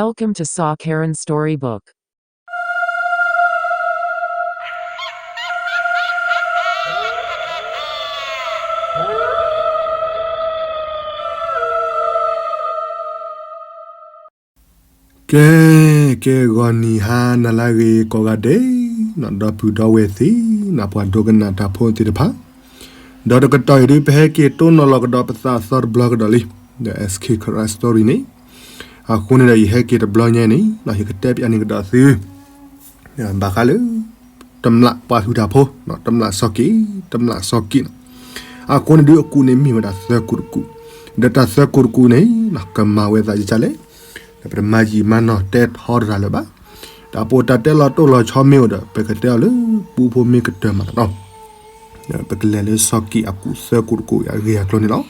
Welcome to Saw Karen Storybook. ကဲ ကဲ ဂီၤနံၤဟါနၤလၢအဂ့ၤကိးဂၤဒဲး, ဒီပုၢ်ဒီဝဲၢ်သ့ၣ်, ပှၤဒိကနၣ်တၢ်ဖိသ့ၣ်တဖၣ်, ဒီးတကတီၢ်အံၤဒုး ပဟဲက့ၤတိၢ်နီၣ်လီၤကဒီးပသးသီတဘျီကဒီးလံ, ဒီး S K Karen Story န့ၣ်, အဃိန့ၣ်ဒီး ယဟဲက့ၤတဘျီညါန့ၣ် ယကတဲပျးန့ၢ်ကဒီးသု ဘၣ်ဃးလၢ တမျးပှၤဟုၣ်တၢ်ဖိ, တမျးစီၤက့ၣ်, တမျးစီၤက့ၣ်န့ၣ်, အဃိန့ၣ်ဒုး အကူးန့ၣ်မ့ၢ်ဝဲဒၣ်သၢကူးတကူး, ဒီးတၢ်သၢကူးတကူးန့ၣ် ကမၤဝဲသးဒ်လဲၣ်, ဒီးပတမၤယံာ်မၤနီၢ်တဲထီတရၣ်လၢၤဘၣ်, ဒီးပအိၣ်တၢ်တဲလီၤတိၢ်လီၤဆီမ့ၢ်အိၣ်ဒီး ပကတဲအီၤလၢ ပူဖိမ့ၢ်ကတၢၢ်မးလီၤ, ပကလဲၤလၢစီၤက့ၣ်အကူးသၢကူးတကူးအဂ့ၢ်အကျိၤန့ၣ်လီၤ.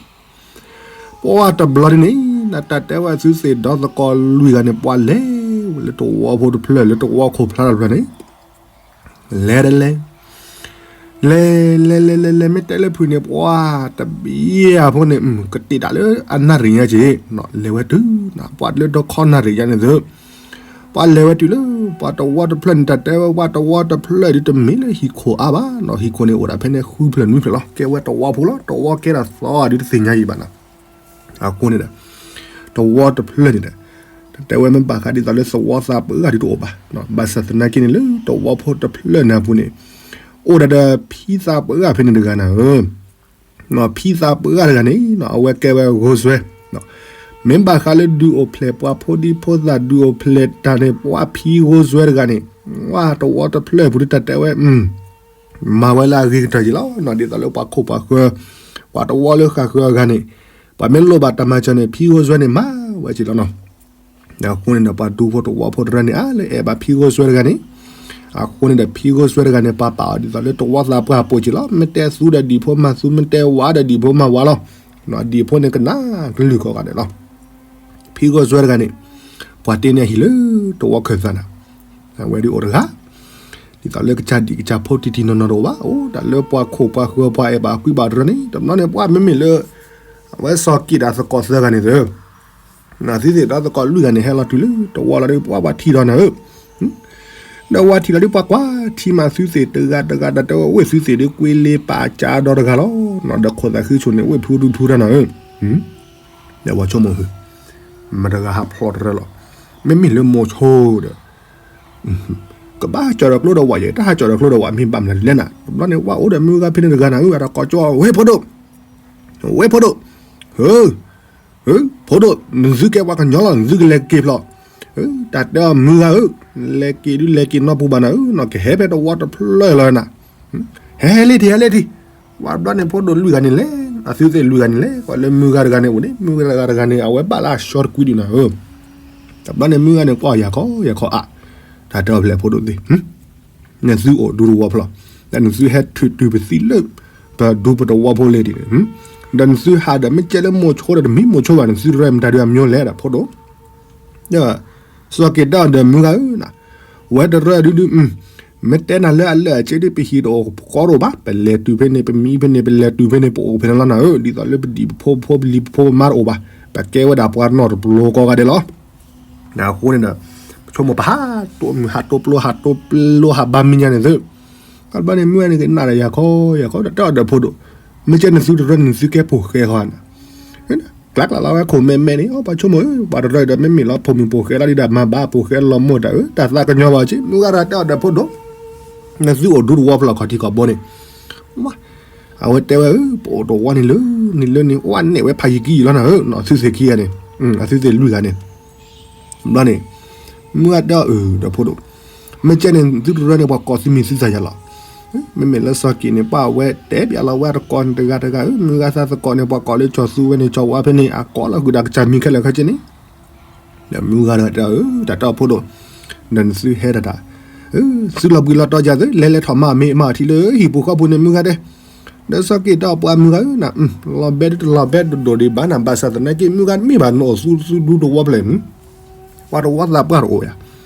ပှၤတဘျီန့ၣ်န့ၣ် နတၢ်တဲဝဲသုသ့ၣ်ဒီသကိးလွံၢ်ဂၤန့ၣ် ပှၤလဲၤဝဲလၢတဝီဖိတဖျၢၣ် လၢတဝီခိၣ်ဖျါတဖျၢၣ်န့ၣ် လဲၤတလဲၤ, လဲၤ လဲၤ လဲၤ လဲၤ လဲၤ မ့ၢ်တဲလၢဖုၣ်န့ၣ် ပှၤတဘျီဖိန့ၣ် ကတ့ၢ်တၢ်လၢအနၣ်ရံၣ်ညါက့ၤ, လဲၤဝဲတုၤ ပှၤလၢတခီနၣ်ရံၣ်ညါန့ၣ်သု, ပှၤလဲၤဝဲတုၤလၢ ပှၤတဝီတဖျၢၣ်န့ၣ် တၢ်တဲဝဲပှၤတဝီတဖျၢၣ်ဒုးတမ့ၢ်လၢဟံၣ်ခိၣ်အါဘၣ်နီၤ, ဟံၣ်ခိၣ်န့ၣ်အိၣ်ဒၣ်ဖဲန့ၣ်ဃုဖျၢၣ်နွံဖျၢၣ်လီၤ, ကဲဝဲတဝီဖိလီၤ, တဝီကဲဒၣ်သီအဒုးတသ့ၣ်ညါအံၤဘၣ်နီၤ, အဃိန့ၣ်ဒီး တဝီတဖျၢၣ်န့ၣ်ဒီး တၢ်တဲဝဲမ့ၢ်ဘၣ်ဃးဒ်သိးလၢသဝီသးပှၢ်ဒုးတအိၣ်ဘၣ်, ဘၣ်ဆၣ်သနာ်က့န့ၣ်လၢတဝီဖိတဖျၢၣ်န့ၣ်အပူၤန့ၣ် အိၣ်ဒၣ်ဒီးဖံသးပှၢ်ဖဲန့ၣ်တဂၤနၤဧၢ, ဖံသးပှၢ်တဂၤန့ၣ် အဝဲကဲဝဲဂိၢ်စွဲ, မ့ၢ်ဘၣ်ဃးလၢဒုးအိၣ်ဖျဲၣ်ပှၤဖိဒံဖိသၣ်ဒုးအိၣ်ဖျဲၣ်တၢ်န့ၣ် ပှၤဖံဂိၢ်စွဲတဂၤန့ၣ်, ဝဲတဝီတဖျၢၣ်အပူၤဒုးတၢ်တဲဝဲ မၤဝဲလၢအဂ့ၤကတၢၢ်က့ၤလီၤ, ဒ်သိးလၢပှၤခိၣ်ပှၤဃၢၤ, ပှၤတဝီလၢဃၣ်ဃၢၤအဂၤန့ၣ်, ပှၤမ့ၢ်လိၣ်ဘၣ်တၢ်မၤစၢၤန့ၣ် ဖံဂိၢ်စွဲန့ၣ်မၤဝဲက့ၤလီၤနီၤ, အဃိန့ၣ်ဒီးပှၤဒူဖိတဝီဖိတရၢန့ၣ် အါလၢအဲၣ်ဘၣ်ဖံဂိၢ်စွဲတဂၤန့ၣ်, အဃိန့ၣ်ဒီးဖံဂိၢ်စွဲတဂၤန့ၣ် ပှၤပာ်အီၤဒ်သိးလၢတဝီသးပှၢ်အပူၤက့ၤလီၤ, မ့ၢ်တဲသူဒီးဒံၣ်ဖိမၤသူ မ့ၢ်တဲဝါဒီးဒံၣ်ဖိမၤဝါလီၤ, ဒံၣ်ဖိန့ၣ်ကနၣ်ကလုၢ်ကိးဂၤဒဲးလီၤ, ဖံဂိၢ်စွဲတဂၤန့ၣ်, ပှၤတ့န့ၢ်အဟံၣ်လၢတဝီခၢၣ်သးနၤ, အဝဲဒုးအိၣ်တဂၤ ဒ်သိးလၢကစၢ်ဒံၣ်ကစၢ်ဖိတံၢ်တံၢ်နီၢ်နီၢ်တအိၣ်ဘၣ်, အိၣ်ဒၣ်လၢပှၤခိၣ်ပှၤဃၢၤပှၤအဲၣ်ဘၣ်ကွံဘၣ်တရၢန့ၣ်, တဘျီန့ၣ်ပှၤမ့မ့ၢ်လၢ အဝဲစီၤက့ၣ်ဒီးသကိးသၢဂၤန့ၣ်သၢ, သုသ့ၣ်ဒီသကိးလွံၢ်ဂၤန့ၣ် ဟဲလီၤတုၤလၢတဝီလီၤဒီး ပှၤပှၤထံၣ်ဒီးနၤဧၢ, ဒီးပှၤထံၣ်လီၤဒီး ပှၤကွၢ်ထံမးသုသ့ၣ်တဂၤတဂၤဒီး တဲဝဲဝ့ၢ်သုသ့ၣ်ဒီး ကွ့လ့ပာ်ကၢဒီတဂၤလီၤ, ဒီးခိၣ်သးဃုဆိၣ်န့ၣ် ဝ့ၢ်ဖုဒူဖုတၢ်နၤဧၢ, ဒီးပှၤဆိကမိၣ် မတၤတဂၤဟးဖျိးတရၢလီၤ, မ့မ့ၢ်လၢမိၤဆိဒီး ကဘၣ်ကၠီၣ်ဒီးကျိဒီးဝဲယဲ, တၢ်ဟးကၠီၣ်ဒီးကျိဒီးဝဲမ့ၢ်ဘၣ်မနုၤလဲၣ်နၤ, တဘျီန့ၣ် ပှၤအိၣ်ဒီးမုၢ်ဂၤဖဲန့ၣ်တဂၤနၤဧၢ, အတကိးကၠီ ဝ့ၢ်ဖိဒိၣ်, ဝ့ၢ်ဖိဒိၣ်, ဖိဒိၣ်, နသုကဲပှၤကညီလီၤ, နသုကလဲၤက့ၤဖျိး, တၢ်တဲအီၤမုၢ်ဂၤဧၢ, လဲၤက့ၤဒုးလဲၤက့ၤနီၢ်ပူၤဘၣ်နၤဧၢ, နကဟဲဖဲတဝီတဖျၢၣ်လီၤနၤ, ဟဲလံထံး ဟဲလံထံး, ပှၤတဘျီန့ၣ် ဖိဒိၣ်လွံၢ်ဂၤန့ၣ်လဲၤ, အသုသ့ၣ်လွံၢ်ဂၤန့ၣ်လဲၤ, ပှၤလၢမုၢ်ဂၤတဂၤန့ၣ်အိၣ်န့ၣ် မုၢ်ဂၤတဂၤန့ၣ် အဝဲဘၣ်လၢအဆှီတကွံဒံးနၤဧၢ, တဘျီန့ၣ်မုၢ်ဂၤန့ၣ် ကွၢ်ယၤခီယၤခီအါ, တၢ်တဲအီၤဖဲလဲၣ်ဖိဒိၣ်သ့ၣ် နသုအိၣ်ဒူတဝီဖျၢၣ်, ဒီးနသုဟဲထုးတုၤပသံလၢ ပဒူပတဝီဖိလ့ၤဒ်န့ၣ်, ဒီးနသုဟးဒီးမ့ၢ်ကဲလၢမိၤဆိဒီးတမ့ၢ်မိၤဆိဘၣ် နသုရဲၣ်မတၤဒုးအမၠိလဲၣ်ဒီးဖိဒိၣ်, စီၤက့ၣ်တဲအီၤဒီးမုၢ်ဂၤဧၢ, ဝဲတရၢဒုဒု, မ့ၢ်တဲနၤလၢအလၢအကျဲဒ်ပဟံၣ်တအိၣ်ပကိးတအိၣ်ဘၣ်, ပလဲၤတုၤဖဲန့ၣ် ပမံဖဲန့ၣ် ပလဲၤတုၤဖဲန့ၣ် ပအိၣ်ဖဲန့ၣ်လီၤနၤဧၢ, ဒ်သိးလၢပဒံၣ်ပဖိဖိပလံၤပဖိပမါတအိၣ်ဘၣ်, ပကဲဝဲဒၣ်ပှၤနီၢ်တပျိကိးဂၤဒဲးလီၤ. အဃိန့ၣ်ဒီး ပဆိကမိၣ်ပဟးတိၢ်မုၢ်ဟးတိၢ်ပျိဟးတိၢ်ပျိဟးဘါမံၤညါန့ၣ်သု, တဘျီန့ၣ်မုၢ်ဂၤန့ၣ်ကနၣ်ဒီးယၤခီယၤခီဒီးတဲအီၤဒီးဖိဒိၣ်, မ့ၢ်ကဲနသုတရၢန့ၣ် နသုကဲပိာ်ဃဲဃီဧါနၤ, ကျါကျါလီၤဝဲခိၣ်မဲမဲန့ၣ် အီ ပှၤဆိကမိၣ်ဧၢ ပှၤတရၢဒီးမ့မ့ၢ်လီၤဖိမုၣ်ပိာ်ဃဲလီၤဒ်ဒီးမၤဘၣ်ပိာ်ဃဲလီၤမိၢ်တၢ်ဧၢ တၢ်သးကညီၤဘၣ်က့ မုၢ်ဂၤတၢ်တဲအီၤဒီးဖိဒိၣ်, နသုအိၣ်ဒူတဝီဖျၢၣ်ခီၣ်ထံးခီၣ်ဘိန့ၣ် အဝဲတဲဝဲဧၢ ပအိၣ်တဝီန့ၣ်လၢ န့ၣ်လၢန့ၣ် အိၣ်န့ၢ်ဝဲဖးယံၤကံယံၤလီၤနၤဧၢ အသုသ့ၣ်ခံဂၤန့ၣ် အသုသ့ၣ်လွံၢ်ဂၤန့ၣ် ဘျီန့ၣ် မုၢ်ဂၤတဲအီၤအၢ ဒီးဖိဒိၣ်, မ့ၢ်ကဲန့ၣ် သုတရၢန့ၣ် ပှၤကိးသုမံၤသုသးယၤလီၤ. မ့မ့ၢ်လၢစီၤက့ၤန့ၣ် ပှၤဝဲတဲပျးလီၤဝဲအတကိးန့ၣ်တဂၤတဂၤဧၢ, မုၢ်ဂၤသးသကိးန့ၣ် ပှၤကိးလၢကၠီၤသူဝဲန့ၣ် ကၠီၤဝါဖဲန့ၣ် အကိးလီၤဃုာ်ဒီးကစၢ်မံၤခဲလၢာ်ခဲဆ့န့ၣ် ဒီးမုၢ်ဂၤတဂၤတဲအီၤ တၢ်တဲအီၤဖိဒိၣ်, ဒီးနသုဟဲတၢ်တၢ်, သုလီၤဘှံးလီၤတီၤယၤသု လဲၤလဲၤထီၣ်မၤအီၤမ့ၢ်မၤအီၤထံလၢဟံၣ်ပူၤဃီပူၤန့ၣ် မုၢ်ဂၤတဲ, ဒီးစီၤက့ၤတဲအီၤပှၤမုၢ်ဂၤဧၢ န လီၤဘဲဒ်တလီၤဘဲဒိၣ်ဒိၣ်ဒံးဘၣ်နၤ ဘၣ်ဆၣ်သနာ်က့ မုၢ်ဂၤတမ့ၢ်ဘၣ် နအိၣ်သူသူဒူတဝီဖျၢၣ်န့ၣ် ပှၤတဝီသးပှၢ်တအိၣ်ယၤ,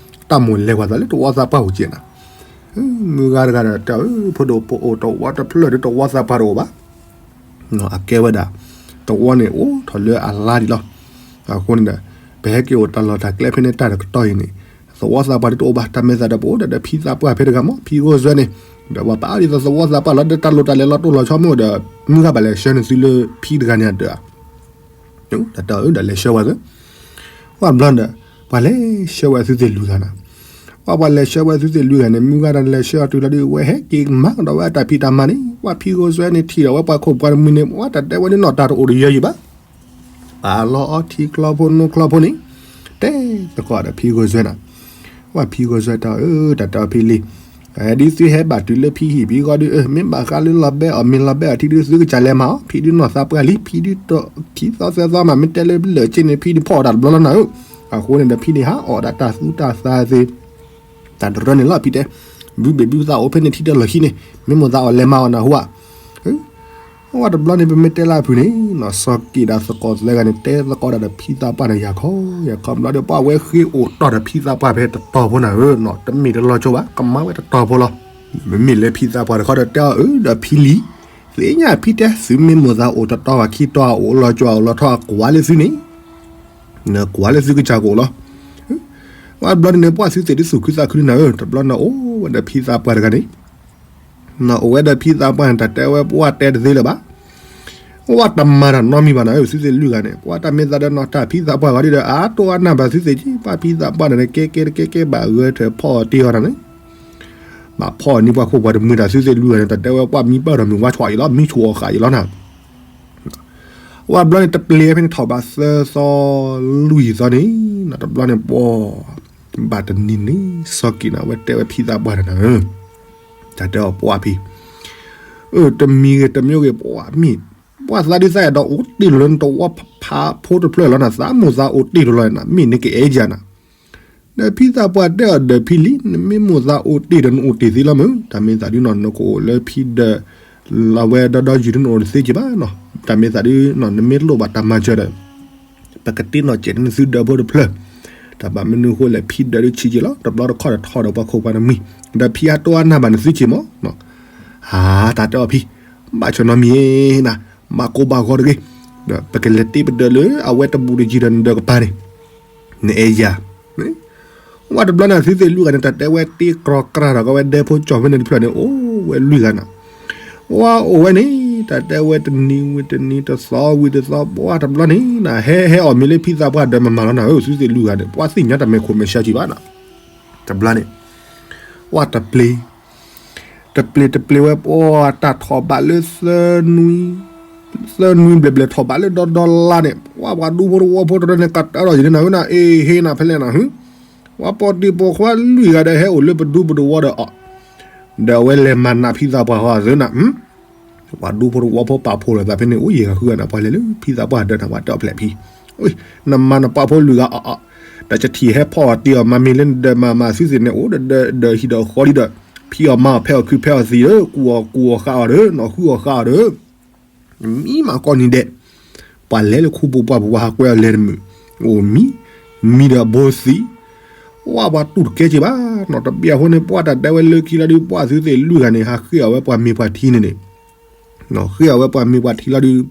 တၢ်မိၣ်လဲၤကွၢ်သးလၢတဝီသးပှၢ်အိၣ်ကဲနၤ, မုၢ်ဂၤတဂၤဒီးတဲအီၤ ဖိဒိၣ် ပအိၣ်တဝီတဖျၢၣ်ဒီးတဝီသးပှၢ်တအိၣ်ဘၣ် အကဲဝဲဒၣ် တဝီန့ၣ်အိၣ်ထီၣ်လၢအလါဒံးလီၤ. အဃိန့ၣ်ဒီး ပဟဲက့ၤအိၣ်တၢ်လီၢ်တၢ်ကျဲဖဲန့ၣ် တၢ်တကတီၢ်အံၤန့ၣ် သဝီသးပှၢ်ဒ်တအိၣ်ဘၣ်. တၢ်မဲာ်သးဒီး ပအိၣ်ဒီးဖံသးပှၢ်ဖဲတဂၤမး ဖံဂိၢ်စွဲန့ၣ်, ဒီးပှၤပာ်ဒ်သိးသဝီသးပှၢ်လီၤ ဒီးတၢ်လိၣ်တၢ်လဲၤလီၤတိၢ်လီၤဆီမ့ၢ်အိၣ်ဒီး မုၢ်ဂၤဘၣ်လဲၤဆှၢန့ၢ်သုလၢဖံတဂၤန့ၣ်အဒၢးဧါ. တၢ်တဲအီၤဒီး လဲၤဆှၢဝဲသ့, ပှၢ်တဘျီဒီး ပှၤလဲၤဆှၢဝဲသုသ့ၣ်လွံၢ်ဂၤန့ၣ်, ပှၤပှၤလဲၤဆှၢဝဲသုသ့ၣ်လွံၢ်ဂၤန့ၣ် မုၢ်ဂၤဒီးလဲၤဆှၢအီၤတုၤလီၤဒီး ဝဲဟဲက့ၤမၤကဒီးဝဲအတၢ်ဖံးတၢ်မၤန့ၣ် ပှၢ်ဖံဂိၢ်စွဲန့ၣ် ထံၣ်ဒီးဝဲပှၤခိၣ်ပှၤတမှံၤန့ၣ် ပှၢ်တၢ်တဲဝဲန့ၣ်နီၢ်တၢ်တအိၣ်တယၢၤယံၤဘၣ် ပာ်လီၤအီၤထံချီဖိနိချီဖိန့ၣ်, တဲသကိးဒီးဖံဂိၢ်စွဲနၤ, ပှၢ်ဖံဂိၢ်စွဲတၢ်အၢ တၢ်တဲအီၤဖံလံ, ဒ်သုဟဲဘၣ်တုၤလၢဖံဟံၣ်ဖံဃီဒီး မ့ၢ်ဘၣ်ဃးလၢလီၤဘဲအီၣ်မ့ၤလီၤဘဲအီထံဒု သုကစၢ်လဲၤမၤအီၤ ဖံဒုနီၢ်သးပှၢ်လံ ဖံဒုတီၢ်ခံသီသၢသီမး မ့ၢ်တဲလၢလၢာ်က့န့ၣ် ဖံဒုဖီၣ်အီၣ်တၢ်တဘျီလီၤနၤဧၢ, အဃိန့ၣ်ဒီးဖံန့ၣ်ဟးအီၣ်ဒၣ်တၢ်သူတၢ်သးသ့ တၢ်တရၢန့ၣ်လီၤ ဖံတဲ, ဘုဘ့ၣ်ဘုသးအိၣ်ဖဲန့ၣ်ထံတလီၢ်ခံန့ၣ် မ့ၢ်မိၢ်သးအီၣ်လဲၤမၤအီၣ်နၤဟူဧါ. ဝဲတဘျီန့ၣ် ပမ့ၢ်တဲလၢအဖုၣ်န့ၣ် နီၢ်စီၤက့ၤဒၣ်သကိးသၢဂၤန့ၣ် တဲသကိးဒၣ်ဒီးဖံသးပှၢ်န့ၣ်ယၤခီ ယၤခီဘျီဒီး ပှၢ်ဝဲဃ့အိၣ်တီၢ်ဒီးဖံသးပှၢ်ဖဲတတီၤဖိနၤဧၢနီၤ တမ့ၢ်တလီၤကၠိဘၣ် ကမၤဝဲတတီၤဖိလီၤ. မ့မ့ၢ်လၢဖံသးပှၢ်တခီဒီးတဲအီၤအၢဒီးဖံလံ, သ့ၣ်ညါဖံတဲ သုမ့ၢ်မိၢ်သးအိၣ်တတီၤဘၣ်ခံတီၤ အိၣ်လီၤကၠိအိၣ်လီၤထီၣ် အကွၢ်လၢသုန့ၣ် နကွၢ်လၢသုကစၢ်ကအိၣ်လီၤ. ဝဲတဘျီန့ၣ် ပှၢ်သုသ့ၣ်ဒုးသူၣ်ခုသးခုနၤဧၢ တဘျီန့ၣ်အိၣ်ဝဲဒီးဖံသးပှၢ်တဂၤန့ၣ်, နအိၣ်ဝဲဒီးဖံသးပှၢ်န့ၣ် တၢ်တဲဝဲပှၢ်တဲတသ့လၢၤဘၣ်. ဝဲတမၤတၢ်နီတမံၤဘၣ်နၤဧၢ သုသ့ၣ်လွံၢ်ဂၤန့ၣ် ပှၢ်တၢ်မ့ၢ်သးဒီးနီၢ်တၢ်ဖံသးပှၢ်ဂီၤဒီး အါတိၢ်အါနၢ်ဘၣ်သုသ့ၣ်က့ ပှၢ်ဖံသးပှၢ်န့ၣ် ကဲကဲတကဲကဲဘၣ်ဂဲၤထၢၣ်ဖီအီၣ်တ့ၢ်အီၤတၢ်န့ၣ် ဘၣ်ဖီအီၣ်န့ၢ်ပှၢ်ခိၣ်ပှၢ်တမှံၤတၢ် သုသ့ၣ်လွံၢ်ဂၤန့ၣ် တၢ်တဲဝဲပှၢ်မံပၢၢ်ထီၣ်မုၢ်ဝါဆီၣ်အံၤလီၤ မံဆိၣ်အီၣ်ဃာ်အံၤလီၤနၤ. ဝဲတဘျီန့ၣ် တပျ့ၤဖဲန့ၣ်ထီၣ်ဘးသၢသီလွံၢ်သီန့ၣ် တဘျီန့ၣ်ပှၢ် ဘၣ်တနံၤန့ၣ် စီၤက့ၤန့ၣ် အဝဲတဲဝဲဖံသးပှၢ်တဂၤန့ၣ် တၢ်တဲအီၤပှၢ်ဖံ အၢ တမံၤဂ့ၤတမံၤဂ့ၤ ပှၢ်မ့ၢ် ပှၢ်သးဒုးသးအဲၣ်ဒိးအိၣ်တ့ၢ်လီၤလၢနတဝီဖးဖိတဖျၢၣ်လီၤနၤ သးမိၢ်သးအိၣ်တ့ၢ်လီၤလီၤနၤ မ့ၢ်နကအဲၣ်ယၤနၤ ဒီးဖံသးပှၢ်တဲအီၤဒီးဖံလံ နမ့ၢ်မိၢ်သးအိၣ်တ့ၢ်ဒီးနအိၣ်တ့ၢ်သ့လီၤမုၢ် တၢ်မ့ၢ်သးဒုးနီၤ နကအိၣ်လၢဖံဒီး လီၤဝဲဒီဒီယုာ်ဒုးနအိၣ်တသ့က့ဘၣ်နီၤ တၢ်မ့ၢ်သးဒုးနီၤ နမ့ၢ်လိၣ်ဘၣ်တၢ်မၤစၢၤဒီး ပကတ့နီၣ်စဲးန့ၢ်သုဒီဖိတဖျၢၣ် တၢ်ဘၣ်မနုၤအဃိလဲၣ် ဖံဒီးဒုးဆံးက့လီၤ တဘျီတခီၣ်ဒီးထီၣ်ဒီးပှၤခိၣ်ပှၤတမှံၤ ဒီးဖံအါတိၢ်အါနၢ်ဘၣ်နသုဆံးမး ဧါ တၢ်တဲအီၤဖံ ဘၣ်ဆိၣ်နီတမံၤနၤ ဘၣ်ကိၢ်ဘၣ်ဂီၤတဂ့ၤ ဒီးပကလဲၤတ့ပဒၢးလၢအဝဲတဘူးတယံၤဒီးနဒၢးကပၤန့ၣ် နအဲၣ်ယၤ ဝဲတဘျီန့ၣ် သုသ့ၣ်လွံၢ်ဂၤန့ၣ် တၢ်တဲဝဲတ့ကြီကြၢ်ဒီးကဝဲဒဲဖိကၠီၣ်ဖဲန့ၣ်တဖျၢၣ်န့ၣ် အိၣ်ဝဲလွံၢ်ဂၤနၤ ဝဲအိၣ်ဝဲန့ၣ် တၢ်တဲဝဲတနံၤဝံၤတနံၤ တသီဝံၤတသီ ပှၢ်တဘျီန့ၣ်နၤ ဟဲဟဲအီၣ်မ့ၤလၢဖံသးပှၢ်ဒီးမၤမၤလီၤနၤဧၢ သုသ့ၣ်လွံၢ်ဂၤန့ၣ် ပှၢ်သ့ၣ်ညါတၢ်မဲာ်ခိၣ်မဲာ်ဆှါက့ဘၣ်နၤ တဘျီန့ၣ် ပှၢ်တပျ့ၤ တပျ့ၤတပျ့ၤဝဲ ပှၢ်တၢ်ထီၣ်ဘးလၢ သၢနွံဘျဲၣ်ဘျဲၣ်ထီၣ်ဘးလၢဒီဒီလါန့ၣ် ပှၢ်ပှၤဒူဖိတဝီဖိတရၢန့ၣ် ကတၢၢ်ထီၣ်ယန့ၣ်နၤဧၢနၤ အ့ဟ့နၤဖဲလဲၣ်နၤ ပှၤပိာ်တံၢ်ပိာ်ခွါလွံၢ်ဂၤဒီးဟဲအိၣ်လၢပဒူပတဝီဒီးအီၤ ဒီးအဝဲလဲၤမၤနးဖံသးပှၢ်ဃီအသးနၤ ပှၤဒူဖိတဝီဖိပာ်ဖှိၣ်လိာ်သးဖဲန့ၣ် အိၣ်ယဲၢ်ဂၤဃုဂၤနၤ ပှၤလဲၤလၢဖံသးပှၢ်ဒၢးနၤ ပှၤတဲအီၤဖဲလဲၣ်ဖံ နမၤနပာ်ဖိလွံၢ်ဂၤအီၤအီၤ ဒီးကထံၣ်ဟဲဖီအီၣ်တ့ၢ်အီၤမၤမ့ၤလၢနဒၢးမၤမၤသုသ့ၣ်န့ၣ် အိၣ်ဒီးဒီးဟံၣ်ဒီးဃီဒီး ဖံးအီၣ်မၤအီၣ်ဖဲအီၣ်ခုဖဲအီၣ်သံးဒီး ကူၣ်အီၣ်ကူၣ်အီၣ်ဃာ်အီၤဒီး နီၢ်ဃုအီၣ်ဃာ်အီၤဒီး မံမၤကိးနံၤဒဲး ပှၤလဲၤလၢခူပူၤပှၢ်ပူၤ ပှၤဟးကွဲအီၤလဲၤတမုာ် အိၣ်မံ မံဒီးအဘိသံး ဝဲပှၤတူၢ်တကဲက့ဘၣ်နီၤ တဘျီအဃိန့ၣ် ပှၢ်တၢ်တဲဝဲလၢခံလီၤဒုး ပှၢ်သုသ့ၣ်လွံၢ်ဂၤန့ၣ် ဟးဃ့အီၣ်ဝဲပှၤမ့ၤပှၤထံန့ၣ်န့ၣ် ဃ့အီၣ်ဝဲပှၤမ့ၤပှၤထံလီၤဒုး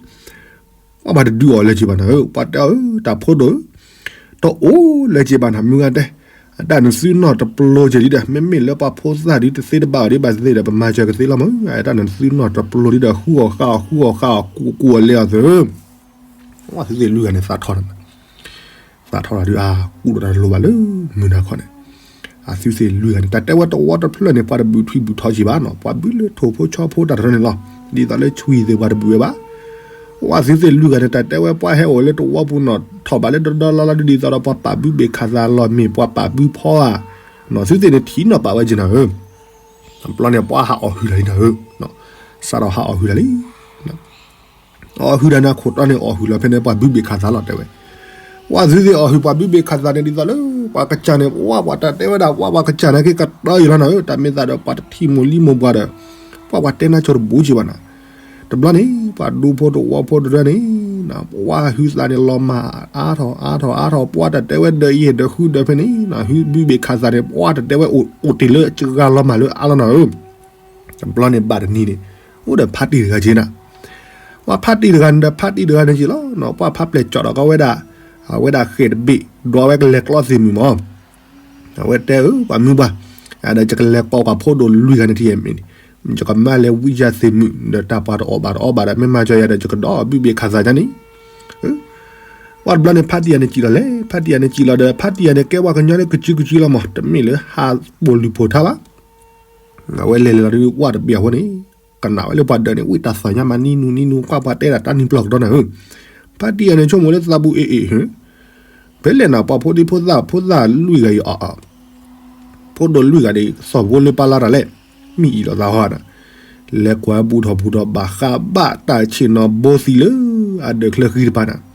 ပှၢ်ပှၤတဒုးအီၣ်လၢၤက့ဘၣ်နၤဧၢ ပှၢ်တဲအီၤဧၢ တၢ်ဖိဒိၣ်ဧၢ တအိၣ်လၢၤက့ဘၣ်နၤ မုၢ်ဂၤတဲ အတၢ်နသုနီၢ်တပျိၤက့ၤလံဒီး မ့မ့ၢ်လၢပှၤဖိသၣ်ဒုးတသ့တဘၣ်အီၤဒ်ဘၣ်သ့ၣ်ဒီး ပမၤစၢၤကသ့လီၤမး အတၢ်နသုနီၢ်တပျိၤလံဒီး ဃုအီၣ်ဃာ်အီၤ ဃုအီၣ်ဃာ်အီၤ ကူၣ်ကူၣ်အီၤလဲၤအီၤသၢ ပှၢ်သုသ့ၣ်လွံၢ်ဂၤန့ၣ် သးထီၣ် သးထီၣ်တၢ်ဒုး အကူၣ်ဒီးတၢ်တလိၤဘၣ်လၢမုၢ်နၤခီန့ၣ် အသုသ့ၣ်လွံၢ်ဂၤန့ၣ် တၢ်တဲဝဲတဝီတဖျၢၣ်န့ၣ် ပှၤတဘုးထွံၣ်ဘုးထီက့ဘၣ်နီၤ ပှၤဘုးလၢထိၣ်ဖိဆီဖိတၢ်တရၢန့ၣ်လီၤ ဒ်သိးလၢဆွံသ့ၣ်ပှၤတဘုးဝဲဘၣ် ပှၢ်သုသ့ၣ်လွံၢ်ဂၤန့ၣ် တၢ်တဲဝဲပှၢ်ဟဲအိၣ်လၢတဝီပူၤနီၤ ထီၣ်ဘးလၢဒီဒီလါလါဒုးဒ်သိးဒီး ပှၤပာ်ဘုးဘ့ၣ်ခးသးလီၤမ့ၢ် ပှၤပာ်ဘုးဖီဧါ နီၤသုသ့ၣ်န့ၣ်ထံၣ်နီၤပာ်ဝဲက့နၤဧၢ တဘျီန့ၣ် ပှၢ်ဟးအီၣ်ဟုၣ်လီၤလံနၤဧၢ စးထီၣ်ဟးအီၣ်ဟုၣ်လီၤလံ အီၣ်ဟုၣ်ဒီးနၤခိၣ်တီန့ၣ် အီၣ်ဟုၣ်လီၤဖဲန့ၣ် ပှၤဘုးဘ့ၣ်ခးသးလီၤတဲဝဲ ပှၢ်သုသ့ၣ်အီၣ်ဟုၣ်ပှၤဘုးဘ့ၣ်ခးသးန့ၣ် ဒ်သိးလၢ ပှၤကစၢ်န့ၣ် ပှၢ်ပှၤတၢ်တဲဝဲဒၣ် ပှၢ်ပှၤကစၢ်န့ၣ်က့ၤကတၢၢ်ယံၤလီၤနၤဧၢ တၢ်မ့ၢ်သးဒီး ပှၤတထံၣ်မိၢ်လံမိၢ်ပှၢ်ဒီး ပှၢ်ပှၤတဲနၤကၠိတဘူးက့ဘၣ်နၤ တဘျီန့ၣ် ပှၤဒူဖိတဝီဖိတရၢန့ၣ် ပှၢ်ဟုသးန့ၣ်လီၤမၢ်အါထီၣ်အါထီၣ်အါထီၣ် ပှၢ်တၢ်တဲဝဲဒီးယဲၢ်ဒီးဃုဒီးဖဲန့ၣ် ဟုဘုးဘ့ၣ်ခးသးန့ၣ် ပှၢ်တၢ်တဲဝဲအိၣ်တ့ၢ်လၢစှၤလီၤမၢ်လၢအါလီၤနၤဧၢ တဘျီန့ၣ်ဘၣ်တနံၤန့ၣ် အိၣ်ဒီးဖါတံၢ်တဂၤက့နၤ ပှၢ်ဖါတံၢ်တဂၤန့ၣ်ဒီးဖါတံၢ်တဂၤန့ၣ်က့လီၤ ပှၢ်ဖါပျဲၢ်ကၠီၣ်ဒီးကဝဲဒၣ် အဝဲဒၣ်ဃဲးတဘ့ၣ် ဒီးအဝဲကလဲၤကျီသ့ၣ်မုၣ်မး အဝဲတဲအၢ ပှၤမုၢ်ပှၢ်, ဒီးယကလဲၤကိးပှၤဖိဒိၣ်လွံၢ်ဂၤန့ၣ်ထံၣ်မ့ၢ်န့ၣ်, ယကမၢလဲၤဝံယၤသ့ၣ်မုၣ် ဒီးတၢ်ပှၤတအီၣ်ဘၣ်တအီဘၣ်ဒီး မ့ၢ်မၤစၢၤယၤဒီး ယကဒီးဘုၣ်ဘ့ၣ်ခၣ်သၣ်ညါန့ၣ်. ပှၤတဘျီန့ၣ် ဖါတံၢ်ယၤန့ၣ်စံၣ်လီၤလဲၣ်, ဖါတံၢ်ယၤန့ၣ်စံၣ်လီၤဒီး ဖါတံၢ်ယၤန့ၣ်ကဲပှၤကညီလၢကစုကစုလီၤမး, တမ့ၢ်လၢဟးပိာ်လုၢ်ဖိထါဘၣ်. အဝဲလဲၤလဲၤလီၤဒီး ဝၣ်တဘ့ၣ်အဃိန့ၣ် ကနၣ်ဝဲလၢပှၤဒၢးန့ၣ် ဝံတၢ်သီၣ်ညါမး နံနူနံနူ ကွၢ်ပှၤတဲဒၣ်တၢ်နံၤပျီၢ်ကဒီးနၤဧၢ. ဖါတံၢ်ယၤန့ၣ်ဆိကမိၣ်လၢသးပူၤအ့ၣ်အ့ၣ် ဖဲလဲၣ်နၤ ပှၤဖိဒံဖိသၣ်ဖိသၣ်လွံၢ်ဂၤအံၤအီၤ, ဖိဒိၣ်လွံၢ်ဂၤဒီး သီၣ်ဖိလၢပၢ်လၢ်တၢ်လဲၣ်, မ့ၢ်အံၤလီၤသးဟီနၤ, လဲၤကွၢ်ဘူၣ်ထီၣ်ဘူၣ်ထီၣ်ဘၣ်ဃးဘၣ်တၢ်ဆ့ၣ်နီၤဘိသံလၢအဒၢးချၢဃံတဖၣ်နၤ.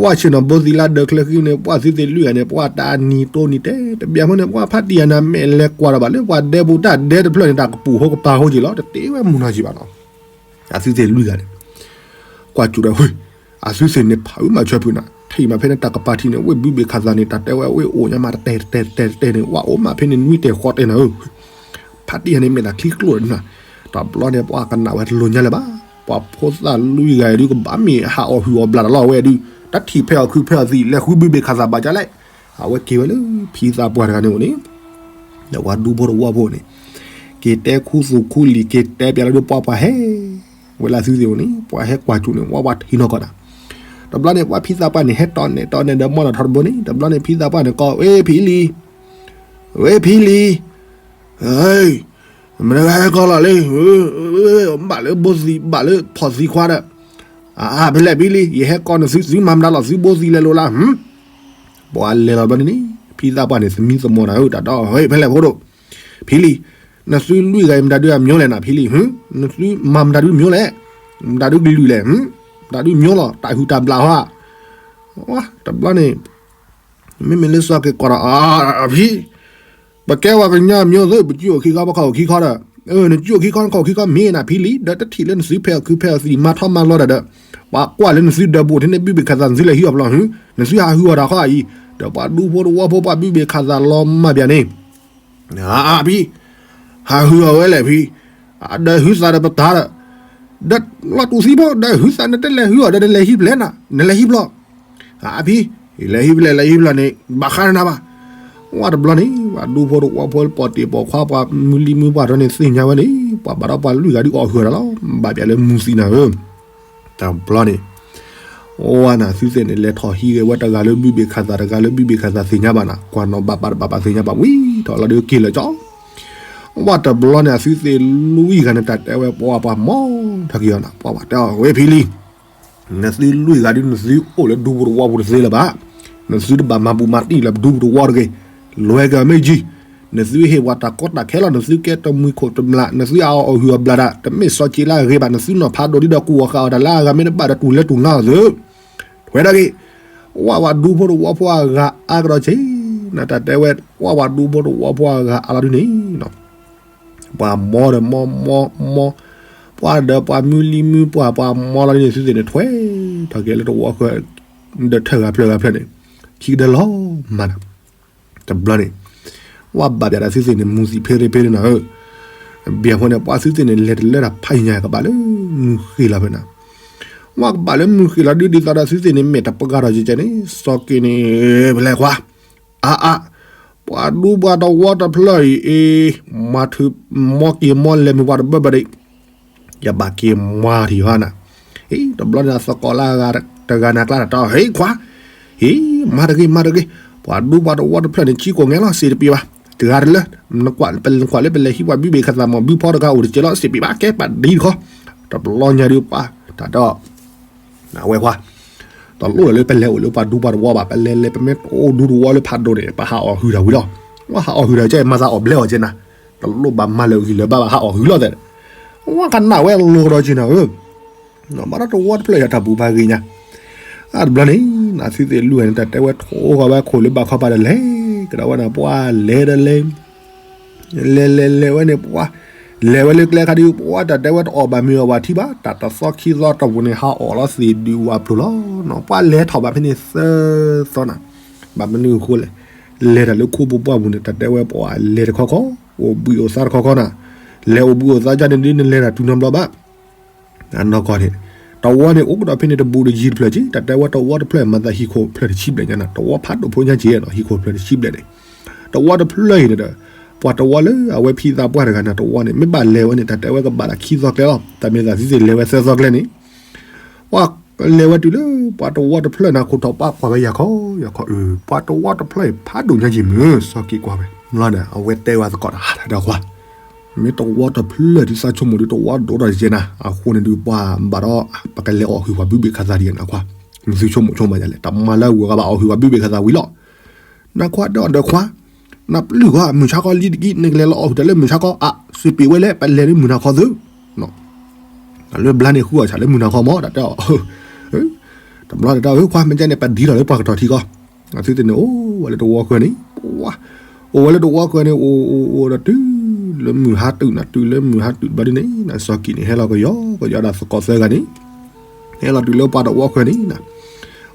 ဝၣ်ဆ့ၣ်နီၤဘိသံလၢအဒၢးချၢဃံန့ၣ် ပှၤသုသ့ၣ်လွံၢ်ဂၤန့ၣ် ပှၤတၢ်နံၤတိၢ်နံၤတဲ တဘၣ်အဃိန့ၣ် ပှၤဖါတံၢ်ယၤန့ၣ် မ့ၢ်လဲၤကွၢ်ဒီးဘၣ်လၢပှၤဒဲပူၤတၢ်ဒဲတဖျၢၣ်န့ၣ် တၢ်ကပူၤဟိကပၤဟိက့ၤလီၤ တတ့ဝဲမုၢ်နီၢ်ကံဘၣ်နီၤ. အသုသ့ၣ်လွံၢ်ဂၤန့ၣ် ကွၢ်စူၣ်ဒီး အသုသ့ၣ်န့ၣ်ဖးအုးမၤဆၢဖုးနၤ ထံၣ်မးဖဲန့ၣ် တၢ်ကပၤထံးန့ၣ် ဝ့ၢ်ဘုဘ့ၣ်ခးသးန့ၣ် တၢ်တဲဝဲဝ့ၢ်အိၣ်ညါမး တတဲတတဲတတဲန့ၣ် ဝဲအိၣ်မးဖဲန့ၣ် နွံတဲာ်ဃီတဲာ်နၤဧၢ. ဖါတံၢ်ယၤန့ၣ် မ့ၢ်တၢ်ချံကျိၣ်ဒီးနၤ, တဘျီန့ၣ် ပှၤကနၣ်ဝဲတလိၤညါလၢၤဘၣ်. ပှၤဖိသၣ်လွံၢ်ဂၤဒုး ကဘၣ်မ့ၢ်ဟးအီၣ်ဟုၣ်အီၣ်ဘျၣ်တၢ်လီၤဝဲဒုး တၢ်ထံၣ်ဖဲအီၣ်ခုဖဲအီၣ်သံး လဲၤဃုဘုဘ့ၣ်ခးသးဘၣ်ကလဲၣ်. အဝဲက့ၤဝဲလၢဖံသးပှၢ်တဂၤန့ၣ်အိၣ်န့ၣ် ဒီးပှၤဒူဖိတဝီဖိန့ၣ် က့ၤတဲခူသူၣ်ခူလံာ် က့ၤတဲပၠးလီၤဒုး ပှၤပှၤဟဲဝဲလၢသုသ့ၣ်အိၣ်န့ၣ် ပှၤဟဲကွၢ်စူၣ်န့ၣ် ဝဲပှၤထံၣ်နီၢ်ကီၢ်နၤ. တဘျီန့ၣ် ပှၤဖံသးပှၢ်န့ၣ် ဟဲတီၢ်နဲၣ်တီၢ်နဲၣ်ဒီး မီၢ်လီၤထီတဘိန့ၣ် တဘျီန့ၣ် ဖံသးပှၢ်န့ၣ်ကိး ဝ့ၢ်ဖံလံၤ, ဝ့ၢ်ဖံလံၤ, မတၤဂၤဟဲကိးလီၤလံ, ဘၣ်လၢဘိသံး ဘၣ်လၢဖီၣ်သံခွါဒီး, အါ ဖဲလဲၣ်ဖံလံၤ ယဟဲကိးနသု သုမၤမတၤလီၤ သုဘိသံးလဲၤလိာ်လၢ ပှၤလဲၤလီၤဘျီန့ၣ်န့ၣ် ဖံသးပှၢ်န့ၣ် သမံသမိးနၤဧၢ တၢ်ဒီး ဟဲဖဲလဲၣ်ဖိဒိၣ်, ဖံလံၤ, နသုလွံၢ်ဂၤအံၤ မတၤဒုးအမျိၤလဲၣ်နၤ ဖံလံၤ, နသုမၤမတၤဒုးမျိၤလဲၣ်, မတၤဒုးကလုာ်လဲၣ်, မတၤဒုးမျိၤလီၤ တၢ်ဟုၣ်တၢ်ဘျၣ်ဟီဧါ. တဘျီန့ၣ် မ့မ့ၢ်လၢစီၤက့ၤကီးဒီး အဖံ ပကဲဝဲကညီမျိၤသ့ ပကူအိၣ်ခံခီ ပခီၣ်အိၣ်ခံခီဒီး, နကူအိၣ်ခံခီ နခီၣ်အိၣ်ခံခီ မ့ၢ်နၤဖံလံၤ ဒီးတထံၣ်လၢနသုဖဲအီၣ်ခုဖဲအီၣ်သံး မၤထီၣ်မၤလီၤတၢ်ဒီး, ပှၤကွၢ်လၢနသုဒၢးဘူးထံန့ၣ် ဘုဘ့ၣ်ခးသး နသုလဲၤဟံးအီၣ်ဖျီၣ်ဟု, နသုဟးဟုအီၣ်တၢ်ခီအံၤ, ဒီးပှၤဒူဖိတဝီဖိ ပှၤဘုဘ့ၣ်ခးသးလီၤမၢ်ဘၣ်န့ၣ် အဖံ, ဟးဟုအီၣ်ဝဲလဲၣ်ဖံ, ဒီးဟုသးဒီးပတၢ်ဒီး, ဒီးလီၤတူၢ်သံဖိ ဒီးဟုသး နတလဲၤဟုအီၣ်ဒီး နလဲၤဟံးဖျဲၣ်နၤ နလဲၤဟံးဖျီၣ်, အဖံ, လဲၤဟံးဖျဲၣ် လဲၤဟံးဖျီၣ်န့ၣ် ဘၣ်ဃးနၤဘၣ်. ဝဲတဘျီန့ၣ် ပှၤဒူဖိတဝီဖိ ပှၤတ့ၢ်ပိာ်ခွါ ပှၤမုၢ်လံၢ်မုၢ်ပှၢ်ဒီးန့ၣ် သ့ၣ်ညါဝဲန့ၣ် ပှၤဘၣ်ဒီးပှၤလွံၢ်ဂၤဒုးအီၣ်ဟုအီၣ်တၢ်လီၤ ဘၣ်ပၠးလၢမုၢ်သံနၤဧၢ. တဘျီန့ၣ် ဝဲနၤသုသ့ၣ်န့ၣ် လဲၤထီၣ်ဟံးဂ့ၤဝဲတဂၤလၢဘုဘ့ၣ်ခးသး တဂၤလၢဘုဘ့ၣ်ခးသးသ့ၣ်ညါဘၣ်နၤ ကွၢ်နီၣ်ဘၣ်ပာ်တဘၣ်ပာ်သ့ၣ်ညါဘၣ် ဝံၤထီၣ်လီၤဒုးက့ၤလၢာ်ကၠီ, ဝဲတဘျီန့ၣ် အသုသ့ၣ်လွံၢ်ဂၤန့ၣ် တၢ်တဲဝဲပှၤပှၤမီထီၣ်က့ၤအီၤနၤ ပှၤပှၤတဲအီၤ ဝ့ၢ်ဖံလံၤ နသုလွံၢ်ဂၤဒုး နသုအိၣ်လၢဒူပူၤတဝီပူၤတသ့လၢၤဘၣ်. နသုတဘၣ်မၤဘူၣ်မၤတံၢ်လၢပဒူပူၤတဝီတဂ့ၤ. လွဲက့ၤအီၤမ့ၢ်ယံၤ, နသုဟ့ၣ်ပှၤတၢ်ကီတၢ်ခဲလီၤ. နသုကဲတမှံၤခိၣ်တမျၢ်, နသုအအီၣ်အီၣ်ဟုၣ်အီၣ်ဘျၣ်ဒၣ် တမ့ၢ်စီၤက့ၤလၢအဂ့ၤဘၣ်. နသုနီၤဖးဒိၣ်ဒ်ဒီးကူၣ်အီၣ်ဃာ်အီၣ်တၢ်လၢအဂၤမ့ၢ်တဘၣ်ဒီးတူၢ်လဲတူၢ်နါအီၤသု ထွဲဒၣ်ဂ့ၤ. ဝဲပှၤဒူဖိတဝီဖိအဂၤအါကဒီးဆ့, နတၢ်တဲဝဲ ဝဲပှၤဒူဖိတဝီဖိအဂၤအါလီၤဒုန့ၣ် ပှၤမီဒီးမီမီမီ, ပှၤဒီးပှၤမုၢ်လံၢ်မုၢ်ပှၢ် ပှၤမီလီၤဒုန့ၣ် သုသ့ၣ်န့ၣ်ထွဲထီၣ်က့ၤလၢတဝီဃၢၤ ဒီးထၢဂၤဖျၢၣ်ဂၤဖျၢၣ်န့ၣ် ခံကဒၢလီၤမးနၤ. တဘျီန့ၣ် ဝဲဘၣ်ပၠးဒီးသုသ့ၣ်န့ၣ် မုၢ်သံၣ်ဖ့ရ့ဖ့ရ့နၤဧၢ. ဘၣ်အဃိန့ၣ် ပှၤသုသ့ၣ်န့ၣ် လဲၤတလၢတၢ်ဖးယံၤညါကဘၣ်လၢမုၢ်ဃ့လီၤဖဲနၤ. ဝဲကဘၣ်လၢမုၢ်ဃ့လီၤဒု ဒ်သိးဒီးသုသ့ၣ်န့ၣ် မဲာ်တပှၤဒီးကဲကဲန့ၣ် စီၤက့ၤန့ၣ် ဖဲလဲၣ်ခွါ အါအါ, ပှၤဒူပှၤတဝီတဖျၢၣ်အံၤ အ့ မၤထုးမီက့ၤမီလဲၤမုၢ်ပှၤတဘၢဘၢဒံး, ယဘၣ်က့ၤမၤထံၣ်ဟီနၤ. အ့ တဘျီန့ၣ် သကိးလၢအဂၤတဂၤနၤကျါတၢ်တီ ဟ့ခွါ, ဟ့ မၤတဂ့ၤ မၤတဂ့ၤ, ပှၤဒူပှၤတဝီတဖျၢၣ်န့ၣ် ဆံကိၢ်ငဲလီၤ စံးတပံၤဘၣ်, တဂၤတလၢ, နကွၢ်လၢပလဲၤဟံးပှၤဘုဘ့ၣ်ခးသးမး ဘုဖီတဂၤအိၣ်တစဲးလီၤ စံးတပံၤဘၣ် ကဲပာ်ဒ်တခီ, တဘျီညါဒုးပှၤ တၢ်တီ အဝဲခွါ, တလိၣ်လၢပလဲၤအိၣ်လၢပှၤဒူပှၤတဝီဘၣ်, ပလဲၤလဲၤ ပမ့ၢ်အိၣ်ဒူတဝီလၢဖးဒိၣ်န့ၣ် ပဟးအီၣ်ဟုၣ်တၢ်ဝံၤလီၤ. ဝဲဟးအီၣ်ဟုၣ်တၢ်ကဲ မၤသးအီၣ်ဘျဲအီၣ်ကဲနၤ, တလိၣ်ဘၣ်မၤလၢာ်ဂံၢ်လၢာ်ဘါဘၣ် ဟးအီၣ်ဟုၣ်လီၤသဲး, ဝဲကနၣ်ဝဲလိၤကဒီးကဲနၤဧၢ, ဘၣ်ဒီးတဝီတဖျၢၣ်ယၤတၢ်ဘူၣ်ဖးဂ့ၤညါ, အတဘျီန့ၣ် နသုသ့ၣ်လွံၢ်ဂၤန့ၣ် တၢ်တဲဝဲထိၣ်ဃီၤဝဲခိၣ်လၢဘၣ်ခီပၤဒီးလဲၤကဒီးဝဲနၤ ပှၤလဲၤဒီးလဲၤ လဲၤလဲၤလဲၤဝဲန့ၣ် ပှၤလဲၤဝဲလၢကျဲခါဒုး ပှၤတၢ်တဲဝဲတအီၣ်ဘၣ်မ့ၤအီၣ်ဘၣ်ထံဘၣ်, တၢ်တသီခံသီတပူၤန့ၣ် ဟးအီၣ်လီၤသ့ၣ်ဒုးဝးဖျိလီၤနီၤ, ပှၤလဲၤထီၣ်ဘၣ်ဖဲန့ၣ်သၢသီနၤ, ဘၣ်မနုၤအဃိလဲၣ်, လဲၤတၢ်လၢခိပူၤပှၢ်ပူၤန့ၣ် တၢ်တဲဝဲပှၤလဲၤတခီခီ, အိၣ်ဘှံးအိၣ်သါတခီခီနၤ, လဲၤအိၣ်ဘှံးအိၣ်သါကန့ၣ်ဒုး နလဲၤတၢ်တုၤနီတဘျီဘၣ် အနီၢ်ကီၢ်န့ၣ် တဝီန့ၣ်အိၣ်ကဒီးဖဲန့ၣ်တဘူးတယံၤတဖျၢၣ်က့ တၢ်တဲဝဲတဝီတဖျၢၣ်မၤသးဟံၣ်ခိၣ်ဖျၢၣ်တဆံဘျဲၣ်ညါနၤ တဝီဖးဒိၣ်ဖိညါက့နီၤ ဟံၣ်ခိၣ်ဖျၢၣ်တဆံဘျဲၣ်န့ၣ် တဝီတဖျၢၣ်အံၤန့ၣ်ဒီး ပှၤတဝီလၢအဝဲဖံသးပှၢ်တဂၤန့ၣ် တဝီန့ၣ် မ့ၢ်ဘၣ်လဲၤဝဲန့ၣ် တၢ်တဲဝဲကဘၣ်ဒၣ်ခံသီကျဲလီၤ တၢ်မ့ၢ်သးသုသ့ၣ်လဲၤဝဲသၢသီကျဲန့ၣ် ပှၤလဲၤဝဲတုၤလၢပှၤတဝီတဖျၢၣ်န့ၣ် ခိၣ်ထီၣ်ပာ်ကွၢ်ဝဲယၤခီ ယၤခီ အၢ ပှၤတဝီတဖျၢၣ်အံၤ ဖးဒိၣ်ညါက့မ့ၢ် စီၤက့ၤကွၢ်ဝဲ လီၤန့ၣ် အဝဲတဲဝဲသကိးတၢ် တၢ်ခွါ မ့ၢ်တဝီတဖျၢၣ်ဒ်သးဆိကမိၣ်ဒ်တဝီဒိၣ်ထီၣ်ယဲနၤ အဃိန့ၣ်ဒုးပှၤဘၣ်ဒီး ပကလဲၤအီၣ်ဟုၣ်ပှၤဘုဘ့ၣ်ခးသးဒ်ယဲနၤခွါ မ့ၢ်သုဆိကမိၣ်ဆိကမးယလဲၣ် တၢ်မၤလၢအဂီၢ်ကဘၣ်အီၣ်ဟုၣ်ပှၤဘုဘ့ၣ်ခးသးဝံၤလီၤ နခွါဒီးဒီးခွါ နပျုၢ်ဂီၢ်မုၢ်ဆါခီလံတကံ နကလဲၤလီၤအီၣ်ဟုၣ်တၢ်လၢမုၢ်ဆါခီ အစံးပ့ၤဝဲလဲၣ် ပလဲၤလၢမုၢ်နၤခီသု လၢဘျါန့ၣ်ဃုအီၣ်ဆၣ်လၢမုၢ်နၤခီမး တၢ်တဲအီၤ တဘျီတၢ်တဲအီၤ ခွါ မ့ၢ်ကဲန့ၣ် ပဒ်ထီၣ်လၢပှၤကထီၣ်ထံကီၢ် အသုသ့ၣ်န့ၣ် အိၣ်ဝဲလၢတဝီဃၢၤန့ၣ် ပှၤ အိၣ်ဝဲလၢတဝီဃၢၤန့ၣ် အိၣ်အိၣ်အိၣ်ဒီးတုၤလၢမုၢ်ဟါတုၤနၤ တုၤလၢမုၢ်ဟါတုၤဘျီဒ်န့ၣ် စီၤကံးန့ၣ် ဟဲလီၤကယီကယီဒၣ်သကိးသၢဂၤန့ၣ် ဟဲလီၤတုၤလၢပှၤတဝီဃၢၤန့ၣ်နၤ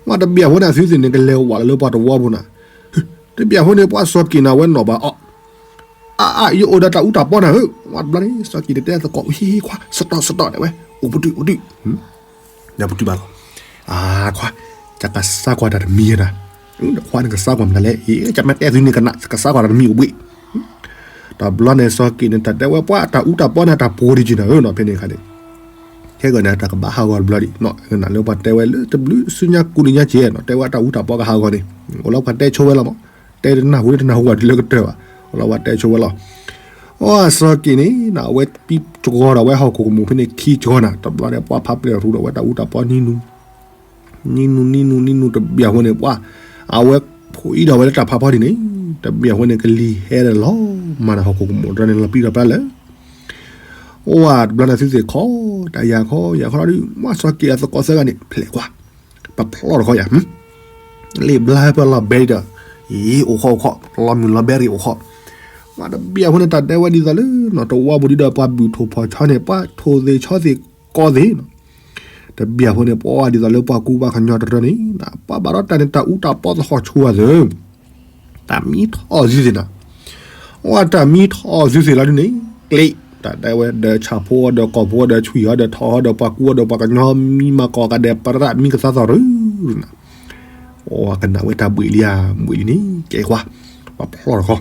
ဝဲတဘျီအဃိန့ၣ် အသုသ့ၣ်န့ၣ် ကလဲၤဝးလၢပှၤတဝီပူၤနၤ တဘျီအဃိန့ၣ် ပှၤစီၤကံးန့ၣ် အဝဲနီၣ်ဘၣ်အီၤ အါအါ ယအိၣ်ဒီးတၢ်အူတၢ်ပီနၤဧၢ ဝဲတဘျီန့ၣ် စီၤကံးန့ၣ် တဲသကိး ဟံ ခွါ စတီၢ် စတီၢ် တဲဝဲ အိၣ်ပတုာ် အိၣ်ပတုာ် ဒီးပတုာ်ဘၣ်လီၤ အါ ခွါ ကကစးကွၢ်တၢ်တမံၤနၤ ဒီးခွါန့ၣ်ကစးကွၢ်မတၤလဲၣ် အံၤ ကမ့ၢ်တဲသုန့ၣ် ကစးကွၢ်တၢ်တမံၤအိၣ်ဘှံး တဘျီန့ၣ် စီၤကံးန့ၣ် တၢ်တဲဝဲပှၤတၢ်အူတၢ်ပီန့ၣ် တၢ်ပှိၤဒံးက့ၤနၤဧၢနီၤ ဖဲန့ၣ်အခါန့ၣ် ခဲကနံၣ် တၢ်ကဘၣ်ဟးဂီၤတဘျီဒံး ကနၣ်လၢပှၤတဲဝဲလၢတဘျုးစုညါကူလံညါက့ၤနီၤ တဲဝဲတၢ်အူတၢ်ပီကဟးဂီၤန့ၣ် အိၣ်လီၤပှၤတဲဆိဝဲလီၤမး တဲတနၢ်ဟူတနၢ်ဟူဘၣ်တုၤလၢကတၢၢ်ဘၣ် အိၣ်လီၤပှၤတဲဆိဝဲလီၤ အိၣ်စီၤကံးန့ၣ် အဝဲပံစှီၤဒီးဝဲဟီၣ်ခိၣ်ကမူၣ်ဖဲန့ၣ်ခံစှီၤနၤ တဘျီန့ၣ် ပှၤဖးပျဲၢ်ရူဒီးဝဲတၢ်အူတၢ်ပီနံၤနူ နံၤနူ နံၤနူ နံၤနူ တဘျီအဃိန့ၣ် ပှၤ အဝဲဖိအံၤဒီးဝဲလၢတၢ်ဖးဖီဒံးန့ၣ် တဘျီအဃိန့ၣ် ကလံၤဟဲဒီးလီၤမၤနၢ်ဟီၣ်ခိၣ်ကမူၣ်တရၢန့ၣ် လီၤပံၤလီၤပြါလၢ အိၣ်ဝဲတဘျီန့ၣ် သုသ့ၣ်ခီ တၢ်ယၤခီ ယၤခီဒီး မ့ၢ်စီၤကံးအသကိးသၢဂၤန့ၣ် ဖျဲးကွၢ် ပဖျီၣ်တခီယၤ လ့ၣ်ဘျါပလီၤဘဲရံဒီး အံၤ အိၣ်ခီအိၣ်ခီ လီၤမုၢ်လီၤဘဲရံအိၣ်ခီ ဝဲတဘျီအဃိန့ၣ် တၢ်တဲဝဲဒ်သိးလၢ နီၢ်တဝီပူၤဒ်ဒီးပှၤဘုၣ်ထိၣ်ဖီၣ်ဆီန့ၣ် ပှၤထိၣ်သ့ၣ်ဆီသ့ၣ်ကီသ့ၣ် တဘျီအဃိန့ၣ် ပှၤဒ်သိးလၢပှၤကူပှၤကညီတရၢန့ၣ် ပှၤဘၣ်ဒီးတၢ်န့ၣ်တၢ်အူတၢ်ပီသဟီၣ်ဆူၣ်ဝဲသ့ၣ် တၢ်မံထီၣ်အီၤသုသ့ၣ်နၤ အိၣ်တၢ်မံထီၣ်အီၤသုသ့ၣ်လီၤဒ်န့ၣ် ကျ့ တၢ်တဲဝဲဒီးဆၣ်ဖိအီၤဒီးကီၢ်ဖိအီၤဒီးဆွံၣ်အီၤဒီးထီၣ်အီၤဒီးပှၤကူအီၤဒီးပှၤကညီ မံမၤကီၢ်ကးဒဲး ပရၣ်မံကသါသီၣ်ရူၢ်နၤ အိၣ်ကနၣ်ဝဲတၢ်ဘှံးလံဧါ ဘှံးလံန့ၣ် ကဲခွါ ပဖျီၣ်တခီ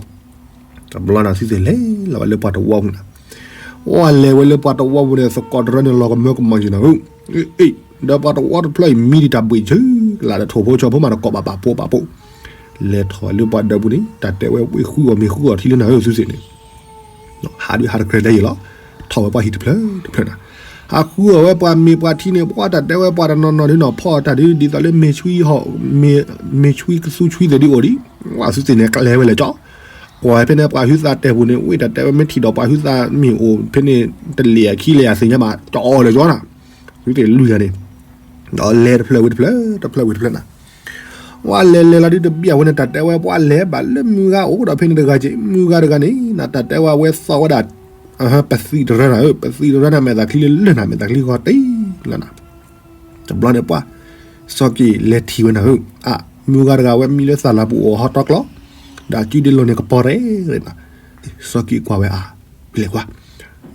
တဘျီန့ၣ် သုသ့ၣ်လဲၤလီၤဝဲလၢပှၤတဝီပူၤနၤ အိၣ်လဲၤဝဲလၢပှၤတဝီပူၤန့ၣ် သကိးတရၢန့ၣ် လီၤကမၢကမၣ်က့ၤနၤဧၢ အ့ ဒီးပှၤတဝီတဖျၢၣ်အံၤ မံဒံးတၢ်ဘှံးဆၢကလာ်ဒီးထိၣ်ဖိဆီဖိမးတကိးဘၣ်ပာ်ဖိပာ်ဖိ လဲၤထီၣ်လၢပှၤဒၢးပူၤန့ၣ် တၢ်တဲဝဲဝ့ၢ်ဃုအီၣ်မ့ၤဃုအီၣ်ထံလၢနၤဧၢ သုသ့ၣ်န့ၣ် ဟးဒုးဟးတကြၢးလၢယံၤလီၤ ထီၣ်ဝဲပှၤဟံၣ်တဖျၢၣ်တဖျၢၣ်နၤ ဟးဃုအီၣ်ဝဲပှၤမ့ၤပှၤထံန့ၣ် ပှၤတၢ်တဲဝဲပှၤတနီၤနီၤဒ်နီၤ ဖီအီၣ်တၢ်ဒ် ဒ်သိးလၢမ့ၤဆွံဟီၣ် မ့ၤဆွံကသူဆွံသ့ၣ်ဒ်အိၣ်ဒံး ဝဲသုသ့ၣ်န့ၣ် ကလဲၤဝဲလဲၣ်ကၠီ ကွၢ်ဖဲန့ၣ်ပှၤဟုသးတဲပူၤန့ၣ် ဝ့ၢ်တၢ်တဲဝဲမ့ၢ်ထံၣ်ဒီးပှၤဟုသးမ့ၢ်အိၣ်ဖဲန့ၣ် တလ့ၣ်အခံလဲၣ်အသ့ၣ်ညါဘၣ် ကၠီအီၤလဲၣ်ကၠီနၤ သုသ့ၣ်လွံၢ်ဂၤန့ၣ် ဒီးလဲၤတဖျၢၣ်ဝံၤတဖျၢၣ် တဖျၢၣ်ဝံၤတဖျၢၣ်နၤ ဝဲလဲၤလဲၤလီၤဒုးတဘျီအဃိန့ၣ် တၢ်တဲဝဲပှၤလဲၤဘၣ်လၢမုၢ်ဂၤအိၣ်ဒီးဖဲန့ၣ်တဂၤက့ မုၢ်ဂၤတဂၤန့ၣ် နတၢ်တဲဝဲအဝဲသီၣ်ဝဲဒၣ် ပသံးတရၢနၤဧၢ ပသံးတရၢန့ၣ် မဲာ်သးချံလၢလၢၢ်နၤ မဲာ်သးချံဂီၤတ့ၢ်လၢနၤ တဘျီန့ၣ်ပှၤ စီၤက့ၤလဲၤထံၣ်ဝဲနၤဧၢ အါ မုၢ်ဂၤတဂၤဝဲမံလၢသးလၤပူၤအိၣ်ဟီၣ်တီကျီ ဒီးအစုဒ့လိာ်န့ၣ်ကပီၤရဲၣ်နၤ စီၤက့ၤကွၢ်ဝဲအါ ပလဲၤကွၢ်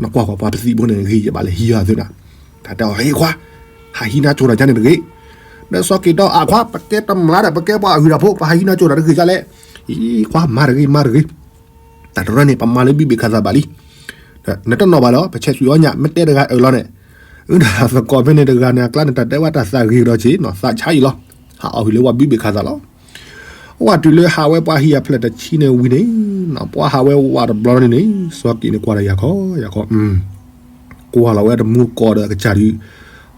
နကွၢ်ကွၢ်ပှၤပသံးဖိန့ၣ်ဂ့ၤယဘၣ်လဲၤဟံးအီၤသုနၤ တၢ်တဲအီၤ ဟ့ၣ်ခွါ ဟးဟံးနါကၠိတၢ်ကန့ၣ်တဂ့ၤ ဒီးစီၤက့ၤတီအါခွါ ပကဲတမျးဒီး ပကဲပှၤအဟုၣ်တၢ်ဖိ ပဟးဟံးနါကၠိတၢ်တဂ့ၤကလဲၣ် အံၤခွါ မၤတဂ့ၤ မၤတဂ့ၤ တၢ်တရၢန့ၣ် ပမၤလၢဘံၣ်ဘ့ၣ်ခးသးဘၣ်လံ နတနီၣ်ဘၣ်လီၤ ပဆဲးသွံၣ်အီၣ်ညၣ် မ့ၢ်တဲတဂၤအၢၣ်လီၤန့ၣ် အုဒၣ်သကိးဖဲန့ၣ်တဂၤန့ၣ် အကျါန့ၣ် တၢ်တဲဝဲတၢ်သးဂ့ၤကဒီးက့ၤနီၤ သးဆါအံၤလီၤ ဟးအီၣ်ဟုၣ်လၢပှၤဘံၣ်ဘ့ၣ်ခးသးလီၤ ဝဲတုၤလၢဟးဝဲပှၤဟံၣ်အဖျၢၣ်တဆံန့ၣ်ဝံၤန့ၣ် ပှၤဟးဝဲဝးတဘျီန့ၣ်န့ၣ် စီၤက့ၤန့ၣ်ကွၢ်ဒီးယၤခီ ယၤခီ ကွၢ်လီၤဝဲတမူတကိးဒီးအကစၢ်ဒုး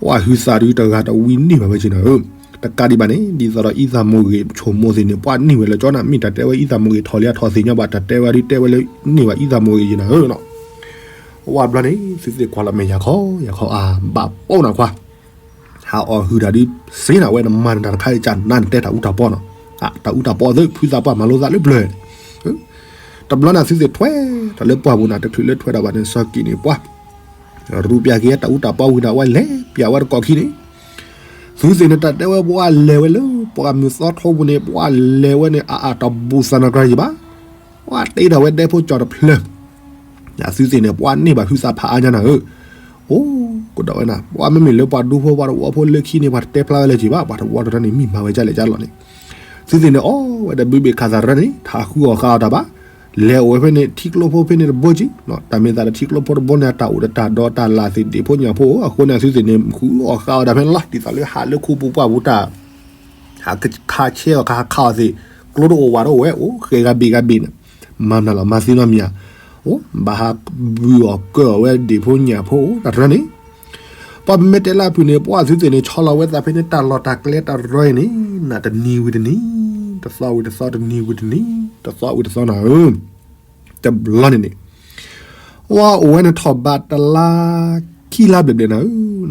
ပှၤဟုသးဒုးတဂၤတဝံၤန့ၢ်ဘၣ်ဝဲက့ၤနၤဧၢ တကးဒံးဘၣ်န့ၣ် ဒ်သိးဒီးအံသးမိၢ်ဂ့ၤ ဆိမိၣ်သ့ၣ်န့ၣ် ပှၤန့ၢ်ဝဲလၢကၠီနၤ မ့ၢ်တၢ်တဲဝဲအံသးမိၢ်ဂ့ၤထီၣ်လံအထီၣ်သ့ၣ်ညါဘၣ် တၢ်တဲဝဲဒုးတဲဝဲလၢန့ၢ်ဘၣ်အံသးမိၢ်ဂ့ၤယံၤနၤဧၢနီၤ ဝဲဘျီန့ၣ် သုသ့ၣ်ကွၢ်လီၤမဲာ်ယၤခီ ယၤခီအါ ဘၣ်ပိာ်နၤခွါ ဟးအီၣ်ဟုၣ်တၢ်ဒုး စ့နၤဝဲနမၤနတၢ်တခါအံၤကနၣ်နတဲတၢ်အူတၢ်ပီနီၤ တၢ်အူတၢ်ပီသ့ ဖုသးပှၢ်မၤလိသးလၢပျၢၤ တဘျီန့ၣ်သုသ့ၣ်ထွဲ တၢ်လၢပှၢ်ပူၤန့ၣ် တချုးလၢထွဲဒၣ်ဘၣ်န့ၣ် စီၤက့ၤန့ၣ်ပှၤ ရူးပျၢ်က့ၤတၢ်အူတၢ်ပီဝံၤန့ၣ် အဝဲလဲၤပျၢ်ဝဲတကိးခံန့ၣ် သုသ့ၣ်န့ၣ်တၢ်တဲဝဲပှၤလဲၤဝဲလၢ ပှၢ်မုၢ်သီထိပူၤန့ၣ် ပှၤလဲၤဝဲန့ၣ် အအၣ်တဘူးသးနကြၢးယံၤဘၣ် ပှၤတ့ထီၣ်ဝဲဒဲဖိကၠီၣ်တဖျၢၣ် သုသ့ၣ်န့ၣ် ပှၤန့ၢ်ဘၣ်ဟုသးဖးအါညါနၤဧၢ, အိၣ် ကဒီးဝဲနၤ ပှၤမ့မ့ၢ်လၢပှၤဒူဖိပှၤသဝီဖိလၢခံန့ၣ် ပှၤတတဲဖျါဝဲလၢၤက့ၤဘၣ် ပှၤသဝီတရၢန့ၣ် မ့ၢ်မၤဝဲဒ်လဲၣ်ဒ်လဲၣ်န့ၣ် သုသ့ၣ်န့ၣ်အီၣ်ဝဲဒီးဘုဘ့ၣ်ခးသးတရၢန့ၣ် တဟးဃုအီၣ်ဃါအီၣ်တၢ်ဘၣ်. လဲၤအိၣ်ဝဲဖဲန့ၣ် ထံကျိဖိဖဲန့ၣ်တဘိက့ၤ တၢ်မ့ၢ်သးဒီးထံကျိဖိတဘိန့ၣ် တၢ်အိၣ်ဒီးတၢ်ဒီးတၢ်လၢ်သ့ၣ်ဒ့ၣ်ဖိညၣ်ဖိ အဃိန့ၣ် သုသ့ၣ်န့ၣ် ဃုအီၣ်ဃါအီၣ်တၢ်ဖဲန့ၣ်လီၤ. ဒ်သိးလၢဟးလၢခူပူၤပှၢ်ပူၤတၢ် ဟးခးဆဲးအီၣ်ခးခးအီၣ်သ့ၣ် ကျိတအိၣ်ဝးတအိၣ်ဝဲ အိၣ်ဃဲးဂၤဘ့ၣ်ဂၤဘ့ၣ်န့ၣ် မၤမနုၤလီၤ မၤသ့နီတမံၤဧါ. အိၣ် ဘၣ်ဟးဘုၣ်အီၣ်ကၢအီၣ်ဝဲဒ့ၣ်ဖိညၣ်ဖိ တၢ်တရၢန့ၣ် ပှၤမ့ၢ်တဲလၢအဖုၣ်န့ၣ် ပှၤသုသ့ၣ်န့ၣ် ဆီလီၤဝဲသးဖဲန့ၣ် တၢ်လီၢ်တၢ်ကျဲတၢ်တရၢအံၤန့ၣ် နတနံၤဝံၤတနံၤ တသီဝံၤတသီ တနံၤဝံၤတနံၤ တသီဝံၤတသီနၤဧၢ တဘျီန့ၣ်န့ၣ် ပှၤအိၣ်ဝဲန့ၣ်ထီၣ်ဘးတလါ ခံလါဘျဲၣ်ဘျဲၣ်နၤ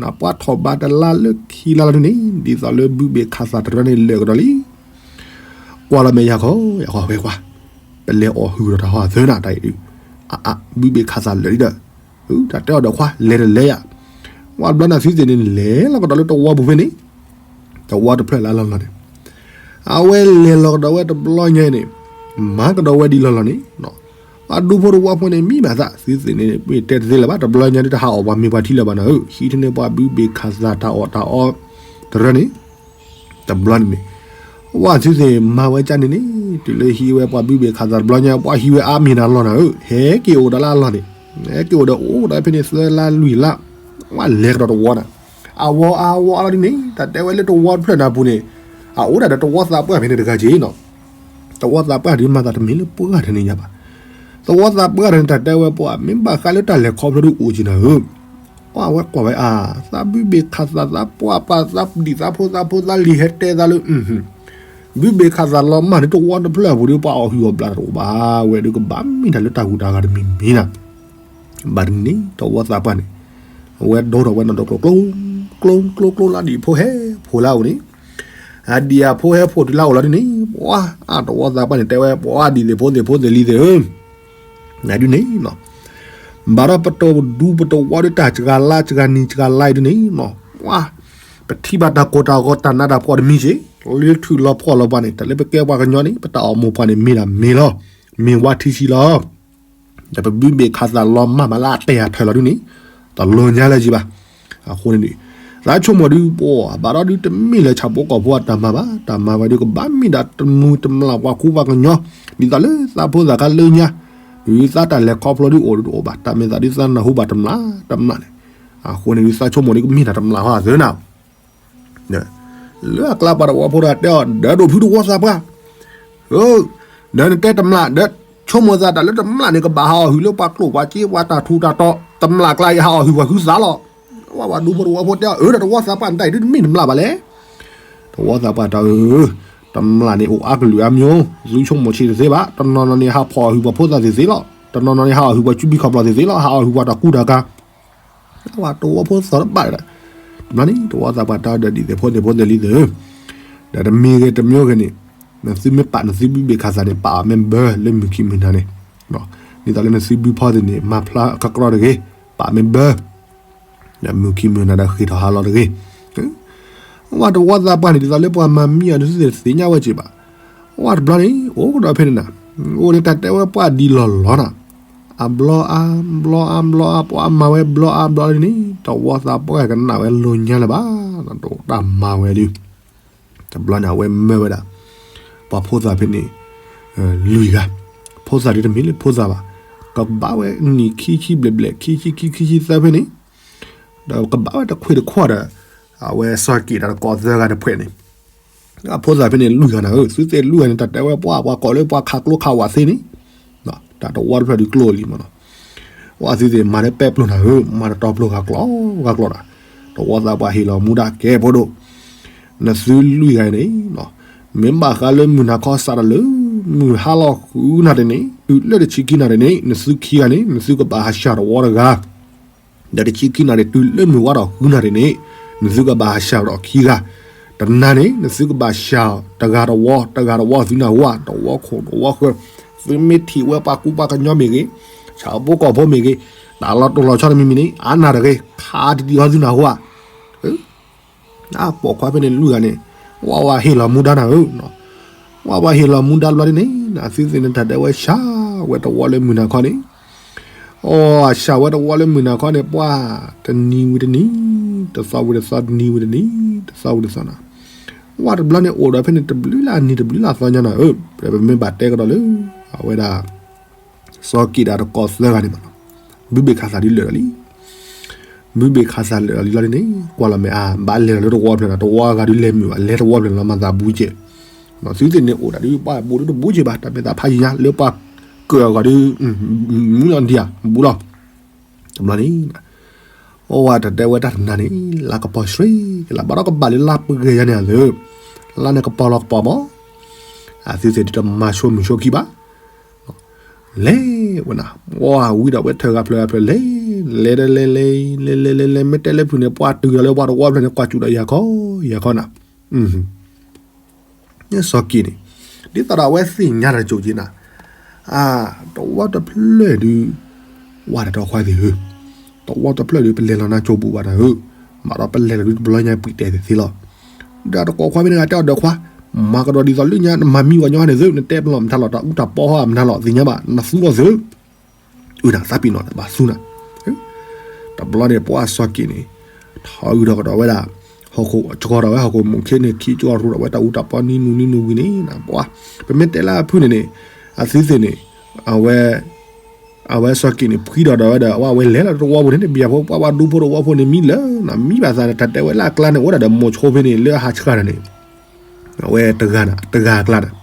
ဧၢ, ပှၤထီၣ်ဘးတလါလၢခံလါလီၤဒုန့ၣ် ဒ်သိးလၢဘုဘ့ၣ်ခးသးတရၢန့ၣ်လၢာ်ကဒီးလံ. ကွၢ်လီၤမဲာ်ယၤခီ ယၤခီဝဲကွၢ်, ပလဲၤအီၣ်ဟုၣ်ဒီးတၢ်ဟီၣ်သၢနၤတၢ်အံၤဒု, အါအါ ဘုဘ့ၣ်ခးသးလၢာ်လံဒီး, တၢ်တဲအီၤဒီးခွါ လဲၤတလဲၤယၤ, ပှၤဘျီနၤသုသ့ၣ်န့ၣ် လဲၤလီၤကဒီးလၢတဝီပူၤဖဲန့ၣ် တဝီတဖျၢၣ်လၢအလီၢ်လီၤန့ၣ်, အဝဲလဲၤလီၤကဒီးဝဲတဘျီညါန့ၣ်, မၤကဒီးဝဲဒ်လီၢ်လီၤန့ၣ်, ပှၤဒူဖိတဝီဖိန့ၣ် မံဘၣ်သး သုသ့ၣ်န့ၣ် မ့ၢ်တဲတသ့လၢၤဘၣ် တဘျီညါဒ်တဟးအီၣ်ပှၤမ့ၢ်ပှၤထံလၢၤဘၣ်နၤဧၢ, ဟံးထီၣ်န့ၢ်ပှၤဘုဘ့ၣ်ခးသးတၢ်အီၣ်တၢ်အီ တရၢန့ၣ်, တဘျီန့ၣ်န့ၣ်, ဝဲသုသ့ၣ်မၤဝဲကၢ်န့ၣ်န့ၣ်, တုၤလၢဟံးဝဲပှၤဘုဘ့ၣ်ခးသးတဘျီညါ ပှၤဟံးဝဲအါမံၤနၤလီၢ်နၤဧၢ, ဟဲက့ၤအိၣ်ဒီးလၢအလီၢ်န့ၣ်, ဟဲက့ၤအိၣ်ဒီးအိၣ်ဒီးဖဲန့ၣ်သၢလါလွံၢ်လါ, ဝဲလဲၤကဒီးတဝီနၤ, အဝီအါဝီအါလီၤဒ်န့ၣ် တၢ်တဲဝဲလၢတဝီတဖျၢၣ်နၤပူၤန့ၣ်, အအိၣ်ဒၣ်ဒီးတဝီသးပှၢ်ဖဲန့ၣ်တဂၤက့ၤနီၤ, တဝီသးပှၢ်ဒုးမၤသးတမ့ၢ်လၢပှၢ်တနံၤညါဘၣ်, တဝီသးပှၢ်န့ၣ် တၢ်တဲဝဲပှၤ မ့ၢ်ဘၣ်ဃးလၢတၢ်လဲၤခီဖျိဒုးအိၣ်က့ၤနၤဧၢ, အဝဲကွၢ်ဝဲအါ, သးဘုဘ့ၣ်ခးသးသးပှၢ်ပှၢ်သးဒံၣ်သးဖိသးဖိသးလံၤဟဲတဲသးလၢ ဘုဘ့ၣ်ခးသးလီၤမၢ်န့ၣ် တဝီတဖျၢၣ်အပူၤဒီး ပှၤအီၣ်ဟုၣ်အီၣ်ဘျးတအိၣ်ဘၣ်ဝဲဒီး ကဘၣ်မ့ၢ်တၢ်လၢတၢ်ဟူးတၢ်ဂဲၤတမံၤမံၤနၤ, ဘၣ်တနံၤတဝီသးပှၢ်န့ၣ်, အဝဲဒိထီၣ်ဝဲနီၢ်ဒီးကျိ ကျိ ကျိ ကျိ ကျိလၢဒံၣ်ဖိဟဲဖိလၢအအိၣ်န့ၣ်, အဒံၣ်အဖိဟဲဖိတုၤလၢအအိၣ်လီၤဒ်န့ၣ်, ပှၤအါတဝီသးပှၢ်န့ၣ် တဲဝဲပှၤဒ်သ့ၣ်ဖိသ့ၣ်ဖိသ့ၣ်လံၤသ့ၣ်ဧၢ နဒုန့ၣ်နီၤ, ဘၣ်ဒီးပတဒူပတဝီဒီးတၢ်စှၤလါစှၤနံၤစှၤလါအံၤဒုန့ၣ်နီၤ, ပှၤ ပထံၣ်ဘၣ်တၢ်ကိၢ်တၢ်ဂီၤတၢ်နးတၢ်ဖှီၣ်တမံၤစ့ၢ်, လၢထုးလီၤဖှီၣ်လီၤပှၤန့ၣ် တၢ်လၢပကဲပှၤကညီန့ၣ် ပတၢ်အိၣ်မူပှၤန့ၣ် မ့ၢ်ဒၣ်မ့ၢ်လီၤ, မ့ၢ်ဝါထံဆံးလီၤ ဒီးပဘုဘ့ၣ်ခးသးလီၤမၢ်မးလၢအတဲာ်အထၢၣ်လီၤဒုန့ၣ်, တလိၤညါလၢၤက့ၤဘၣ်, အဃိန့ၣ်ဒုး, သးဆိကမိၣ်ဒုးပှၤ ဘၣ်ဒီးဒုးတမ့ၢ်လၢဆၣ်ဖိကီၢ်ဖိအတၢ်မၤဘၣ်, တၢ်မၤဝဲဒုးကဘၣ်မ့ၢ်ဒၣ်တမုာ်တမျၢ်ပှၤကူပှၤကညီ, ဒ်သိးလၢသးဖိသၣ်ခါလၢညါ, ဒုးသးတၢ်လဲၤခီဖျိဒုးအိၣ်ဒုးတအိၣ်ဘၣ်, တၢ်မ့ၢ်သးဒုးသးနၢ်ဟူဘၣ်တမျၢ်တမျၢ်န့ၣ်, အဃိန့ၣ်ဒုးသးဆိကမိၣ်ဒုးကမ့ၢ်တၢ်တမျၢ်ဟီသၢနၤ လၢအကျါပှၤတဝီဖိတၢ်တဲအီၤ ဒီးဒိၣ်ဖုတဝီသးပှၢ်, ဒီးနတဲတမျၢ် ဒီးဆိကမိၣ်သးတၢ်လၢတမျၢ်န့ၣ် ကဘၣ်ဟးအီၣ်ဟုၣ်လၢပှၤကျိၣ်ပှၤစ့ပှၤတၢ်ထူးတၢ်တီၤ, တမျၢ်ကျါအံၤဟးအီၣ်ဟုၣ်ပှၤဟုသးလီၤ. ဝဲပှၤဒူဖိတဝီဖိတဲအီၤ အၢ ဒီးတဝီသးပှၢ်န့ၣ်တၢ်အံၤဒုးတမ့ၢ်တမျၢ်ဘၣ်လဲၣ်. တဝီသးပှၢ်တၢ်ဧၢ, တမျၢ်န့ၣ်အိၣ်အါကလုာ်အါမျိုး, သုဆိကမိၣ်ဆံးတသ့ဘၣ်, တနီၤနီၤန့ၣ် ဟးဖီၣ်အီၣ်ဟုၣ်ပှၤဖိသၣ်သ့ၣ်သ့ၣ်လီၤ, တနီၤနီၤန့ၣ် ဟးအီၣ်ဟုၣ်ပှၤကူဘံၣ်ခီၣ်ဖျီၣ်သ့ၣ်သ့ၣ်လီၤ, ဟးအီၣ်ဟုၣ်ပှၤတၢ်ကူတၢ်ကၤ အဝဲတဝီဖိသီၣ်တဘၣ်ဒၣ်, တဘျီန့ၣ် တဝီသးပှၢ်တၢ်ဒီးဒ်သ့ၣ်ဖိသ့ၣ်ဖိသ့ၣ်လံသ့ၣ်ဧၢ, ဒီးတမံၤဂ့ၤတမံၤဂ့ၤန့ၣ်, နသုမ့ၢ်ပာ်နသုဘုဘ့ၣ်ခးသးန့ၣ် ပာ်အီၤမ့ၢ်ဘၢလၢမုၢ်ခံမုၢ်နၤန့ၣ်, ဒ်သိးလၢနသုဘုဖီသ့ၣ်န့ၣ် မၤဖျါကကြီတဂ့ၤ, ပာ်မ့ၢ်ဘၢ မုၢ်ခံမုၢ်နၤဒီးဃ့ၢ်ထီၣ်ဟးလီၤတဂ့ၤ. အဝဲတဝီသးပှၢ်န့ၣ် ဒ်သိးလၢပှၤမၤမံအီၤန့ၣ် သုသ့ၣ်သ့ၣ်ညါဝဲစ့ၢ်ဘၣ်. အဝဲတဘျီန့ၣ် အိၣ်ကဒီးဖဲန့ၣ်နၤ, အိၣ်န့ၣ်တၢ်တဲဝဲပှၤဒ်လီၢ်လီၤနၤ, အဘျီအါ ဘျီအါ ဘျီအါ ပှၤမၤဝဲဘျီအါဘျီအါန့ၣ် တဝီသးပှၢ်ကနၣ်ဝဲလိၤညါလၢၤဘၣ်, တၢ်မၤဝဲဒုး တဘျီန့ၣ် အဝဲမၢဝဲဒၣ် ပှၤဖိသၣ်ဖဲန့ၣ် လွံၢ်ဂၤ, ဖိသၣ်ဒ်တမ့ၢ်လၢဖိသၣ်ဘၣ်, ကဘၣ်ဝဲနံၣ်ခံဆံဘျဲၣ်ဘျဲၣ် ခံဆံခံ ခံဆံသၢဖဲန့ၣ်, ဒီးကဘၣ်ဝဲတခွ့ၣ်တခွါဒီး အဝဲစီၤက့ၤတၢ်တကိးသၢဂၤတဖှဲးန့ၣ်, အဖိသၣ်ဖဲန့ၣ်လွံၢ်ဂၤနၤဧၢ, သုသ့ၣ်လွံၢ်ဂၤန့ၣ် တၢ်တဲဝဲပှၤ ပှၤကိးလၢပှၤခးကျိခးဝးသ့န့ၣ်, တၢ်တဝီတဖျၢၣ်ဒုးကျိလံမးနီၤ, ပှၤသုသ့ၣ်မၤလၢပဲပျိၢ်နၤဧၢ, မၤတတီပျိၢ်ဂၤကျီ ဂၤကျီဒီး, တဝီသးပှၢ်ဟ့ၣ်လီၤမူဒါကဲဖိဒိၣ် နသုလွံၢ်ဂၤန့ၣ်, မ့ၢ်ဘၣ်ဃးလၢမုၢ်နၤခီစးထီၣ်လၢ မုၢ်ဟါလီၤဃုနၣ်ရံၣ်န့ၣ် တုၤလၢတဆံခံနၣ်ရံၣ်န့ၣ် နသုခံဂၤန့ၣ် နသုကဘၣ်ဟးဆှၢတဝီတဂၤ, ဒီးတဆံခံနၣ်ရံၣ် တုၤလၢမုၢ်ဝါထီၣ်ဃုနၣ်ရံၣ်န့ၣ် နသုကဘၣ်ဟးဆှၢဒီးခံဂၤ, တနၤန့ၣ် နသုကဘၣ်ဆှၢတဂၤတဝီ တဂၤတဝီသုနၢ်ဟူဧါ, တဝီခိၣ်တဝီဃၢၤ, သုမ့ၢ်ထံၣ်ဝဲပှၤကူပှၤကညီမ့ၢ်ဂ့ၤ, ဆၣ်ဖိကီၢ်ဖိမ့ၢ်ဂ့ၤ, တၢ်လီၤတိၢ်လီၤဆီတမံၤမံၤန့ၣ် အါနၢ်တဂ့ၤ, ခးတံၢ်တံၢ်ဃီသုနၢ်ဟူဧါ အပိာ်ခွါဖဲန့ၣ်လွံၢ်ဂၤန့ၣ်, ဝဲဝဲဟ့ၣ်လီၤမူဒါနၤဧၢ, ဝဲဝဲဟ့ၣ်လီၤမူဒါဘျီဒ်န့ၣ် နသုသ့ၣ်န့ၣ်တၢ်တဲဝဲဆှၢဝဲတဝီလၢမုၢ်နၤခီန့ၣ်, အီၣ်အဆၣ်ဝဲတဝီလၢမုၢ်နၤခီန့ၣ် ပှၢ်တနံၤဝံၤတနံၤ, တသီဝံၤတသီ, တနံၤဝံၤတနံၤ, တသီဝံၤတသီနီၤ. ဝဲတဘျီန့ၣ်အိၣ်ဒီးဖဲန့ၣ် တဘျုးလၢအနံၤတဘျုးလၢအသီညါနီၤဧၢ, ပမ့ၢ်ဘၣ်တဲကဒီးလၢ အဝဲဒၣ် စီၤကံးဒၣ်တကိးသၢဂၤန့ၣ်မးနီၤ, ဘုဘ့ၣ်ခးသးဒုးလၢာ်ဒီးလံ ဘုဘ့ၣ်ခးသးလၢာ်ဒီးလံလီၤန့ၣ် ကွၢ်လီၤမ့ၢ်အါ ဘၣ်လဲၤလီၤလၢတဝီဖျၢၣ်နီၤ, တဝီဂၤဒုးလဲၤမုာ်ဘၣ် လဲၤတဝီဖျၢၣ်လီၤ မၤသးဘူးကဲး. သုသ့ၣ်န့ၣ်အိၣ်ဒၣ်ဒုး ပှၢ်ဘူးဒုးတဘူးကဲးဘၣ် တၢ်မဲာ်သးဖးယံၤညါ လၢပှၢ်ကၢၣ်အဂီၢ်ဒုး မူလီၤဒံးဧါ ဘူးလီၤ. တဘျီန့ၣ် အဝဲတၢ်တဲဝဲတၢ်တနၤန့ၣ် လါကပီၤဆှံကလါ ဘၣ်ဒီးကဘၣ်လၢလါပှဲၤယၤန့ၣ်အသး, လါန့ၣ်ကပီၤလီၤကပီၤမး, အသုသ့ၣ်ဒုးတမၤဆိမုၢ်ဆိခံဘၣ် လဲၤဝဲနၤ, ပှၢ်ဝံဒီးဝဲထၢၣ်ဂၤဖျၢၣ်ဂၤဖျၢၣ်လဲၤ, လဲၤဒီးလဲၤလဲၤ လဲၤလဲၤလဲၤလဲၤ မ့ၢ်တဲလၢဖုၣ်န့ၣ် ပှၢ်တုၤဒီးလၢပှၢ်တဝီဖျၢၣ်န့ၣ် ကွၢ်စူၣ်ဒီးယၤခီ ယၤခီနၤ, စီၤကံးန့ၣ် ဒ်သိးဒီးအဝဲသ့ၣ်ညါတၢ်ကၠိက့နၤ, အါ, တဝီတဖျၢၣ်ဒုး ဝဲတၢ်တီခွါသ့ၣ်ဧၢ, တဝီတဖျၢၣ်ဒုး ပလဲၤလီၤနၤကၠိဘူးဘၣ်တၢ်ဧၢ, မးဒီးပလဲၤလီၤဒုးတဘျီညါပှံၤတဲာ်သ့ၣ်သ့လီၤ. ဒီးတကိးခွါဖဲန့ၣ်ဂၤတဲအီၤဒီးခွါ, မၤကဒီးဒ်သိးလၢညါနမၤမံဝဲညီန့ၣ်သု, နတဲပလီၢ်မတၤလီၤ တၢ်အူတၢ်ပီဟီမတၤလီၤ သ့ၣ်ညါဘၣ် နသူလီၤသု, အုးနၤသးပ့ၤနီၣ်ဘၣ်သူနၤ. တဘျီန့ၣ် ပှၢ်စီၤကံးန့ၣ် ထီၣ်အုးဒီးကဒီးဝဲဒၣ် ဟီၣ်ခိၣ်ကကီၤဒီးဝဲဟီၣ်ခိၣ်မူၤခ့န့ၣ် ခံကီၤရူဒီးဝဲတၢ်အူတၢ်ပီနံၤနူၤနံၤနူၤဝံၤန့ၣ် ပှၢ် ပမ့ၢ်တဲလၢအဖုၣ်န့ၣ်န့ၣ် အသုသ့ၣ်န့ၣ် အဝဲ အဝဲစီၤကံးန့ၣ် ဖှံဒီးဒီးဝဲဒီး အဝဲလဲၤလီၤတဝီပူၤန့ၣ် တဘျီဖိပှၢ်ဝဲဒူဖိတဝီဖိန့ၣ် မံလၢနၤ မံဘၣ်သးန့ၣ် တၢ်တဲဝဲလၢအကျါန့ၣ် အိၣ်ဒၣ်ဒီးမိၤဆိဖဲန့ၣ် လၢအဟးဆှၣ်တၢ်န့ၣ် အဝဲတဂၤနၤ တဂၤအကျါန့ၣ်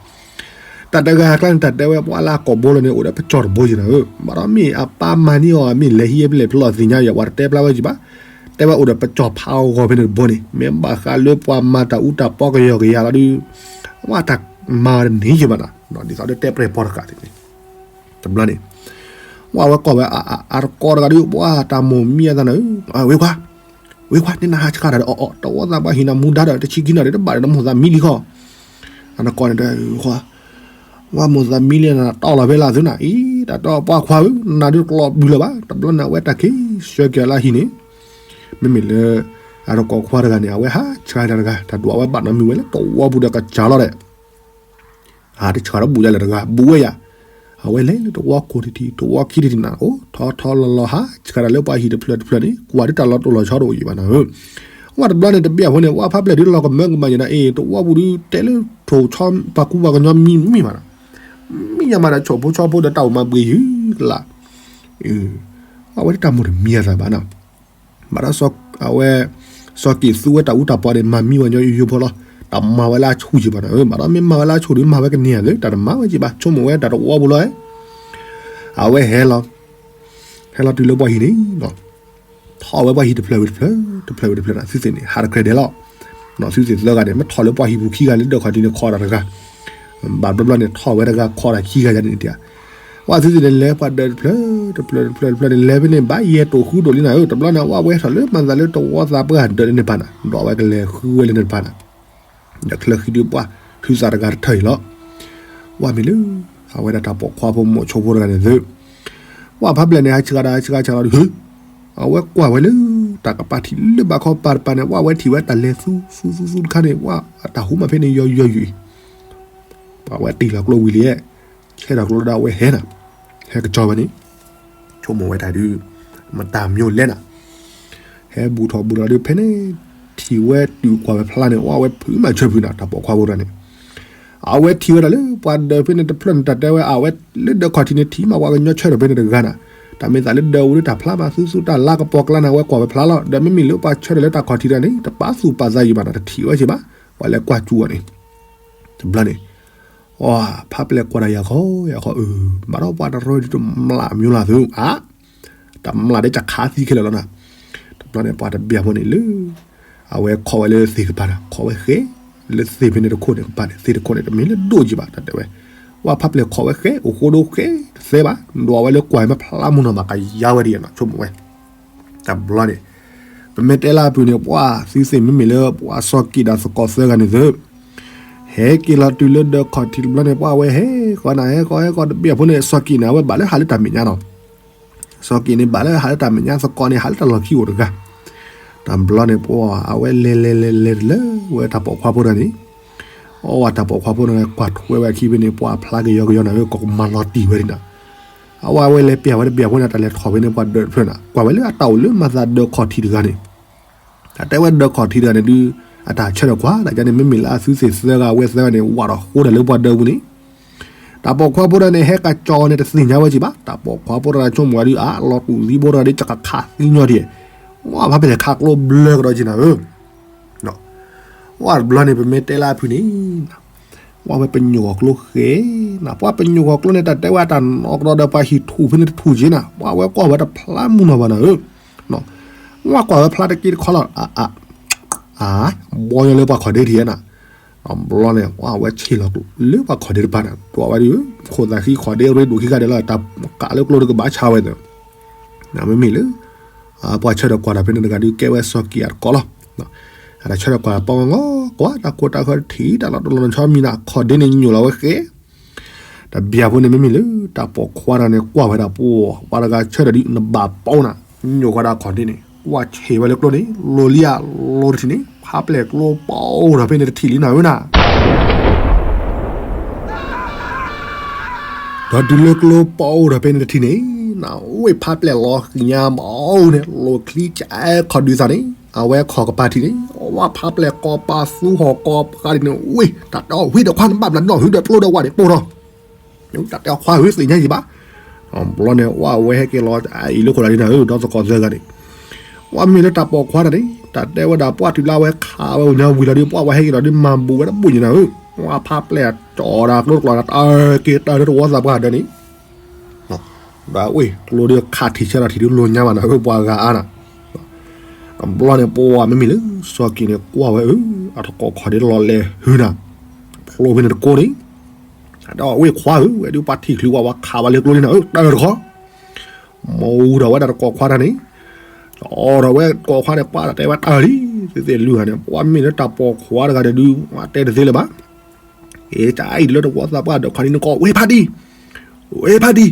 တၢ်တဂၤအကျါန့ၣ် တၢ်တဲဝဲပှၢ်လၢအကိာ်ဘိလီၤန့ၣ် အိၣ်ဒီးပကၠီၣ်တဘိက့နၤဧၢ, ဘၣ်ဒီးမ့ၢ်အပၢ်မၤန့ၢ်အီၤ မ့ၢ်လဲၤဟံးဖဲလဲၣ်ဖဲလဲၣ်သ့ၣ်ညါယၤ ပှၤတတဲဖျါဝဲက့ဘၣ်, တဲဝဲအိၣ်ဒီးပကၠီၣ်ဖးအဂီၤဖဲန့ၣ်တဘိန့ၣ် မ့ၢ်ဘၣ်ဃးလၢပှၤမၤတၢ်အူတၢ်ပီကယီၤကယၤလီၤဒုး ဝဲတၢ်မၤဝဲတန့ၢ်က့ဘၣ်နၤ, ဒ်သိးလၢတဲပျဲၢ်ပီတကးသ့ၣ်န့ၣ် တဘျီန့ၣ် ဝဲဝဲကိးဝဲ အတကိးတဂၤဒုး ပှၢ်တၢ်မိၢ်မံအသးနၤဧၢ, ဝ့ခွါ ဝ့ခွါ န့ၣ်နဟးဆှၣ်တၢ်ဒီး အီၣ်အီၣ် တဝီသးပှၢ်ဟံးနၤမူဒါဒီး တဆံခံနၣ်ရံၣ်တဘၣ်ဒီး နမိၢ်သးမံလံခီ, အတကိးန့ၣ်တဲ ခွါ ဝဲမိၢ်သးမံလံနၤ တီၢ်လီၤဖဲလၢသုနၤ အံၤ တၢ်တီပှၢ်ခွါဧၢ နၤဒုးတကျီဘုလၢၤဘၣ်, တဘျီန့ၣ် အဝဲတၢ်ခံဆၢက့ၤလၢဟံၣ်န့ၣ် မ့မ့ၢ်လၢ အတကိးခွါတဂၤန့ၣ် အဝဲဟးဆှၣ်တၢ်တဂၤ တၢ်ဒွးဝဲဘၣ်နီတမံၤဝဲလၢတဝီပူၤဒီးကစၢ်လီၤဒီး ဟးတဆှၣ်ဒီးဘူးဒ်လဲၣ်တဂၤ ဘူးဝဲယၤ, အဝဲလဲၤလၢတဝီကိးတထံၣ် တဝီခံတထံၣ်နၤ အိၣ်ထီထီလီၤလီၤ ဟးဆှၣ်တၢ်လၢပှၤဟံၣ်တဖျၢၣ်တဖျၢၣ်န့ၣ် ကွၢ်ဒ်တၢ်လီၤတိၢ်လီၤဆီတအိၣ်ယံၤဘၣ်နၤဧၢ, ဝဲတဘျီန့ၣ် တဘ့ၣ်အဃိန့ၣ် ဝဲဖးပျဲၢ်ဒုးလီၤကမၢကမၣ်ယၤနၤ အ့ၣ် တဝီပူၤဒုး တဲလၢထိၣ်ဆီပှၤကူပှၤကညီမံမံမးနၤ, မံယၤမးဒီး ဆိၣ်ဖိဆီဖိဒီးတၢ်အိၣ်မၤဘှံးယုၤကလး, အဝဲဒၣ်တၢ်မိၢ်တမံအသးဘၣ်နၤ ဘၣ်ဒီး အဝဲ စီၤက့ၤသူဝဲတၢ်အူတၢ်ပီန့ၣ် မၤမံဝဲညီယိဖိလီၤ, တမၤဝဲလၢအဆူၣ်က့ဘၣ်နၤ, ဘၣ်ဒီးမ့ၢ်မၤဝဲလၢအဆူၣ်ဒုး မၤဝဲကန့ၢ်ဧါသ့ တၢ်တမၤဝဲက့ဘၣ် ဆိကမိၣ်ဝဲတၢ်တဝီပူၤလီၤ, အဝဲဟဲလီၤ, ဟဲလီၤတုၤလၢပှၤဟံၣ်န့ၣ် ထီၣ်ဝဲပှၤဟံၣ်တဖျၢၣ်ဝံၤတဖျၢၣ် တဖျၢၣ်ဝံၤတဖျၢၣ်နၤ သုသ့ၣ်န့ၣ် ဟးတကြၢးဒဲးလီၤ, သုသ့ၣ်သၢဂၤန့ၣ် မ့ၢ်ထီၣ်လၢပှၤဟံၣ်ပူၤခံဂၤလၢဒၢးခီၣ်ထံးန့ၣ် ခိးတၢ်တဂၤ ဘၣ်ဘျီဘျီန့ၣ် ထီၣ်ဝဲတဂၤခိးတၢ်ခံဂၤယၤန့ၣ်တဧါ, ဝဲသုသ့ၣ်န့ၣ် လဲၤပှၤဒၢးတဖျၢၣ် တဖျၢၣ်တဖျၢၣ်တဖျၢၣ်န့ၣ် လဲၤဖဲန့ၣ် ဘၣ်ယဲၢ်တိာ်ဃုတိာ်လံနၤဧၢ, တဘျီန့ၣ် ဝဲဝဲထီၣ်လၢမၤသးလၢတဝီသးပှၢ်ဒၢးန့ၣ်တဖၣ်နၤ ဒီးဝဲကလဲၤဃုဝဲလၢန့ၣ်တဖၣ်နၤ ဒီးချၢဃံဒုးပှၢ် ဟုသးတဂၤတထၢၣ်အံၤလီၤ, ဝဲမ့ၢ်လၢ အဝဲဒၣ်တၢ်ပိာ်ခွါဖိမိၤဆိဖိတဂၤန့ၣ်သု ဝဲဖးပျဲၢ်န့ၣ် ဟးဆှၣ်တၢ် ဟးဆှၣ်တၢ် ဟးဆှၣ်တၢ်လီၤဒုး အဝဲကွၢ်ဝဲလၢ တၢ်ကပၤထံးလၢဘၣ်ခီပၤတပၤန့ၣ် ဝဲဝဲထံၣ်ဝဲတၢ်လဲၤသူသူသူသူတခါန့ၣ် ဝဲတၢ်ဟူမးဖဲန့ၣ် ယီၤယီၤယုာ်အံၤ ပှၤဝဲတ့ၢ်လီၤကျိဝံၤလံ, ဆဲထီၣ်ကျိဒီးအဝဲဟဲနၤ, ဟဲကစီၤဝဲန့ၣ်, ဆိကမိၣ်ဝဲတၢ်ဒုး, မတၤမံၤလဲၣ်နၤ, ဟဲဘူးထီၣ်ဘူးထီၣ်ဒုးဖဲန့ၣ်, ထံၣ်ဝဲတုၤကွၢ်ဝဲဖျါန့ၣ် ဝဲဝဲဖုးမးဆၢဖုးနၤ တၢ်ပိာ်ခွါဖိတဂၤန့ၣ်, အဝဲထံၣ်ဝဲဒၣ်လၢပှၤဒၢးဖဲန့ၣ်တဖျၢၣ်န့ၣ် တၢ်တဲဝဲ အဝဲလၢဒၢးခီၣ်ထံးန့ၣ် ထံၣ်မးပှၤကညီဆၢထၢၣ်ဖဲန့ၣ်တဂၤနၤ, တၢ်မ့ၢ်သးလၢဒၢးဝံၤလၢတၢ်ဖျါမး သူသူတၢ်လါကပီၤကျါနၤ ဝဲကွၢ်ဝဲဖျါလီၤ, ဒီးမ့မ့ၢ်လၢပှၤဆၢထၢၣ်လၢတၢ်ခီၣ်ထံးတဂၤန့ၣ် တပာ်သူၣ်ပာ်သးယံၤဘၣ်နၤ တထံၣ်ဝဲက့ဘၣ်, ပှၤလဲၤကွၢ်ကၠူအီၤန့ၣ် တဘျီန့ၣ်, အဖးပျဲၢ်ကွၢ်ဒီးယၤခီ, ယၤခီအုး, ဘၣ်ဒီးပှၤတရၢဒုးတမျၢ်မံၤလၢ်သု, အါ, တမျၢ်ဒ်ကခးသံခဲလၢာ်လီၤနၤ, တဘျီန့ၣ် ပှၤတဘ့ၣ်ဖိန့ၣ်လၢ, အဝဲခိးဝဲလၢသ့ၣ်ကပၤနၤ ခိးဝဲဃဲ, လၢသ့ၣ်ဖဲန့ၣ်တခိၣ်န့ၣ်ကပၤန့ၣ် သ့ၣ်တခိၣ်န့ၣ် တမ့ၢ်လၢဒိၣ်က့ဘၣ် တၢ်တဲဝဲ, ဝဲဖးပျဲၢ်ခိးဝဲဃဲ အိၣ်ဃိဒိဃဲ, တသဲဘၣ်, ဒွးဝဲလၢကွၢ်မ့ၢ်ဖျါမုၢ်နီၤမး ကယါဝဲဒ်ယၤနီၤ ဆိကမိၣ်ဝဲ တဘျီန့ၣ်, ပမ့ၢ်တဲလၢအပူၤန့ၣ် ပှၤသုသ့ၣ်မ့မ့ၢ်လၢပှၤစီၤကံးဒၣ်သကိးသၢဂၤန့ၣ်သု, ဟဲက့ၤလီၤတုၤလၢဒၢးခီၣ်ထံးတဘျီန့ၣ် ပှၤဝဲဟဲဃီနၤ ဟဲဃီဟဲဃီတဘ့ၣ်အဖိန့ၣ် စီၤကံးန့ၣ် အဝဲဘၣ်လၢဟးလၢတၢ်မဲာ်ညါနီၤ, စီၤကံးန့ၣ် ဘၣ်လၢဟးလၢတၢ်မဲာ်ညါ သကိးန့ၣ် ဟးလၢတၢ်လီၢ်ခံအိၣ်တဂၤ, တဘျီန့ၣ် ပှၤအဝဲလဲၤလဲၤလဲၤလဲၤတလၢဝဲတၢ်ပိာ်ခွါဖိတဂၤန့ၣ်, အဝဲတၢ်ပိာ်ခွါဖိန့ၣ် ကွၢ်ထွဲဝဲအခံဖဲန့ၣ် ပှၤဖျါကယီကယီနၤဧၢ ကမၤလီၤတံၢ်ဝဲဒ်နၤ, အဝဲဝဲလဲၤပျၢ်ဝဲတဘျီဖိန့ၣ် တၢ်လဲၤထီၣ်ဖဲန့ၣ် ပှၤဒၢးတဖျၢၣ်န့ၣ် ကွၢ်ဝဲလၢအတၢ်အိၣ်လၢမၤသးဒၢးခီၣ်ထံးတဂၤန့ၣ်, တၢ်တဲဝဲဒၢးခီၣ်ထံးတဂၤန့ၣ်ဒုး အတၢ်ဆၢထၢၣ်ကွၢ်တၢ်န့ၣ် မ့မ့ၢ်လၢအသုသ့ၣ်သၢဂၤဝဲသၢဂၤန့ၣ် ဝးထီၣ်ဃိတၢ်လၢပှၤဒၢးပူၤန့ၣ်, တၢ်ပိာ်ခွါဖိတဂၤန့ၣ် ဟဲက့ၤကၠီန့ၣ် တသ့ၣ်ညါဝဲက့ၤဘၣ်, တၢ်ပိာ်ခွါဖိတဂၤဆိကမိၣ်ဝဲဒုး အါ လီၤတူာ်သံဖိတဂၤဒုး ကခးသံညီဒံး, ဝဲဖးဖဲလဲၣ်ခးကျိဘျၢကဒီးက့ၤနၤဧၢ ဝဲတဘျီန့ၣ် ပမ့ၢ်တဲလၢအဖုၣ်န့ၣ်, ဝဲပညိၣ်ဂီၤကျိဃဲ, နပှၤပညိၣ်ဂီၤကျိန့ၣ် တၢ်တဲဝဲတၢ်နီၢ်ကဒီးဒီးပှၤဟံၣ်ထူၣ်ဖဲန့ၣ်တထူၣ်က့ၤနၤ, ပှၤဝဲကွၢ်ဝဲတဖျါမုၢ်နီၢ်ဘၣ်နၤဧၢ, ဝဲကွၢ်ဝဲဖျါတက့တခီလီၤ, အါ, ဘီညီလၢပှၤခီၣ်ဒ့ထံးနၤ, တဘျီန့ၣ် ဝဲဆ့ၣ်လီၤကျိလၢပှၤခီၣ်ဒ့တဖၣ်န့ၣ် ဒွးဝဲဒုး, ခိၣ်သးဃံခီၣ်ဒ့ရ့ဒိၣ်ခံခါဒဲးလီၤ, တၢ်ကးလၢကျိတကဘၣ်ဆါဝဲသၢ မ့မ့ၢ်လၢ ပှၤဆၢထၢၣ်ကွၢ်တၢ်ဖဲန့ၣ်တဂၤဒုး ကဲဝဲစီၤက့ၤအတကိးလီၤ, အတၢ်ဆၢထၢၣ်ကွၢ်ပီမဂီၤကွၢ် တၢ်ကိၢ်တၢ်ဂီၤထံး တၢ်လီၤတလီၤဆီမံၤနၤ ခီၣ်ဒ့န့ၣ်ညိၣ်လီၤဝဲဃဲ, တဘျီဖိန့ၣ် မ့မ့ၢ်လၢတၢ်ပိာ်ခွါတဂၤန့ၣ် ကွၢ်ဝဲဒၣ်ပှၤတဂၤဆၢထၢၣ်ဒုး နဘၣ်ပီနၤ, ညိၣ်ဃီဒၣ်ခီၣ်ဒ့န့ၣ် ကွၢ်ဆ့ၣ်ဝဲလၢကျိန့ၣ် လိၤလံဧါ, လိၤတထံၣ်န့ၣ် ဖးပျဲၢ်ကျိပအိၣ်ထီၣ်ဖဲန့ၣ်တထံၣ်လံနၤဧၢနၤ ဒီးတုၤလၢကျိပအိၣ်ထီၣ်ဖဲန့ၣ်တထံၣ်န့ၣ်, နဝ့ၢ်ဖးပျဲၢ်လီၤဃံၤညါမအိၣ်န့ၣ် လိၣ်ချံကအဲခီၣ်ဒုးသးန့ၣ် အဝဲခီၣ်ကပၤထံးန့ၣ် ဝဲဖးပျဲၢ်ကိးပၤသူဟီၣ်ကိးပၤဒ်န့ၣ် ဝ့ၢ် တၢ်တဲအီၤ ဝ့ၢ်ဒီးခွါနဘၣ်ဘျးနီၣ် ဟုဒီးကျိဒီးဝဲန့ၣ်ပိၢ်ထီၣ်, တၢ်တဲအီၤခွါဧၢ သ့ၣ်ညါယံၤဘၣ်, ဘျီန့ၣ် ဝဲဝဲဟဲက့ၤလီၤအံၤလၢခိၣ်လီၤဒ်နၤဧၢ ဒီးသကိးသၢဂၤန့ၣ် ဝဲမ့ၢ်လၢတၢ်ပိာ်ခွါတဂၤန့ၣ် တၢ်တဲဝဲဒၣ်ပှၢ်တုၤလၢအဝဲခးဝဲအိၣ်ညါဝံၤလီၤဒုး ပှၢ်ဝဲဟဲက့ၤလီၤဒုးမၤဘူးဝဲတဘူၣ်ညါနၤဧၢ, ဝဲဖးပျဲၢ်ကၠီၤဒၣ်ကျိတကျိးနၤ တၢ်က့ၤတၢ်လၢတဝီသးပှၢ်ဒၢးန့ၣ် ဒီးဝ့ၢ်ကျိဒုးခးထံၣ်ဆၢထီၣ်ထံၣ်ဒုးလိၤညါဘၣ်နၤဧၢ ပှၤဂၤအါနၤ, တဘျီန့ၣ် ပှၢ်မ့မ့ၢ်လၢ စီၤက့ၤန့ၣ် ကွၢ်ဝဲဧၢ အတကိးခီၣ်ဒ့လီၤလဲၤဟုနၤ, ဖျိဖဲန့ၣ်တကိးန့ၣ် တၢ်တဲအီၤ ဝ့ၢ်ခွါဧၢ ဝဲဒုးပှၤထံၣ်ချုးဝဲ ဝဲခးဝဲလၢကျိန့ၣ်နၤဧၢ တၢ်တခီ မၤအူထီၣ်ဝဲဒၣ်တကိးခွါတဂၤန့ၣ်, အိးထီၣ်ဝဲကိးခွါန့ၣ် ပှၢ်တၢ်တဲဝဲတၢ်လံ, သ့ၣ်သ့ၣ်လုၢ်ဂၤန့ၣ် ပှၢ်မ့ၢ်လၢတၢ်ပိာ်ခွါတဂၤဒီးဒုး တဲတသ့လၢၤဘၣ်, အ့ တၢ်အံၤလၢတဝီသးပှၢ်ဒီးခီန့ၣ်နကိး ဝ့ၢ်ဖးဒံ, ဝ့ၢ်ဖးဒံ,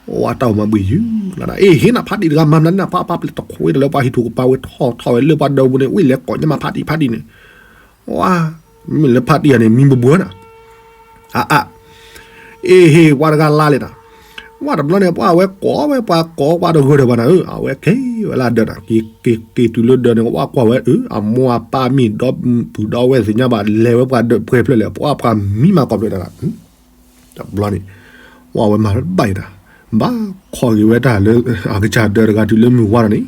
ဝဲတၢ်အိၣ်မၤဘှံးယုၤလီၤနၤ, အ့ ဟ့ၣ်နၤဖးဒံတဂၤ မၤမနုၤနၤ ဖးဖးပျဲၢ်တခွ့တလၢပှၤဟံၣ်ထူၣ်ကပၤဝဲထီၣ်ထီၣ်ဝဲလၢပှၤဒၢးပူၤန့ၣ် ဝ့ၢ်လဲၤကိးညါမးဖးဒံဖးဒံန့ၣ်, ဝဲ မ့မ့ၢ်လၢဖးဒံယၤန့ၣ် မံဘဘှၢနၤ အါအါ, အ့ဟ့ၣ် ပှၤတဂၤလါလဲၣ်နၤ, ဝဲတဘျီန့ၣ် ပှၢ်ဝဲကိးဝဲပှၤကိးပှၤတဂၢၢ်ဒီးဘၣ်နၤဧၢ, အဝဲက့ၤဝဲလၢဒၢးနၤ, က့ၤက့ၤတုၤလၢဒၢးန့ၣ် ဝဲကွၢ်ဝဲအၢ အမိၢ်အပၢ်မ့ၢ်ဒီပုၢ်ဒီဝဲၢ်သ့ၣ်ညါဘၣ် လဲၤဝဲပှၤဒၢးပှဲၤဖျၢၣ်လဲၣ်, ပှၢ်ပှၤမံမၤကိးဖျၢၣ်တၢ်နၤ တဘျီန့ၣ် ဝဲဝဲမၤတဘၣ်အံၤတၢ်, ဘၣ်ခိးက့ၤဝဲတၢ်လၢ အကစၢ်ဒၢးတဂၤတုၤလၢမုၢ်ဝါထီၣ်န့ၣ်,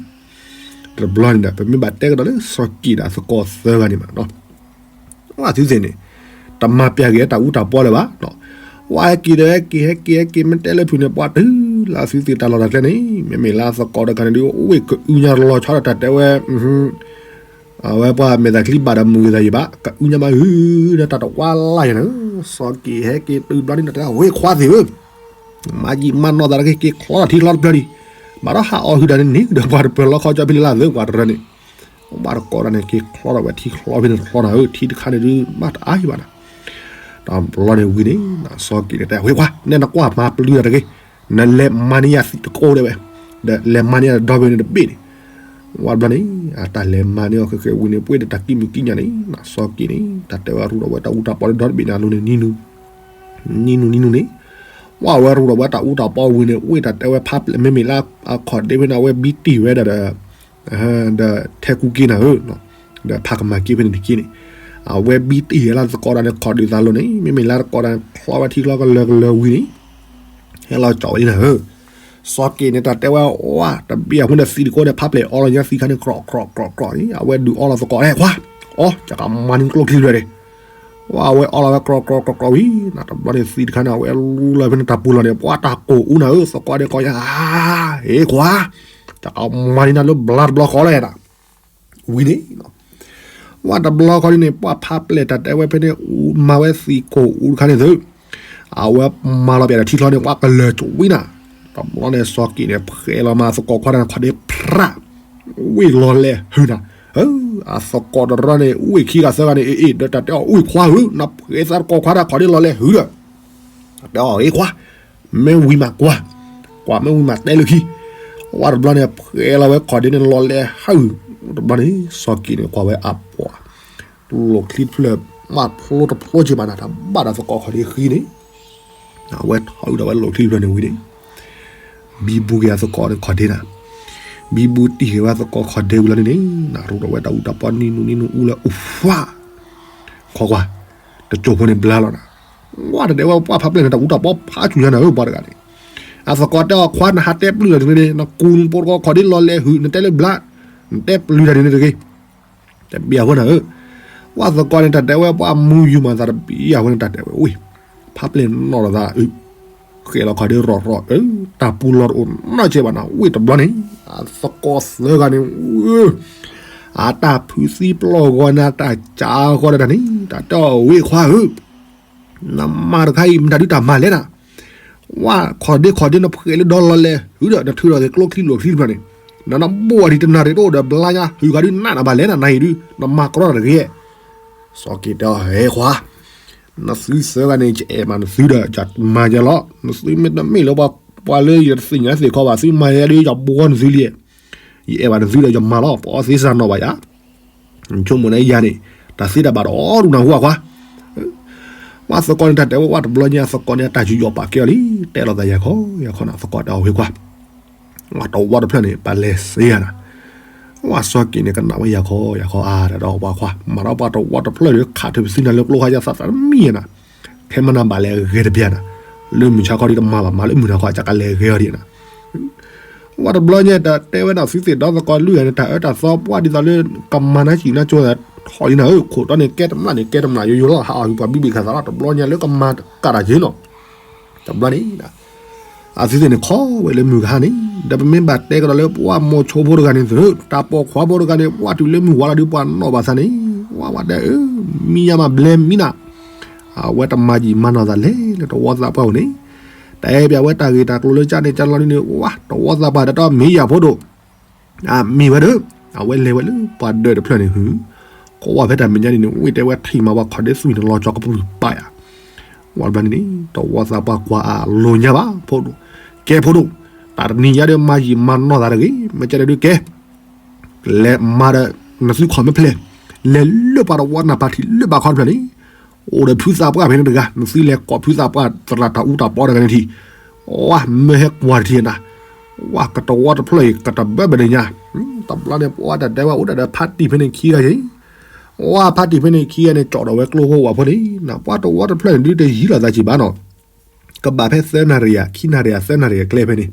တဘျီန့ၣ်ဒီး ပမ့ၢ်ဘၣ်တဲကဒီးလၢစီၤက့ၤဒီးသကိးသၢဂၤန့ၣ်မး, ဝဲသုသ့ၣ်န့ၣ် တမၤပျၢ်က့ၤတၢ်အူတၢ်ပီလၢၤဘၣ်, ဝဲဟဲက့ၤဒီးဟဲက့ၤ ဟဲက့ၤ ဟဲက့ၤ မ့ၢ်တဲလၢဖုၣ်န့ၣ် ပှၢ်တုၤလၢသုသ့ၣ်တၢ်လီၢ်တၢ်ကျဲန့ၣ် မ့မ့ၢ်လၢသကိးတဂၤန့ၣ်ဒုး အိၣ်ဝ့ၢ်ကအုညါတလီၤဆီဒီးတၢ်တဲဝဲ အဝဲပှၤမဲာ်သးချံဘၣ်ဒီးမုၢ်ဂ့ၤသးယံၤဘၣ် ကအုညါမးဧၢ, ဒီးတၢ်တဝါလၢ်ယၤန့ၣ်, စီၤက့ၤဟဲက့ၤတုၤဘျီန့ၣ် တၢ်တဲဝ့ၢ်ခွါသ့ၣ်ဧၢ, မၤယံာ်မၤနီၢ်သးတဂ့ၤ က့ၤချီထီၣ်ထံချီတဖျၢၣ်လံ, ဘၣ်ဒီးဟးအီၣ်ဟုၣ်တၢ်န့ၣ်န့ၣ် ဒီးပှၤတပၢၤလီခီကၠီဖဲလၢလၢသၢပှၤတရၢန့ၣ်, ဘၣ်တကိးတၢ်န့ၣ် က့ၤချီထီၣ်ဝဲထံချီဖဲန့ၣ်တချီနၤဧၢ, ထံတခါန့ၣ်ဒုး ဘၣ်တအါယံၤဘၣ်နၤ တဘျီန့ၣ်ဝံၤန့ၣ် စီၤက့ၤန့ၣ်တဲဝ့ၢ်ခွါ နဲနကွၢ်မၤပျုၤတၢ်တဂ့ၤ, နလဲၤမၤန့ၢ်ယၤသံးတကိးဒဲးဝဲ, ဒီးလဲၤမၤန့ၢ်ယၤဒီဘ့ၣ်န့ၣ်တဘ့ၣ်န့ၣ်, ဝဲတဘျီန့ၣ် အတၢ်လဲၤမၤန့ၢ်အီၤဃဲးဃဲးဝံၤန့ၣ် ပှ့ၤဒီးတၢ်ကံၣ်မုၢ်ကံၣ်ညါန့ၣ် စီၤက့ၤန့ၣ် တၢ်တဲဝဲရူးဒီးဝဲတၢ်အူတၢ်ပီလၢဒီတဘ့ၣ်န့ၣ်အလိၤန့ၣ် နံၤနူၤ နံၤနူၤနံၤနူၤန့ၣ်, ဝဲဝဲရူးဒီးဝဲတၢ်အူတၢ်ပီဝံၤန့ၣ် ဝ့ၢ်တၢ်တဲဝဲဖးပျဲၢ် မ့မ့ၢ်လၢအခီၣ်ဒ့ဖဲန့ၣ် အဝဲဘံတံၢ်ဝဲဒၣ်ဒီး ဒီးထဲကူက့နၤဧၢ, ဒီးဖးကမၤက့ဖဲန့ၣ်တက့န့ၣ်, အဝဲဘံတံၢ်ဟဲလၢသကိးတၢ်န့ၣ် ခီၣ်ဒုးသးလိၤန့ၣ် မ့မ့ၢ်လၢသကိးတၢ်န့ၣ် ချီဝဲထံချီကလၢာ်ကလၢာ်ဝံၤန့ၣ်, ဟဲလီၤကၠီဝဲလံနၤဧၢ, စီၤက့ၤန့ၣ် တၢ်တဲဝဲဝဲ တဘ့ၣ်အဃိန့ၣ် သံးတကိးန့ၣ် ဖးပျဲၢ်အီလီၤညါသံးခါန့ၣ် ကြီၢ်ကြီၢ်ကြီၢ်ကြီၢ်န့ၣ် အဝဲဒုးအီလီၤသကိး ဟဲခွါ, အီ ကကမၤန့ၢ်ကျိချံလွဲၢ်န့ၣ်, ဝဲအဝဲအီလီၤဝဲကြီၢ်ကြီၢ်ကြီၢ်ကြီၢ်ဝံၤ နတဘျီန့ၣ် သံးတခါန့ၣ် အဝဲလူလီၤဖဲန့ၣ်တၢ်ပူၤလီၤန့ၣ် ပှၤတၢ်ကိၢ်အူနၤဧၢ, သကိးန့ၣ်ကိးညါ ဟ့ခွါ တၢ်ကမၤန့ၢ်နၤလၢဘျါတဘျီဃီလီၤနၤ, ဝံၤန့ၣ်, ဝဲတဘျီဃီဒ်န့ၣ် ပှၤဖးပျဲၢ်တၢ်တဲဝဲဖဲန့ၣ် မၤဝဲသံးကိၢ်အူတခါန့ၣ်သု, အဝဲမၤလီၤပျဲၢ်ဒီးထံချီန့ၣ် ပှၤကလၢၤကဝံၤနၤ, တဘျီန့ၣ် စီၤက့ၤန့ၣ် ဖှဲးလီၤမၤသကိးခွါတၢ်န့ၣ် ခီၣ်ဒ့ဖြး ဝ့ၢ်လီၤလဲၤဟုၣ်နၤ, အသကိးတရၢန့ၣ် ဝ့ၢ်ခံဂၤသၢဂၤန့ၣ် အ့ၣ်အ့ၣ် ဒီးတၢ်တဲအီၤ ဝ့ၢ်ခွါဧၢ နဖှဲးသးသကိးခွါတၢ်ခီၣ်ဒ့လီၤလဲၤဟုၣ်ဒီး တဲအီၤ အ့ၣ်ခွါ, မ့ၢ်ဝံၤမးကွၢ်, ကွၢ်မ့ၢ်ဝံၤမးတဲလၢခံ, ဝဲတဘျီန့ၣ် ဖှဲးလီၤဝဲခီၣ်ဒ့န့ၣ်လီၤလဲၤဟုၣ်, တဘျီန့ၣ် စီၤက့ၤန့ၣ် ကွၢ်ဝဲအပှၤ, လိၣ်ချံတဖျၢၣ် မးဖျိတဖျိက့ၤဘၣ်နၤ တၢ်ဘၣ်ဒီးသကိးခီၣ်ဒ့ဃံန့ၣ်, အဝဲထီၣ်အုၣ်ဒီးဝဲလိၣ်ချံတဖျၢၣ်န့ၣ်ဝံၤန့ၣ်, ဘံဘူက့ၤအသကိးဒီးခီၣ်ဒ့နၤ, ဘံဘူတံၢ်က့ၤဝဲသကိးခီၣ်ဒ့ဝံၤလီၤန့ၣ်န့ၣ် နရူးဒီးဝဲတၢ်အူတၢ်ပီနံၤနူနံၤနူအူလၢအိၣ်ဖှၣ်, ခီကွၢ်, တကၠိဖိန့ၣ်ဘျါလီၤနၤ, ဝဲတတဲဝဲပှၢ်ဖးပျဲၢ်န့ၣ် တၢ်အူတၢ်ပီဖးဆူညါနၤဧၢ ပှၤတဂၤန့ၣ်, အသကိးတဲအီၤ ခွါ နဟးတဲပျုၢ်လီၤတန့ၣ် နကူနပိတကီၢ်ခီၣ်ဒ့လီၤလဲၤဟုၣ် နတဲလၢဘျါ, နတဲပျုၢ်တၢ်န့ၣ်တဂ့ၤ တဘၣ်အဃိနၤဧၢ, ဝဲသကိးန့ၣ် တၢ်တဲဝဲပှၢ်မူယူၤမၤသးတဘၣ်အဃိန့ၣ် တၢ်တဲဝဲဝံၤ, ဖးပျဲၢ်နီၣ်လီၤသးအုး, ဃဲလီၤခီၣ်ဒ့ရီၣ်ရီၣ်အုး, တၢ်ပူၤလီၤတအိၣ်နီတစဲးဘၣ်နၤ ဝံၤတဘျီန့ၣ်, အသကိးသၢဂၤန့ၣ်, အတၢ်ဖုးသံပျီၢ်ဂီၤန့ၣ် တၢ်ကးဂီၤဒီးတၢ်န့ၣ် တၢ်တဲအီၤဝံၤခွါဧၢ နမၤတခါအံၤ မတၤဒုးတၢ်မၤလဲၣ်နၤ, ဝဲခီၣ်ဒ့ခီၣ်ဒ့နဖှဲးလၢဒီလီၤလဲၤ ဟုဒီးနထုးထီၣ်က့ၤကျိချံလိာ်ချံတဖျၢၣ်န့ၣ်, နနဘိၣ်အီၤဒံးတနၣ်ရံၣ်တအိၣ်ဒီးဘျါညါ ဟုးဂၤဒုးနးနၤဘၣ်လဲၣ်နၤ နအံၤဒုး နမၤကြီတၢ်တဂ့ၤ, စီၤက့ၤတဲအီၤ ဟဲခွါ, နသုသၢဂၤန့ၣ် ယအဲၣ်ဘၣ်နသုဒီး ယမၤယဲလီၤ, နသုမ့တမ့ၢ်လၢပှၤ ပှၤလၢယတသ့ၣ်ညါသ့ၣ်ခီဘၣ် သုမၤယဲဒုး ယဘှီနသုလံ, ယအဲၣ်ဘၣ်နသုဒီး ယမၤလီၤ ပအီသ့စၢ်နီၣ်ဘၣ်ယၤ ဆိကမိၣ်န့ၣ်ယၤန့ၣ် တၢ်သ့တၢ်ဘၣ်တအိၣ်ဒူၣ်နၢ်ဟူအခွါ, ဝဲသကိးန့ၣ် တၢ်တဲဝဲဝဲတဘျီညါ သကိးန့ၣ် အတၢ်ယူးယီၣ်ပာ်ကဲအီၤလံ, တဲလိာ်သးယၤခီယၤခီနၤ သကိးတဲအီၤဝံၤခွါ, ဝဲတဝီတဖျၢၣ်န့ၣ် ပလဲၤစ့ယၤနၤ, ဝဲစီၤက့ၤန့ၣ် ကနၣ်ဝဲယၤခီယၤခီအါ တၢ်ဒီးပှၤခွါ မၤဒီးပှၤတဝီတဖျၢၣ်ဒီး ခးထုးပသံနၤလၢကျိခါယသးသးတမံၤနၤ, ခဲမနၤဘၣ်လဲၤဂဲၤတဘျီနၤ, လၢမုၢ်ဆါခီဒ်တမၤဘၣ် မၤလၢမုၢ်နၤခီ ကကလဲၤဂဲၤအီၤဒံးနၤ ဝဲတဘျီညါ တၢ်တဲဝဲဒၣ်သုသ့ၣ်ဒီသကိးလွံၢ်ဂၤန့ၣ် တၢ်အၢတၢ်သီပှၢ်ဒ်သိးလၢ ကမၤနါစံၣ်နါကၠိထီၣ်လံနၤဧၢ, ခိၣ်တီန့ၣ် ကဲတမျၢ်န့ၣ် ကဲတမျၢ်ယိယိလီၤ ဟးအီၣ်ဟံၣ်ပှၤဘံဘ့ၣ်ခၣ်သးလီၤ တဘျီညါလၢကမၤကၣ်တၢ်က့နီၤ, တဘျီန့ၣ် အသုသ့ၣ်န့ၣ် ခီဝဲလၢမုၢ်ကဟါန့ၣ် ဒီးပမ့ၢ်ဘၣ်တဲကဒီးလၢပှၢ်မိၤဆိဖိတဂၤန့ၣ်သု, တၢ်ပိာ်ခွါဖိတဂၤန့ၣ် ပှၢ်တုၤလၢမုၢ်ဝါလီၤဒုးပှၤနီၣ်ဘၣ်သးန့ၣ်, ဝဲဝဲတဲအၢ, မံယါမးဘျဲမံနၤ အဝဲတမၤယံာ်မၤနီၢ်သးလဲၤလၢတဝီသးပှၢ်ဧိၤန့ၣ်, တအဲၣ်ပၠးဝဲတၢ်ဂ့ၢ်တၢ်ကျိၤလၢကၠၢန့ၣ်ကၠၢလီၤန့ၣ် ဝဲတဝီသးပှၢ်တတီမ့ၢ်ယၤဖိဒိၣ်, အမ့ၢ်ဝဲဒီး, အဝဲလဲၤဝဲလၢပှၤဒၢးတဖျၢၣ်န့ၣ်ဟု, ကဝီၤဖဲတၢ်မဲာ်ညါန့ၣ်န့ၣ် ဝံၣ်တဲဝဲထံၣ်မးဝဲခီၣ်ဒ့သွံၣ်န့ၣ် လီၤကၠီကပြုၢ်ပာ်ယၤ, ဝံၤတဘျီန့ၣ်န့ၣ် တဝီသးပှၢ်ကွၢ်အလိၤညါဘၣ်ဖိဒိၣ်, ကဲဖိဒိၣ်, တၢ်တနံၤညါဒီးမၤယံာ်မၤနီၢ်သးတဂ့ၤ, မ့ၢ်ကဲဒီးဒုးကဲ လဲၤမၤဒီး နသုခီၣ်မ့ၢ်ဖျဲး, လဲၤလၢပှၤတဝီနၢ်ပၢၢ်ထံးလၢဘၣ်ခီတဖျၢၣ်န့ၣ်, အိၣ်ဒီးဖုသးပှၢ်ဖဲန့ၣ်တဂၤ, နသုလဲၤကိးဖုသးပှၢ်သရၣ်တၢ်အူတၢ်ပီတဂၤန့ၣ်ထံး, ဝဲမ့ၢ်ဟဲကွၢ်တထံၣ်နၤ, ဝဲကတဝီတဖျၢၣ်အံၤ ကတဘၢဘၣ်ဒၣ်ညါ, တဘျီန့ၣ် ပှၤတၢ်တဲဝဲအိၣ်ဒၣ်ဒီးဖါတံၢ်ဖဲန့ၣ်ခံဂၤယံၤ, ဝဲဖါတံၢ်ဖဲန့ၣ်ခံဂၤန့ၣ် ကၠီၣ်ဒီးဝဲကျိဖိဝၤဖိန့ၣ်, နပှၤတဝီတဖျၢၣ်န့ၣ်ဒုးတယံၤလိာ်သးက့ၤဘၣ်နီၤ ကဘၣ်ဖဲသၢနၣ်ရံၣ်ယၤ ခံနၣ်ရံၣ်ယၤ သၢနၣ်ရံၣ်ယၤကျဲဖဲန့ၣ်,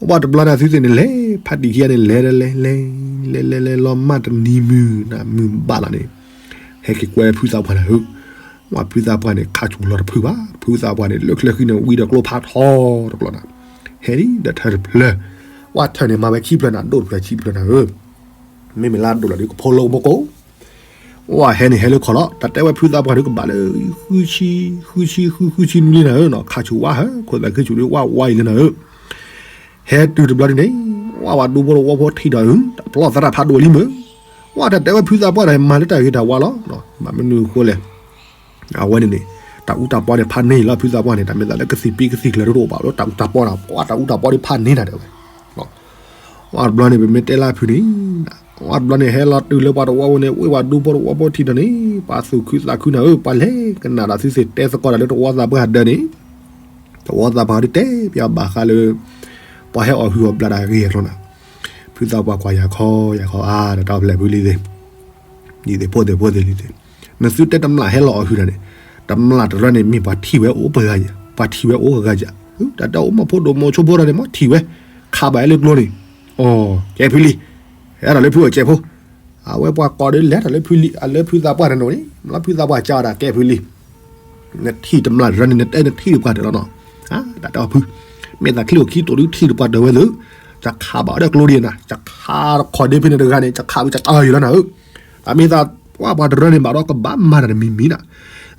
ဝဲတဘျီန့ၣ် အသုသ့ၣ်န့ၣ်လဲၤ ဖါတံၢ်ခံဂၤန့ၣ် လဲၤဒီးလဲၤ လဲၤ လဲၤ လဲၤ လဲၤ လီၤမၢ်တနံၤမုၢ်နၤ မုၢ်ဘၣ်လီၤန့ၣ်, ဟဲက့ၤကွဲဖုသးပှၢ်နၤဧၢ, ဝဲဖုသးပှၢ်န့ၣ် ခါဆူၣ်လီၤတဖုဘၣ်, ဖုသးပှၢ်န့ၣ် လၢချၢဃံန့ၣ် ဝံၤဒီးကျိဖးထီတကျီနၤ, ဟဲလံဒီးထၢတဖျၢၣ်, ဝဲထၢန့ၣ်မၤဝဲခံဖျၢၣ်နၤ ဒိၣ်တဖျၢၣ်ခံဖျၢၣ်နၤဧၢ, မ့မ့ၢ်လၢဒိၣ်လီၤဒုးကဖိလၢကမိၢ်ကိး ဝဲဟဲန့ၣ်ဟဲလၢခီၣ်လီၤ တၢ်တဲဝဲဖုသးပှၢ်ဒုးကဘၣ်လၢ ဃုဆံ ဃုဆံ ဃု ဃုဆံနွံလံနၤဧၢနီၤ ခးဆူၣ်ဝါဟၢ ခိၣ်သးခုဆူၣ်ဒုးဝါဝါအံၤလၢနၤဧၢ, ဟဲတုၤတဘျီဒ်န့ၣ် ဝဲဝဲဒူဖိတဝီဖိထံၣ်ဒီး တပျီသရၣ်ဖးဒိၣ်လံမုၢ်, ဝဲတၢ်တဲဝဲဖုသးပှၢ်ဒီးမၤလၢတၢ်ဂ့ၤတၢ်ဝါလီၤ, မ့ၢ်မနုၤအဃိလဲၣ် အဝဲန့ၣ်န့ၣ် တၢ်အူတၢ်ပီန့ၣ် ဖးန့ၢ်လီၤ ဖုသးပှၢ်န့ၣ် တၢ်မ့ၢ်သးလၢကသံၣ်ပံကသံၣ်ကျၢၤတအိၣ်ဘၣ်လၢတၢ်အူတၢ်ပီနၤ ပှၤတၢ်အူတၢ်ပီဒ်ဖးန့ၢ်နၤတဲဝဲ, ဝဲတဘျီန့ၣ် ပမ့ၢ်တဲလၢဖုန့ၣ်, ဝဲတဘျီန့ၣ် ဟဲလီၤတုၤလၢပှၤတဝီဖိန့ၣ် ဝ့ၢ်ဝဲဒူဖိတဝီဖိထံၣ်ဒီးန့ၣ် ပှၤသူၣ်ခုသးခုနၤဧၢ ပှၤလဲၤကနၣ်ဒီးသုသ့ၣ်တဲသကိးတၢ်လၢတဝီသးပှၢ်ဟးဒၢန့ၣ်, တဝီသးပှၢ်ဒုးတဲပျးဘၣ်ဃးလၢ ပှၤဟဲအီၣ်ဟုၣ်အီၣ်ဘျးဒၣ်ဂ့ၤအကျိၤနၤ, ဖုသးပှၢ်ကွၢ်ယၤခီ ယၤခီအါ တၢ်တၢ်ဖျဲၣ်ဖုလံသ့ၣ် ဒ်သ့ၣ်ဖိသ့ၣ်ဖိသ့ၣ်လံသ့ၣ်, နသုတဲတမျၢ်ဟဲလီၤအီၣ်ဟုၣ်တၢ်န့ၣ်, တမျၢ်တရၢန့ၣ် မ့ၢ်ပှၤထံၣ်ဝဲအိၣ်ပှဲၤဂၤယၤ, ပှၤထံၣ်ဝဲအိၣ်ဂၤယၤ, တၢ်တဲအိၣ်မးဖိဒိၣ်မးဆိဖိတၢ်န့ၣ် မ့ၢ်ထံၣ်ဝဲ, ခးဘၣ်အဲၣ်လၢကျိန့ၣ်, အီၤ ကဲဖုလံ, ဟဲတၢ်လၢဖုအီၣ်ကဲဖိ, အဝဲပှၤကိးဒုးလဲၤတၢ်လၢဖုလံ အလၢဖုသးပှၢ်တနီၤန့ၣ် လၢဖုသးပှၢ်ကၢတၢ်ကဲဖုလံ နထံၣ်တမျၢ်တရၢန့ၣ် နတဲနထံၣ်တပှၢ်တၢၢ်လီၤနီၤ, တၢ်တဲအီၤဖု, မ့ၢ်သးချံအိၣ်ခံတိာ်ဒုးထံၣ်တပှၢ်တၢၢ်ဝဲသု, ယခးဘၣ်အီၤဒီးကျိဒ်နၤ, ယခးခီၣ်ဒ့ဖဲန့ၣ်တဂၤန့ၣ် ယခးဝံၤယတၢ်အီၤယံၤလီၤနၤဧၢ, တၢ်မ့ၢ်သးပှၢ်ပှၤတရၢန့ၣ်ဘၣ်ဒီးကဘၣ်မၤတၢ်တမံၤမံၤနၤ,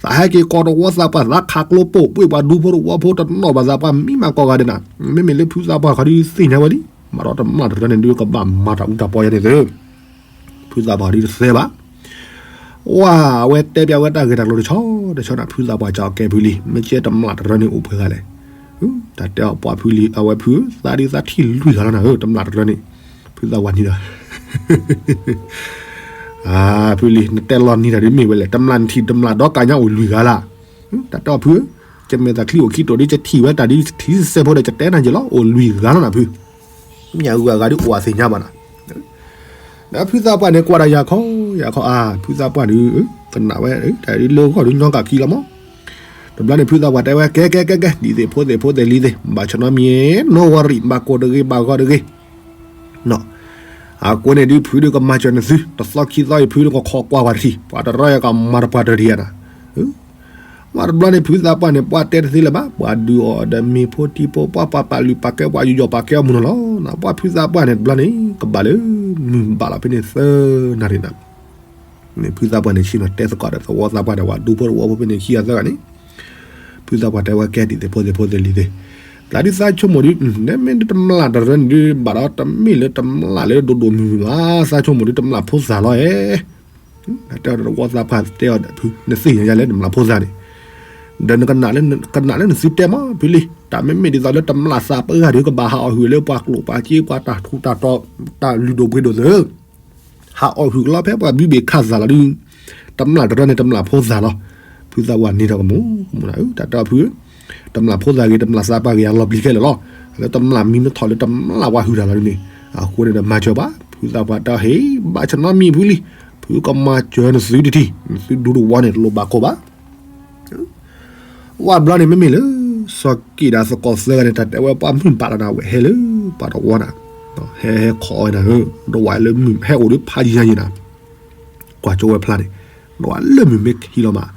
သးဟဲက့ၤကိးတဝီသးပှၢ်သးခးကျိပိာ်ပှ့ၢ်ပှၤဒူဖိတဝီဖိတနီၣ်ဘၣ်သးပှၢ်မံမၤကိးဂၤဒဲးနၤ, မ့မ့ၢ်လၢဖုသးပှၢ်ခီဒုးသ့ၣ်ညါဝဲလံ, ဘၣ်ဒီးတမျၢ်တရၢန့ၣ်ဒုးကဘၣ်မၤတၢ်အူတၢ်ပီယါန့ၣ်သု ဖုသးပှၢ်ဒုးတသဲဘၣ်, ဝဲ အဝဲတဲပျးဝဲတၢ်ဂ့ၢ်တၢ်ကျိၤတဆီတဆီနၤ ဖုသးပှၢ်ကၢအီၤကဲဖုလံ မ့ၢ်ကဲတမျၢ်တရၢန့ၣ်အိၣ်ပှဲၤဂၤလဲၣ်, တၢ်တဲအီၤပှၢ်ဖုလံ အဝဲဖု သးဒုးသးထံၣ်လွံၢ်ဂၤလီၤနၤဧၢ တမျၢ်တရၢန့ၣ်, ဖုသးပှၢ်နံၤဒီး ဖုလံ နတဲလီၤနံၤတၢ်ဒုးမ့ၢ်ဝဲလဲၣ် တမျၢ်နထံၣ်တမျၢ်ဒီးကညါအိၣ်လွံၢ်ဂၤလၢ်, တၢ်တဲအီၤဖုဧၢ, ယမဲာ်သးချံအိၣ်ခံတိာ်ဒ် ယထံၣ်ဝဲတၢ်ဒ်ထံစဲဖိဒီး ယတဲနၤယ့ၢ်လီၤ အိၣ်လွံၢ်ဂၤလီၤနၤဖု မ့ၢ်အဂုၤအဂၤဒ်အိၣ်အသ့ၣ်ညါဘၣ်နၤ ဒီးဖုသးပှၢ်န့ၣ် ကွၢ်တၢ်ယၤခီ ယၤခီ အါ ဖုသးပှၢ်ဒုး ကနၣ်ဝဲ တၢ်ဒ်လၢဂီၢ်ဒုးညီကၣ်ခံလီၤမး တဘျီန့ၣ် ဖုသးပှၢ်တဲဝဲ ကဲ ကဲ ကဲ ကဲ ဒ်သ့ၣ်ဖိသ့ၣ်ဖိသ့ၣ်လံၤသ့ၣ် ဘၣ်ဆၢနီတမံၤ နီၢ်ဝၤရံၣ် ဘၣ်ကိၢ်တဂ့ၤ ဘၣ်ဂီၢ်တဂ့ၤ အဃိန့ၣ်ဒုး ဖုဒုးကမၤစၢၤနသု တသီခံသီအံၤ ဖုဒုးကခိးကွၢ်ပှၤတထံၣ် ပှၤတရီယၤကမၤတပှၢ်တထံၣ်ယၤနၤ ဝဲတဘျီန့ၣ် ဖုသးပှၢ်န့ၣ် ပှၤတဲတသ့လၢၤဘၣ် ပှၤဒုးအီၤဒီးမ့ၤဖိထံဖိ ပှၤပာ်ပာ်လုၢ်ပာ်ကဲ ပှၤယူးယီၣ်ပာ်ကဲအီၤမုၢ်နီၤလီၤ ပှၤဖုသးပှၢ်န့ၣ် တဘျီန့ၣ် ကဘၣ်လၢ မုၢ်ဘၣ်လီၤဖဲန့ၣ်သၢနၣ်ရံၣ်နၤ န့ၣ်ဖုသးပှၢ်န့ၣ် ဆ့ၣ်နီၤတဲသကိးဒီးသဝီသးပှၢ်ဒီး ပှၤဒူဖိတဝီဖိဖဲန့ၣ် ခံဂၤသၢဂၤန့ၣ် ဖုသးပှၢ်တဲဝဲ ကဲဒ်သ့ၣ်ဖိသ့ၣ်ဖိသ့ၣ်လံၤသ့ၣ် တၢ်ဒုးသးဆိကမိၣ်ဒုး နမ့ၢ်ဒုးတမျၢ်တရၢန့ၣ်ဒုး ဘၣ်ဒီးတမ့ၢ်လၢတမျၢ်လၢဒိၣ်ဒိၣ်မုၢ်မုၢ်ဘၣ် သးဆိကမိၣ်ဒုးတမျၢ်ဖိသၣ်လီၤဧါ တဲအီၤဒီးသဝီသးပှၢ်တဲအီၤဒီး ဖု နသ့ၣ်ညါယၤလၢတမျၢ်ဖိသၣ်န့ၣ် ဒီးနကနၣ်လၢနသုတဲမး ဖုလံ တၢ်မ့မ့ၢ်ဒ်သိးလၢတမျၢ်သးပှၢ်ဂၤဒုး ကဘၣ်ဟးအီၣ်ဟုၣ်လၢပှၤကျိၣ်ပှၤစ့ ပှၤတၢ်ထူးတၢ်တီၤ တၢ်လုၢ်ဒိၣ်ပှ့ၤဒိၣ်သၢ ဟးအီၣ်ဟုၣ်ကလီဖဲ ပှၤဘုဘ့ၣ်ခးသၣ်လီၤဒုး တမျၢ်တရၢန့ၣ် တမျၢ်ဖိသၣ်လီၤ ဖုသးပှၢ်န့ၣ်ဒီးကမူၣ်ကမူၣ်နၤ တၢ်တဲအီၤဖု တမျၢ်ဖိသၣ်ဂ့ၤ တမျၢ်သးပှၢ်ဂ့ၤ အလီၤပျံၤခဲလၢာ်လီၤ လၢတမျၢ်မံမ့ၢ်ထီၣ်လၢတမျၢ်ပှၤဟုၣ်တၢ်လီၤဒုးန့ၣ် အဃိန့ၣ်ဒီးမၤစၢၤဘၣ် ဖုသးပှၢ်တဲအီၤ ဟ့ၣ် ဘၣ်ဆၢနီတမံၤဖုလံ ဖုကမၤစၢၤနသုတထံၣ် နသုဒူတဝီန့ၣ် တလိၣ်ဘၣ်ကိၢ်ဘၣ် ဝဲတဘျီန့ၣ် မ့မ့ၢ်လၢ စီၤက့ၣ်ဒီးသကိးသၢဂၤန့ၣ် တၢ်တဲဝဲပှၤမုၢ်ဘၣ်လီၤနၤ ဝဲဟဲလၢပှၤတဝီနၤ ဟဲဟဲခိးဝဲနၤဧၢ ဒဝဲလၢမုၢ်ဟဲအိၣ်ဒီးဖးယံၤညါယံၤနၤ ကွၢ်ကၠိဝဲဖျါန့ၣ် ဒဝဲလၢမုၢ်မ့ၢ်ခံလီၤမး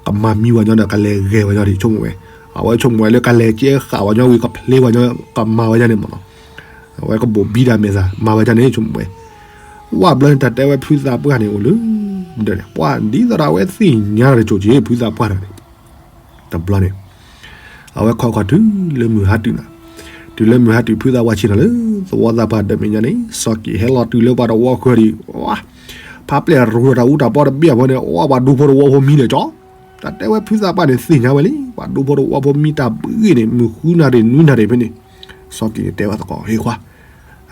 ကမၤမံဝဲညီဒီး ကလဲၤဂဲၤဝဲညီဒံး ဆိကမိၣ်ဝဲ အဝဲဆိကမိၣ်ဝဲလၢကလဲၤကဲဃာ်ဝဲညီဝံၤ ကဖျ့ဝဲညီ ကမၤဝဲညီန့ၣ်မးနီၤ အဝဲကဘိၣ်ဘံဒၣ်မဲာ်သၣ် မၤဝဲဒ်န့ၣ် ဆိကမိၣ်ဝဲ ဝဲတဘျီန့ၣ် တၢ်တဲဝဲဖုသးပှၢ်န့ၣ်အိၣ်လၢ ဒီးန့ၣ် ပှၤဒ်သိးဒီးအဝဲသ့ၣ်ညါတကၠိၣ်က့ၤ ဖုသးပှၢ်တဂၤန့ၣ် တဘျီန့ၣ် အဝဲခိးခိးတုၤလၢမုၢ်ဟါတုၤနၤ, တုၤလၢမုၢ်ဟါတုၤ ဖုသးပှၢ်ဆ့ၣ်နီၤလၢ သဝီသးပှၢ်ဒီးမဲာ်ညါန့ၣ် စီၤက့ၣ်ဟဲလီၤတုၤလၢပှၤတဝီဃၢၤဒံး, ဖးပျဲၢ်ရူၤတၢ်အူတၢ်ပီတဘ့ၣ်အဖီန့ၣ် အဝဲပှၤဒူဖိတဝီဖိမံလၢာ်ကၠီ, တၢ်တဲဝဲဖုသးပှၢ်န့ၣ် သ့ၣ်ညါဝဲလံ ပှၤဒူဖိတဝီဖိမံတၢ်ဘှံးန့ၣ် မုၢ်ဃုနၣ်ရံၣ်နွံနၣ်ရံၣ်ဖဲန့ၣ်, စီၤက့ၣ်န့ၣ်တဲဝဲသကိး ဟ့ၣ်ခွါ,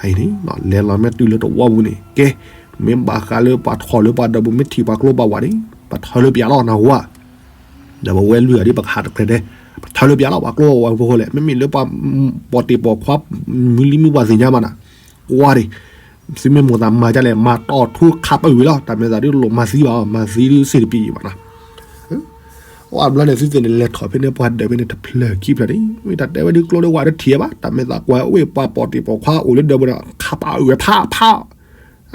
အံၤန့ၣ် လဲၤလီၤမ့ၢ်တုၤလၢတဝီပူၤန့ၣ် ကဲ, မ့ၢ်ဘၣ်ဃးလၢပှၤထီၣ်လၢပှၤဒီးပူၤ မ့ၢ်ထံၣ်ပှၤကျိပှၤဝးန့ၣ် ပထၢလၢပယၤလီၤနၢ်ဟူဧါ ဒီးပဝဲလွံၢ်ဂၤဒ်ပကဟးတကြၢးဒဲး, ပထၢလၢပယၤလီၤ ပှၤကျိပှၤဝးဖိလဲၣ်, မ့မ့ၢ်လၢပှၤပိာ်တ့ၢ်ပိာ်ခွါ မုၢ်လံမုၢ်ပှၢ်သ့ၣ်ညါမးနၤ, ကွၢ်ဒံး, သုမ့ၢ်မိၣ်သးမၤဒ်လဲၣ် မၤတီၢ်ထူခးပၢ်ဝံၤလီၤ, တၢ်မဲာ်သးဒ်လိၣ်မၤသံဘၣ်အီၤ မၤသံဒ်စ့ၢ်တပံၤဘၣ်နၤ အဘျီန့ၣ် သုသ့ၣ်န့ၣ် လဲၤထီၣ်ဖဲန့ၣ်ပှၤဒၢးဖဲန့ၣ် တဖျၢၣ်ခံဖျၢၣ်န့ၣ် မ့ၢ်တၢ်တဲဝဲဒ်ကျိဒ်ဝးတထံၣ်ဘၣ်, တၢ်မဲာ်သးကွၢ်အိၣ်ပှၤပိာ်တ့ၢ်ပိာ်ခွါအိၣ်လၢဒၢးပူၤန့ၣ် ခးပၢ်ဝံၤဖးဖး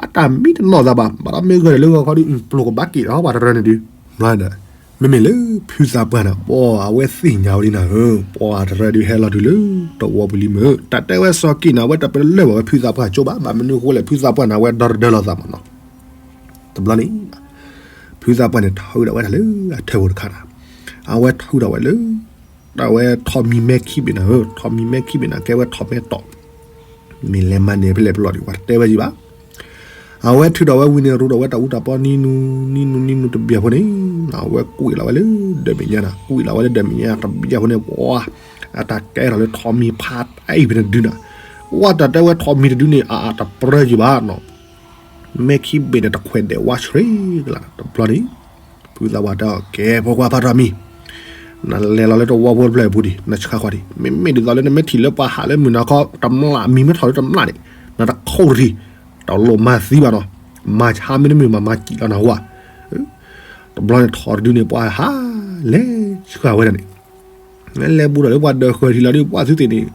အတၢ်မံတနီၢ်သးဘၣ်, ဘၣ်ဒီးမ့ၢ်ဂၢၢ်ဒၣ်လၢဂီၤခီဒ် ပျိၢ်ကဘၣ်က့ၤဒီးပှၤတရၢန့ၣ်ဒုး, ဘျီန့ၣ် မ့မ့ၢ်လၢဖုသးပှၢ်န့ၣ် ပှၤအဝဲသ့ၣ်ညါဝဲလံနၤဧၢ, ပှၤတရၢဒုးဟဲလီၤတုၤလၢတဝီပူၤလံမ့ၢ်, တၢ်တဲဝဲစီၤက့ၣ်န့ၣ် အဝဲတပလၢၢ်ဘၣ်ဝဲဖုသးပှၢ်ကၠိဘၣ်, ဘၣ်မနုၤအဃိလဲၣ် ဖုသးပှၢ်န့ၣ် အဝဲဒီတဒၢလီၤသးမးနီၤ, တဘျီန့ၣ် ဖုသးပှၢ်န့ၣ် ထုးဒီးဝဲဒၣ်လၢအထၢၣ်ပူၤတခါနၤ, အဝဲထုးဒီးဝဲလၢ အဝဲထိးမံၤမဲခံဘ့ၣ်နၤဧၢ, ထိးမံၤမဲခံဘ့ၣ်နၤ ကဲဝဲထိးမဲတီၢ်, မ့ၢ်လဲၤမၤန့ၢ်ဖဲလဲၣ်ပလီၢ်ဒံး ပှၤတတဲဝဲယံၤဘၣ်, အဝဲထုးဒီးဝဲဝံၤန့ၣ် ရူးဒီးဝဲတၢ်အူတၢ်ပီနံၤနူနံၤနူနံၤနူတဘ့ၣ်ဖိန့ၣ်, အဝဲကွံာ်လီၤဝဲလၢဒၢးမဲာ်ညါနၤ, ကွံာ်လီၤဝဲလၢဒၢးမဲာ်ညါတဘ့ၣ်ဖိန့ၣ်, ပှၤ အတၢ်ကဲထီၣ်လၢထိးမံၤဖးတၢ်အံၤဖဲန့ၣ်တဒုနၤ, ပှၤတၢ်တဲဝဲထိးမံၤတဒုန့ၣ် အအတပြၢယံၤဘၣ်နီၤ မဲခံဘ့ၣ်န့ၣ်တခွဲးဒဲးဝါဆှံကလး တဘျီန့ၣ်, ဖုသးပှၢ်တဲအီၤ ကဲ ဖိခွါဖးထီၣ်မံၤ, နလဲၤလီၤလၢတဝီဖိတဖျၢၣ်အပူၤဒံး နဆှးကွၢ်ဒံး, မ့မ့ၢ်ဒ်သိးလၢနမ့ၢ်ထံၣ်လၢပှၤဟးလၢမုၢ်နၤခီ တမျၢ်မံၤမ့ၢ်ထီၣ်လၢတမျၢ်န့ၣ် နတခိၣ်တထံၣ်, တလိၣ်မၤသံဘၣ်နီၤ, မၤဆါမ့တမ့ၢ်မၤမၤစံၣ်လီၤနၢ်ဟူဧါ, တဘျီန့ၣ်ထိးတဒုန့ၣ် ပှၤဟးလဲၤဆှးဝဲဒၣ်န့ၣ် လဲၤဘူးဒီးလၢပှၤဒၢးဃၢၤထံးလီၤဒ်ပှၤသုသ့ၣ်န့ၣ်,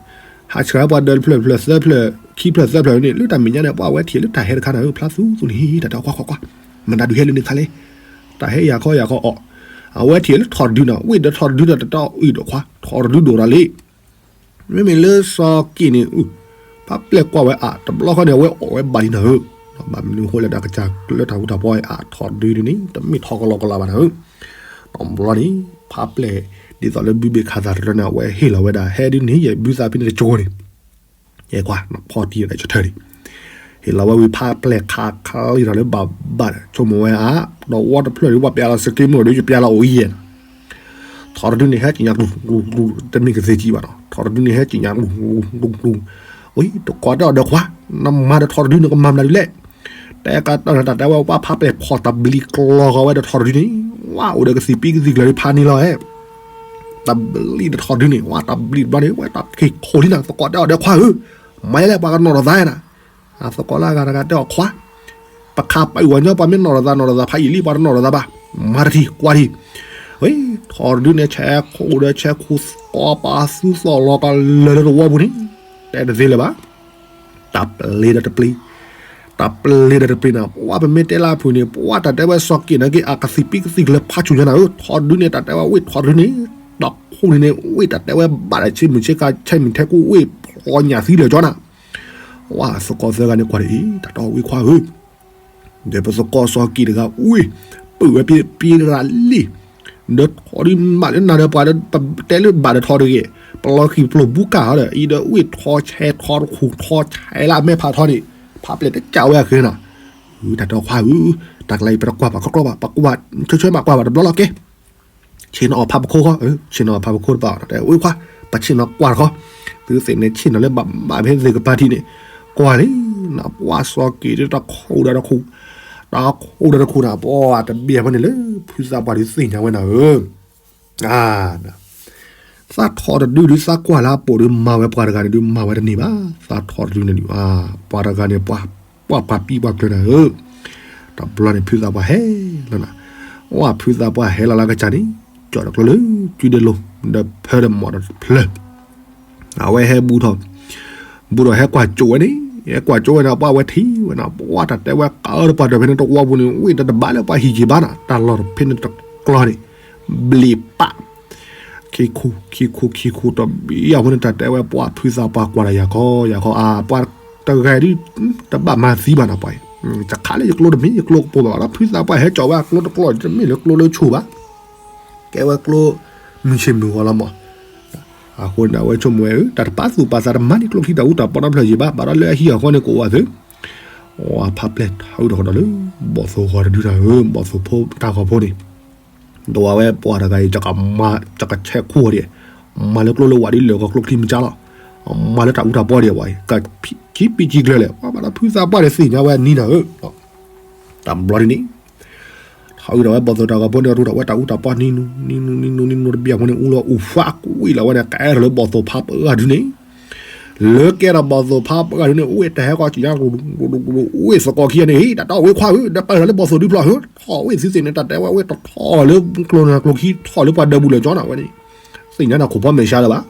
ဟးဆှးပှၤဒၢးတဖျၢၣ်ဖျၢၣ်သၢဖျၢၣ်ခံဖျၢၣ်သၢဖျၢၣ်န့ၣ် လၢတၢ်မဲာ်ညါန့ၣ် ပှၤဝဲထံၣ်လၢတၢ်ဟဲတခါနၤဧၢ ဖျါသူသူန့ၣ် ဟံၣ်ဟံၣ်တၢ်တဲကွၢ်ကွၢ်ကွၢ်, မတၤဒုးဟဲလၢန့ၣ်ခါလဲၣ်, တၢ်ဟဲယၤခီယၤခီအီၤ, အဝဲထံၣ်လၢထိးတဒုနၤ ဝ့ၢ်ဒီးထိးတဒုဒီးတတီအံၤဒီးခွါ ထိးတဒုဒိၣ်ဒီးလံ မ့မ့ၢ်လၢစီၤက့ၣ်န့ၣ် ဖးပျဲၢ်ကွၢ်ဝဲအါ တဘျီဃီန့ၣ် အဝဲအိၣ်ဝဲဘၣ်လံနၤဧၢ, ဘၣ်မနုၤအဃိလဲၣ် ဒီးကစၢ်လၢတၢ်ဃူတၢ်ဖိးအါ ထိးတဒုဒ်န့ၣ် တမ့ၢ်ထိးကလီကလီဘၣ်နၤဧၢ, တဘျီန့ၣ် ဖးပျဲၢ် ဒ်သိးလၢဘုဘ့ၣ်ခးသးတရၢန့ၣ် အဝဲဟ့ၣ်လီၤဝဲဒၣ် ဟဲဒ်န့ၣ် ယဘုသးဖဲန့ၣ်တကၠိန့ၣ် ယဲကွၢ် ဖီၣ်တံၢ်ဒီးယထၢၣ်န့ၣ်, ဟ့ၣ်လီၤဝဲဝံၤဖးပျဲၢ်ခးခလံဒီးလၢဘၣ်ဘၣ်ဒီး ဆိကမိၣ်ဝဲအါ ဒီးဝီတဖျၢၣ်ဒ်ပှၤပျဲလီၤစက့မုၣ်ဒီး ယပျဲလီၤအိၣ်အံၤယဲၢ် ထိးတဒုန့ၣ်ဟဲက့ၤညါ ကျူၤကျူၤကျူၤ တမ့ၢ်ကသ့ၣ်ကံဘၣ်နီၤ ထိးတဒုန့ၣ်ဟဲက့ၤညါ ကျူၤကျူၤကျူၤ, ဝံၤတကိးတၢ်ဒီးခွါ, နမၤဒီးထိးတဒုန့ၣ်ကမၤမနုၤဒ်လဲၣ်, တဲကတၢၢ်တၢ်တဲဝဲပှၤဖးပျဲၢ်ဖီၣ်တၢ်ဘျံးကျီၤဃီၤဝဲဒီးထိးတဒုန့ၣ်, ဝါအိၣ်ဒီးကသံၣ်ပံကသံၣ်ကျၢၤဒ်ဖးန့ၣ်လီၤဧၢ တၢ်ဘျံးတထီၣ်ဒုန့ၣ် ဝဲတၢ်ဘျံးတဘျီန့ၣ် ဝဲတၢ်က့ၤခိၣ်လံနၤ သကိးတဲအီၤဒီးခွါဧၢ, မၤယဲလဲၣ် ပှၤကနီၣ်ထီၣ်သးနၤ, သကိးလၢအဂၤတဂၤတဲအီၤခွါ, ပခးပအုၣ်အီၤညီ ပှၤမ့ၢ်နီၣ်ထီၣ်သးနီၣ်ထီၣ်သးဖးယံာ်လံ ပှၤတနီၣ်ထီၣ်သးဘၣ်, မၤတထံၣ်ကွၢ်ထံၣ်, ဝဲထီၣ်တဒုန့ၣ် ဆဲးခိၣ်ဒီးဆဲးခိၣ်သီပာ်သူသီၣ်လီၤကလၢာ်လၢတဝီပူၤန့ၣ်, တဲတသ့လၢၤဘၣ် တၢ်ပျံၤဒီးတပျံၤ, တၢ်ပျံၤဒီးတပျံၤနၤ ပှၤပမ့ၢ်တဲလၢအဖုၣ်န့ၣ် ပှၤတၢ်တဲဝဲစီၤက့ၣ်န့ၣ်က့ၤ အကသံၣ်ပံကသံၣ်ကလၢၤဖးဆူၣ်ညါနၤဧၢ, ထီၣ်တဒုန့ၣ် တၢ်တဲဝဲဝ့ၢ်ထီၣ်တဒုန့ၣ်, တၢ်ခိၣ်န့ၣ်န့ၣ် ဝ့ၢ်တၢ်တဲဝဲဘၣ်ဒီးဆ့မုၢ်ဆ့ကၤ ဆ့မုၢ်ထဲကူဝ့ၢ်ဖျိညၣ်သံလၢာ်ကၠီနၤ, ဝဲသကိးသၢဂၤန့ၣ်ကွၢ်ဒ်အံၤ တၢ်တီဝ့ၢ်ခွါဧၢ ဒီးပသကိးစီၤက့ၣ်တဂၤဝ့ၢ်, ပုၢ်ဝဲၢ်ပ့ၤပ့ၤတရၣ်လံ, ဒီးထီၣ်ဒုမးလၢနၤဒီးပှၤဒီး ပတဲလၢဘၣ်ဒီးထီၣ်တဂ့ၤ, ပလီၢ်ခံပျိၢ်ဘူးကၢ်ဟီဒီး အံၤဒီးဝ့ၢ်ထီၣ်ဆဲးထီၣ်တခူၣ်ထီၣ်ဆဲးလၢအမဲာ်ဖးထီန့ၣ်, ဖးပျဲၢ်တကးဝဲအဃ့နၤ, တၢ်တီခွါဧၢ, တၢ်ကျါအံၤပတကွၢ်ပာ်ခီကျီဘၣ် ပကွၢ်, ဆၢဆၢမးကွၢ်ဘၣ်တဘျီလီၤကဲ ဆ့ၣ်နီၤအီၤဖးပခိၣ်ဃီ, ဆ့ၣ်နီၤအီၤဖးပခိၣ်တပာ်အီၤ တဲဝ့ၢ်ခွါ, ပဆ့ၣ်နီၤကွၢ်တခီ, သုသ့ၣ်န့ၣ်ဆ့ၣ်နီၤလၢဘၣ်ဘၣ်ဖဲသ့ၣ်ကပၤထံးန့ၣ်, ကွၢ်လံ, နပှၤစီၤက့ၣ်တၢ်ခိၣ်ဒီးတခိၣ်, တၢ်ခိၣ်ဒီးတခိၣ်နၤ ပှၤတဘ့ၣ်အဖီန့ၣ်လၢ ဖုသးပှၢ်ဒုးသ့ၣ်ညါဝဲနၤဧၢ သးထီၣ်တဒုဒုး သးကွၢ်လၢအပိာ်ဒုး မၤဝဲပှၤတဂၤန့ၣ်ဒုး မၤဝဲတန့ၢ်ဘၣ်, သးထီၣ်တဒုန့ၣ်ဒုး ပှၤတဂၤန့ၣ် ပှၤပှၤပံပှၤကျၢၤနၤဧၢ, တဘျီန့ၣ် ဖုသးပှၢ်ဟဲလီၤနၤ, ဝဲဖုသးပှၢ်ဟဲလီၤလၢကစၢ်န့ၣ်, ကၠီၣ်တကျိလၢ ကုဒဲလိၤ ဒီးဖၢဒီးမီၣ်ဒီးတဖျၢၣ် အဝဲဟဲဘူးထီၣ်, ဘူးထီၣ်ဟဲကွၢ်ကၠိဝဲန့ၣ်, ဟဲကွၢ်ကၠိဝဲန့ၣ် ပှၤဝဲထံၣ်ဝဲနၤ, ပှၤတၢ်တဲဝဲကးအၢတပှၤဒီး ဖဲန့ၣ်တဝီပူၤန့ၣ် ဝ့ၢ်တတဘၣ်လၢပှၤဟံၣ်က့ၤဘၣ်နၤ, တၢ်လီၢ်တဖဲန့ၣ်တကျီန့ၣ်, ဘျံးပၢ်, ခံခူ, ခံခူ, ခံခူတဘျီအဃိန့ၣ် တၢ်တဲဝဲပှၤဖုသးပှၢ်ကွၢ်ဒီးယၤခီ, ယၤခီအါ, ပှၤတဂၤဒုး တဘၣ်မၤသံဘၣ်နၤပှၤ, တခါလၢယကျိတမ့ၢ်ယကျိကပိာ်ဘၣ်ဒီး ဖုသးပှၢ်ဟဲကၠီဝဲအကျိတကျိ တမ့ၢ်လၢကျိလၢဆိၣ်ဘၣ် ကဲဝဲကျိ မုၢ်ဆ့ၣ်မုၢ်ဂီၤလီၤမး, အဃိန့ၣ် အဝဲဆိကမိၣ်ဝဲ တၢ်တပာ်သူၣ်ပာ်သးတမၤန့ၢ်ကျိချံတၢ်အူတၢ်ပီနီတဖျၢၣ်ယံၤဘၣ်, ဘၣ်ဒီးလၢအဟံၣ်အဃီန့ၣ်ကအိၣ်ဝဲသု, အဖးပျဲၢ်ထီၣ်အုးထီၣ်ဃီဒီးလၢ ဘီၣ်သိၣ်ဂီၤတဒုတၢ်ဧၢ, ဘီၣ်သိၣ်ဖိတၢ်ဂီၤဖိန့ၣ်, ဒီးဝဲပှၤတဂၤအံၤ ကမၤ ကဆဲးခိၣ်ဒံး, မၤလၢကျိလၢဝၤဒ်လဲၣ်ဂီၤကျိချံမ့ၢ်ကၢ်လီၤ, မၤလၢတၢ်အူတၢ်ပီဒံးဝဲအံၤ ကခံပံခံကျၢၤလဲၣ်, ပှၤဘၣ်ဒီးဖုသးပှၢ်ဒီးသ့ၣ်ညါဝဲအနံၤနၤဧၢ, တၢ်ဘျီဒ်န့ၣ် ထီၣ်အုးထီၣ်ဝဲဘီၣ်သိၣ်တၢ်ဂီၤဖိန့ၣ် ရူထီၣ်ဝဲတၢ်အူတၢ်ပီနံၤနူ နံၤနူ နံၤနူ နံၤနူတဘျီအဃိန့ၣ် အူလီၤအူဖးကွံာ်လီၤဝဲန့ၣ် ကဲထီၣ်လၢဘီၣ်သိၣ်ဖးပှၢ်ဒုန့ၣ်, လၢကဲထီၣ်ဘီၣ်သိၣ်ဖးပှၢ်ဒုန့ၣ် ဝ့ၢ်တဟဲဃီကံညါ ဝ့ၢ်သကိးခံဂၤန့ၣ် ဟ့ၣ် တၢ်တီဝ့ၢ်ခွါဧၢ ဒီးပာ်ထီၣ်လၢဘီၣ်သိၣ်ဒုဖျိးဧၢ, ထီၣ်ဝ့ၢ်သုသ့ၣ်န့ၣ် တၢ်တဲဝဲဝ့ၢ်တထီၣ်လၢကျိနၤကျိခံ ထီၣ်လၢပှၤဒၢးဘူးလၢာ်ကၠီနၤဝဲန့ၣ်, သ့ၣ်ညါနၤခိၣ်ဖီမဲာ်ဆှးလၢၤဘၣ်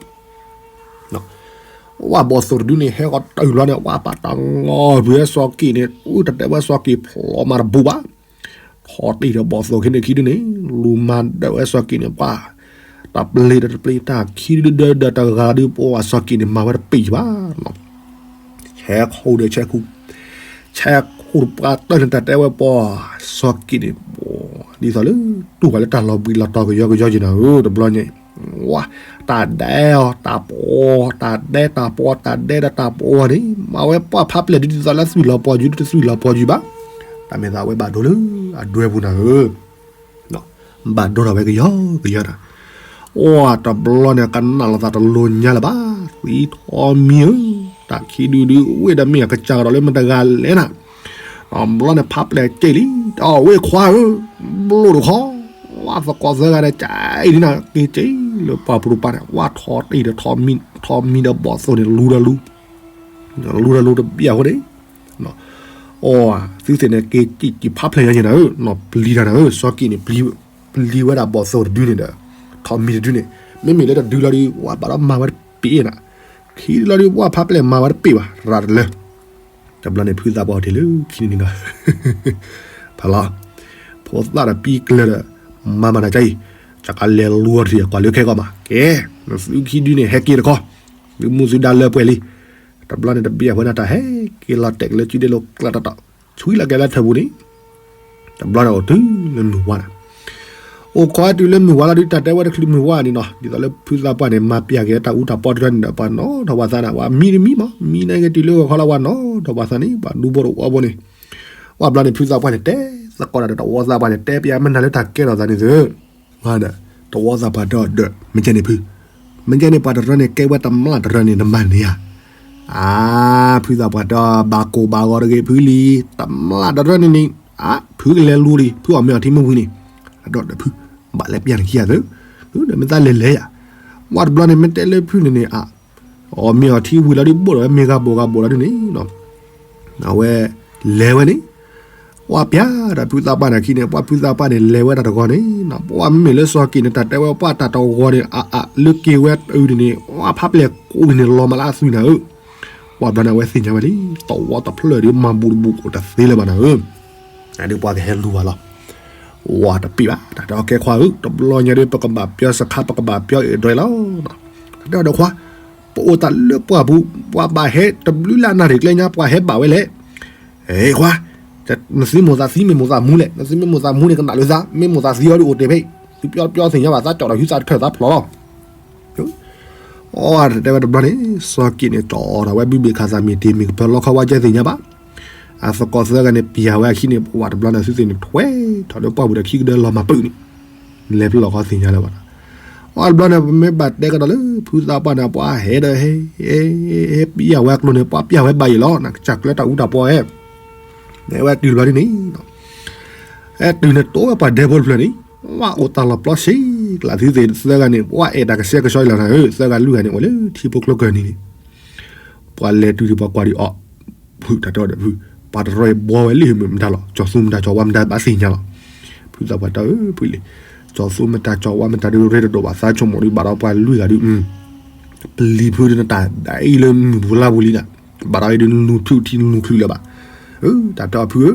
ဝဲဘီၣ်သိၣ်တဒုန့ၣ် ဟဲဃီတၢ်အုးလီၤန့ၣ် ဝဲပာ်တၢ်လီၤဘှံးဝဲစီၤက့ၣ်န့ၣ် အူတၢ်တဲဝဲစီၤက့ၣ်ဖျိးမးတဘူးဘၣ်, ထီၣ်တ့ၢ်ဒီးဘီၣ်သိၣ်ခံန့ၣ်ခံဒုန့ၣ် လူၤမၤဒၢးဝဲစီၤက့ၣ်န့ၣ် ပှၤ တၢ်ပျ့ၤဒီးတပျ့ၤတၢ်ခံဒုဒီးဒီးတဂၤဒု ပှၤစီၤက့ၣ်န့ၣ် မၤဝဲတပ့ၢ်ဘၣ် ဆဲးခိၣ်ဒီးဆဲးခိၣ်, ဆဲးခိၣ်ပှၤတၢၢ်န့ၣ် တၢ်တဲဝဲပှၤ စီၤက့ၣ်န့ၣ် ဒ်သိးလၢ တူၢ်ဘၣ်လၢတၢ်လီၤဘှံးလီၤတီၤကယီကယီက့ၤနၤဧၢ တဘျီန့ၣ်, ဝဲ တၢ်ဒဲးအီၤ တၢ်ပီအီၤ တၢ်ဒဲးတၢ်ပီ တၢ်ဒဲးဒီးတၢ်ပီအီၤန့ၣ် မၤဝဲပှၤဖးပျဲၢ်ဒ်သိးလၢသွံၣ်လီၤပှီၤယုၤ တသွံၣ်လီၤပှီၤယုၤဘၣ်, တၢ်မ့ၢ်သးဝဲဘၣ်ဒိလၢ အဒွဲပူၤနၤဧၢ ဘၣ်ဒိထီၣ်ဝဲကယီကယီနၤ, အိၣ်တဘျီန့ၣ် ကနၣ်လိာ်သးတလိၤညါလၢၤဘၣ်, သံထီၣ်မံၤဧၢ, တၢ်ခံဒုဒု ဝ့ၢ်ဒီးမ့ၢ်အကစၢ်ကဒီးလၢမတဂၤလဲၣ်နၤ, တဘျီန့ၣ် ဖးပျဲၢ်က့ၢ်လံ, တၢ်ဝ့ၢ်ခွါဧၢ, ဘျိၣ်တခီ, ဝဲသကိးသၢဂၤဒီး ကၠဲအံၤဒ်နၤ က့ၤက့ၤလၢပှၤပရူၤပၤန့ၣ် ဝဲထီၣ်တ့ၢ်ဒီး ထီၣ်မံၤဒီးဘီၣ်သိၣ်န့ၣ် လူၤဒီးလူၤ လူၤဒီးလူၤတဘျီအဃိန့ၣ် အီ သုသ့ၣ်န့ၣ် က့ၤကံၣ်ကံၣ်ဖးဖျဲၣ်ညါန့ၣ်နၤဧၢ, နီၢ်ပျံၤတၢ်နၤဧၢ, စီၤက့ၣ်န့ၣ် ပျံၤဝဲဒၣ်ဘီၣ်သိၣ်တဒုန့ၣ်ဒီး ထီၣ်မံၤတဒုန့ၣ်, မ့မ့ၢ်လၢတဒုလီၤဒီး ဝဲဘၣ်ဒီးမၤဝဲတပ့ၢ်နၤ, ခံဒုလီၤဒီး ဝဲဖးဖျဲၣ်မၤဝဲတပ့ၢ်ဘၣ် ရၤတလၢ, တဘျီန့ၣ် ဖုသးပှၢ်အီၤတ့ၢ်လၢခံန့ၣ်နၤ ဖးလီၤ, ဖိသၣ်ဒီးပံၤကျၢၤဒီး မၤမၤနၤကါအံၤ, ကကလဲၤလူၤအီၤတထံၣ် ကွၢ်လၢခဲကီၢ်မး, ကဲ, နသုခံဒုန့ၣ် ဟဲက့ၤတခီ, သုမူသုဒါလၢပှဲၤလံ, တဘျီန့ၣ်တဘ့ၣ်အဃိန့ၣ် တၢ်ဟဲက့ၤလီၤတဲာ်ကလၢစုဒ့လိၤကျါတီတီ, ဆွံလီၤက့ၤလၢထၢၣ်ပူၤန့ၣ်, တဘျီန့ၣ်အိၣ်တုၤလၢမုၢ်ဝါနၤ, အိၣ်ခိးတုၤလၢမုၢ်ဝါလီၤဒုး တၢ်တဲဝဲတချုးမုၢ်ဝါန့ၣ်နီၤ, ဒ်သိးလၢဖုသးပှၢ်န့ၣ် မၤပျၢ်က့ၤတၢ်အူတၢ်ပီတထၢန့ၣ်ဒီး ပှၤနီၣ်ထီၣ်ပှၤသးနၤ, ပှၤမံတမံမး, မံန့ၣ်က့ၤတုၤလၢဂီၤခီလၢပှၤနီၣ်ထီၣ်ပှၤသးန့ၣ် ပှၤဒူဖိတဝီဖိန့ၣ်, ဝဲဘျီန့ၣ် ဖုသးပှၢ်န့ၣ် တဲသကိးတၢ်ဒီးတဝီသးပှၢ်န့ၣ် တဲပျၢ်မနုၤလၢတၢ်ကဲထီၣ်သးန့ၣ်သု, ဒီး တဝီသးပှၢ်တဲအီၤဒီး မ့ၢ်ကဲန့ၣ်ဖု, မ့ၢ်ကဲန့ၣ်ပှၤတရၢန့ၣ် ကဲဝဲတမျၢ်တရၢန့ၣ် နမၤန့ၢ်ဧါ, အါ, ဖုသးပှၢ်တဲအီၤ ဘၣ်ကိၢ်ဘၣ်ဂီၤတဂ့ၤဖုလံ, တမျၢ်တရၢန့ၣ်န့ၣ်, အါ, ဖုကလဲၤလူၤလံ, ဖုအီၣ်မ့ၤအီထံမ့ၢ်ဝံၤန့ၣ်, အဒီးဒီးဖု, ဘၣ်လဲၤပျၢ်န့ၣ်ခံဂၤသု, ဒီးမ့ၢ်သးလဲၤလဲၤယၤ, ဝဲတဘျီန့ၣ် မ့ၢ်တဲလၢဖုန့ၣ်န့ၣ် အ အီၣ်မ့ၤအီထံဝံၤလီၤဒုး ဘိၣ်ဒီးဝဲမ့ၤဂၤဘိၣ်ဂၤဘိၣ်လီၤဒုးန့ၣ် အဝဲလဲၤဝဲန့ၣ် ပှၢ်ပျၢ်ဒီးဖုသးပှၢ်န့ၣ်အခံန့ၣ် ပှၢ်ဖုသးပှၢ်န့ၣ် လဲၤဝဲတၢ်တဂီၤန့ၣ် ပှၢ်မ့မ့ၢ်လၢစီၤက့ၤန့ၣ် တၢ်တဲဝဲပှၢ်တၢ်တဂီၤန့ၣ် အအလၢက့ၤဝဲအုန့ၣ် ပှၢ်ဖးပျဲၢ်ကိးန့ၣ် လီၤမးလၢအသွံၣ်နၤဧၢ ပှၢ်ဘျီန့ၣ် အဝဲသ့ၣ်ညါဝဲလံ တဝီတဖျၢၣ်ဒီး မၤဘူးတဘူးအိၣ်တသ့လၢၤဘၣ်နၤဧၢ ဒ်ပှၤကဟဲလူၤဘၣ်လီၤ ဝဲတပ့ၢ်ဘၣ် တၢ်တဲအီၤကဲခွါဧၢ တဘျီညါဒီး ပကဘၣ်ပၠီစခါ ပကဘၣ်ပၠီအဒွဲလီၤ တၢ်တဲအီၤဒီးခွါ ပအိၣ်တၢ်လၢပှၢ်ပူၤ ပှၤဘၣ်ဟဲတဘျုးလၢအနၣ်ရံၣ်ကျဲညါ ပှၤဟဲဘၣ်ဝဲလဲၣ် ဟဲခွါ နသုမိၢ်သးသံမ့ၢ်မိၢ်သးမူလဲၣ် နသုမ့ၢ်မိၢ်သးမူန့ၣ် ကနၣ်လၢသး မ့ၢ်မိၢ်သးသံအီၤဒီးအိၣ်တ့ၢ်ဖဲ သုပၠီပၠီသ့ၣ်ညါဘၣ် သးကၠီၣ်ဒီးဟုသးတထၢၣ်သးဖျိးလီၤ အီ တၢ်တဲဝဲတဘျီန့ၣ် စီၤက့ၤန့ၣ် တီၣ်အီၣ်ထီၣ်ဝဲဘုဘ့ၣ်ခးသးမ့ၢ်တ့ၢ်မ့ၢ်ကဖၢလီခီဝါကဲသ့ၣ်ညါဘၣ် အသကိးသၢဂၤန့ၣ် ပျၢ်ဝဲအခံန့ၣ် ပဝဲတဘျီန့ၣ် သုသ့ၣ်န့ၣ် ထွဲထီၣ်လၢပှၢ်ပူၤဒီးခံကဒၢလီၤမၤပုာ်န့ၣ် လဲၤဖျိလီၤခီသ့ၣ်ညါလၢၤဘၣ်ဒီး အီ တဘျီန့ၣ် ပမ့ၢ်ဘၣ်တဲကဒီးလၢ ဖုသးပှၢ်န့ၣ် ပှၤဟဲဒီးဟဲ ဟဲပျၢ်ဝဲအကျိၤန့ၣ် ပှၢ်ပျၢ်ဝဲဘၣ်ယံၤလီၤ နကစၢ်ကျၢတၢ်အူတၢ်ပီဟဲ နဲဝဲတုၤတဘျီဒ်န့ၣ် ဟဲတုၤန့ၣ် တိဝဲပှၤဒဲဖိတဖျၢၣ်န့ၣ် ပှၢ်အိၣ်တၢ်လီၤပျီဆံးကျါ သုသ့ၣ်သၢဂၤန့ၣ် ပှၢ်အဲၣ်တၢ်ကဆှဲကဆှီအံၤလီၤနၤဧၢ သၢဂၤလွံၢ်ဂၤန့ၣ် အိၣ်လၢထံဖိကျိကၢၢ်နံၤန့ၣ် ပှၤလဲၤတုၤဒီးပှၤကွၢ်ဒံး အီၣ် ဖုတၢ်တဲအီၤဒီးဖု ပှၤတရီအံၤဘှီဝဲလံမ့ၢ်မတၤလီၤ ကၠီၤသူမတၤကၠီၤဝါမတၤဘၣ်သ့ၣ်ညါလီၤ ဖုသးပှၢ်တဲအီၤဖုလံ ကၠီၤသူမတၤကၠီၤဝါမတၤဒုးရ့တဒိၣ်ဘၣ် သးဆိကမိၣ်ဒုးဘၣ်ဒီးပှၤလွံၢ်ဂၤဒုး ပလံၤဖုဒုးနတၢ်ဒ်အံၤလၢမုၢ်ပူၤလါပူၤလံနၤ ဘၣ်ဒီးအံၤဒုးနလူၤဖုးထံလူၤချုးလၢၤဘၣ် တၢ်တဲအီၤဖုဧၢ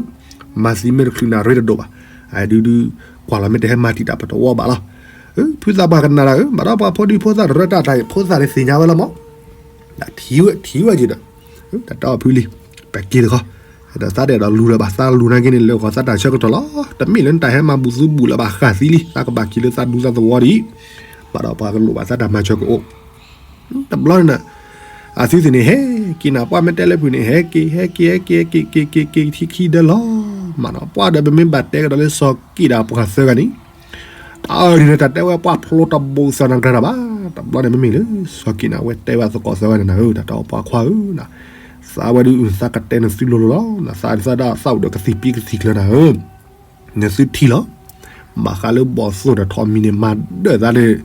မၤသံမ့ၢ်တချုးနၤရ့တဒိၣ်ဘၣ် အဒုးဒုး ကွၢ်လီၤမ့ၢ်တဟဲမၤတံာ်တာ်ပတဝီဘၣ်လီၤ ဖုသးပှၢ်ကနၣ်ဒီး ဘၣ်ဒီးပှၤဖိဒံဖိသၣ်တရၢတၢ်တၢ်အံၤ ဖိသၣ်န့ၣ်သ့ၣ်ညါဝဲလီၤမး ထံၣ်ဝဲထံၣ်ဝဲက့ၤဒီး တၢ်တဲအီၤဖုလံ ပက့ၤတခီ ဒီးသးဒဲးဒီးလူၤလၢၤဘၣ် သးလူၤနာ်က့န့ၣ် လၢဂီၤသးတၢ်ဆၢကတီၢ်လီၤ တမ့ၢ်လၢနတၢ်ဟဲမၤဘူးသူဘူးလၢၤဘၣ် ဃၣ်သံလံ သးကဘၣ်က့ၤလၢသးဒူသးသဝီဒ်အံၤ ဘၣ်ဒီးပှၤကလိၣ်ဘၣ်သးတၢ်မၤစၢၤကအိၣ် တဘျီန့ၣ် အသုသ့ၣ်န့ၣ် ဟဲက့ၤနၤ ပှၢ်မ့ၢ်တဲလၢဖုန့ၣ် ဟဲက့ၤ ဟဲက့ၤ ဟဲက့ၤ ဟဲက့ၤ က့ၤ က့ၤ က့ၤ ထံခံဒၢလီၤ မးနီၤ ပှၢ်ဒီး ပမ့ၢ်ဘၣ်တဲကဒီးလၢစီၤက့ၤဒီးပှၤသၢဂၤန့ၣ် တၢ်အံၤန့ၣ် တၢ်တဲဝဲပှၢ်ဖျိတဘိသးနၤကြၤတၢ်ဘၣ် တဘျီန့ၣ် မ့မ့ၢ်လၢ စီၤက့ၤန့ၣ် အဝဲတဲဝဲအသကိးသၢဂၤန့ၣ်နၤဧၢ တၢ်တဲအီၤပှၤခွါဧၢ သးဝဲဒုး သးကတဲနသုလိၤလိၤလီၤ သးသးဒၣ်သးအိၣ်ဒီးကသံၣ်ပံကသံၣ်ကျၢၤနၤဧၢ နသုထံၣ်လီၤ ဘၣ်ဃးလၢဘီၣ်သိၣ်ဒီးထိးမံၤန့ၣ် မၤဒၢၣ်သးန့ၣ်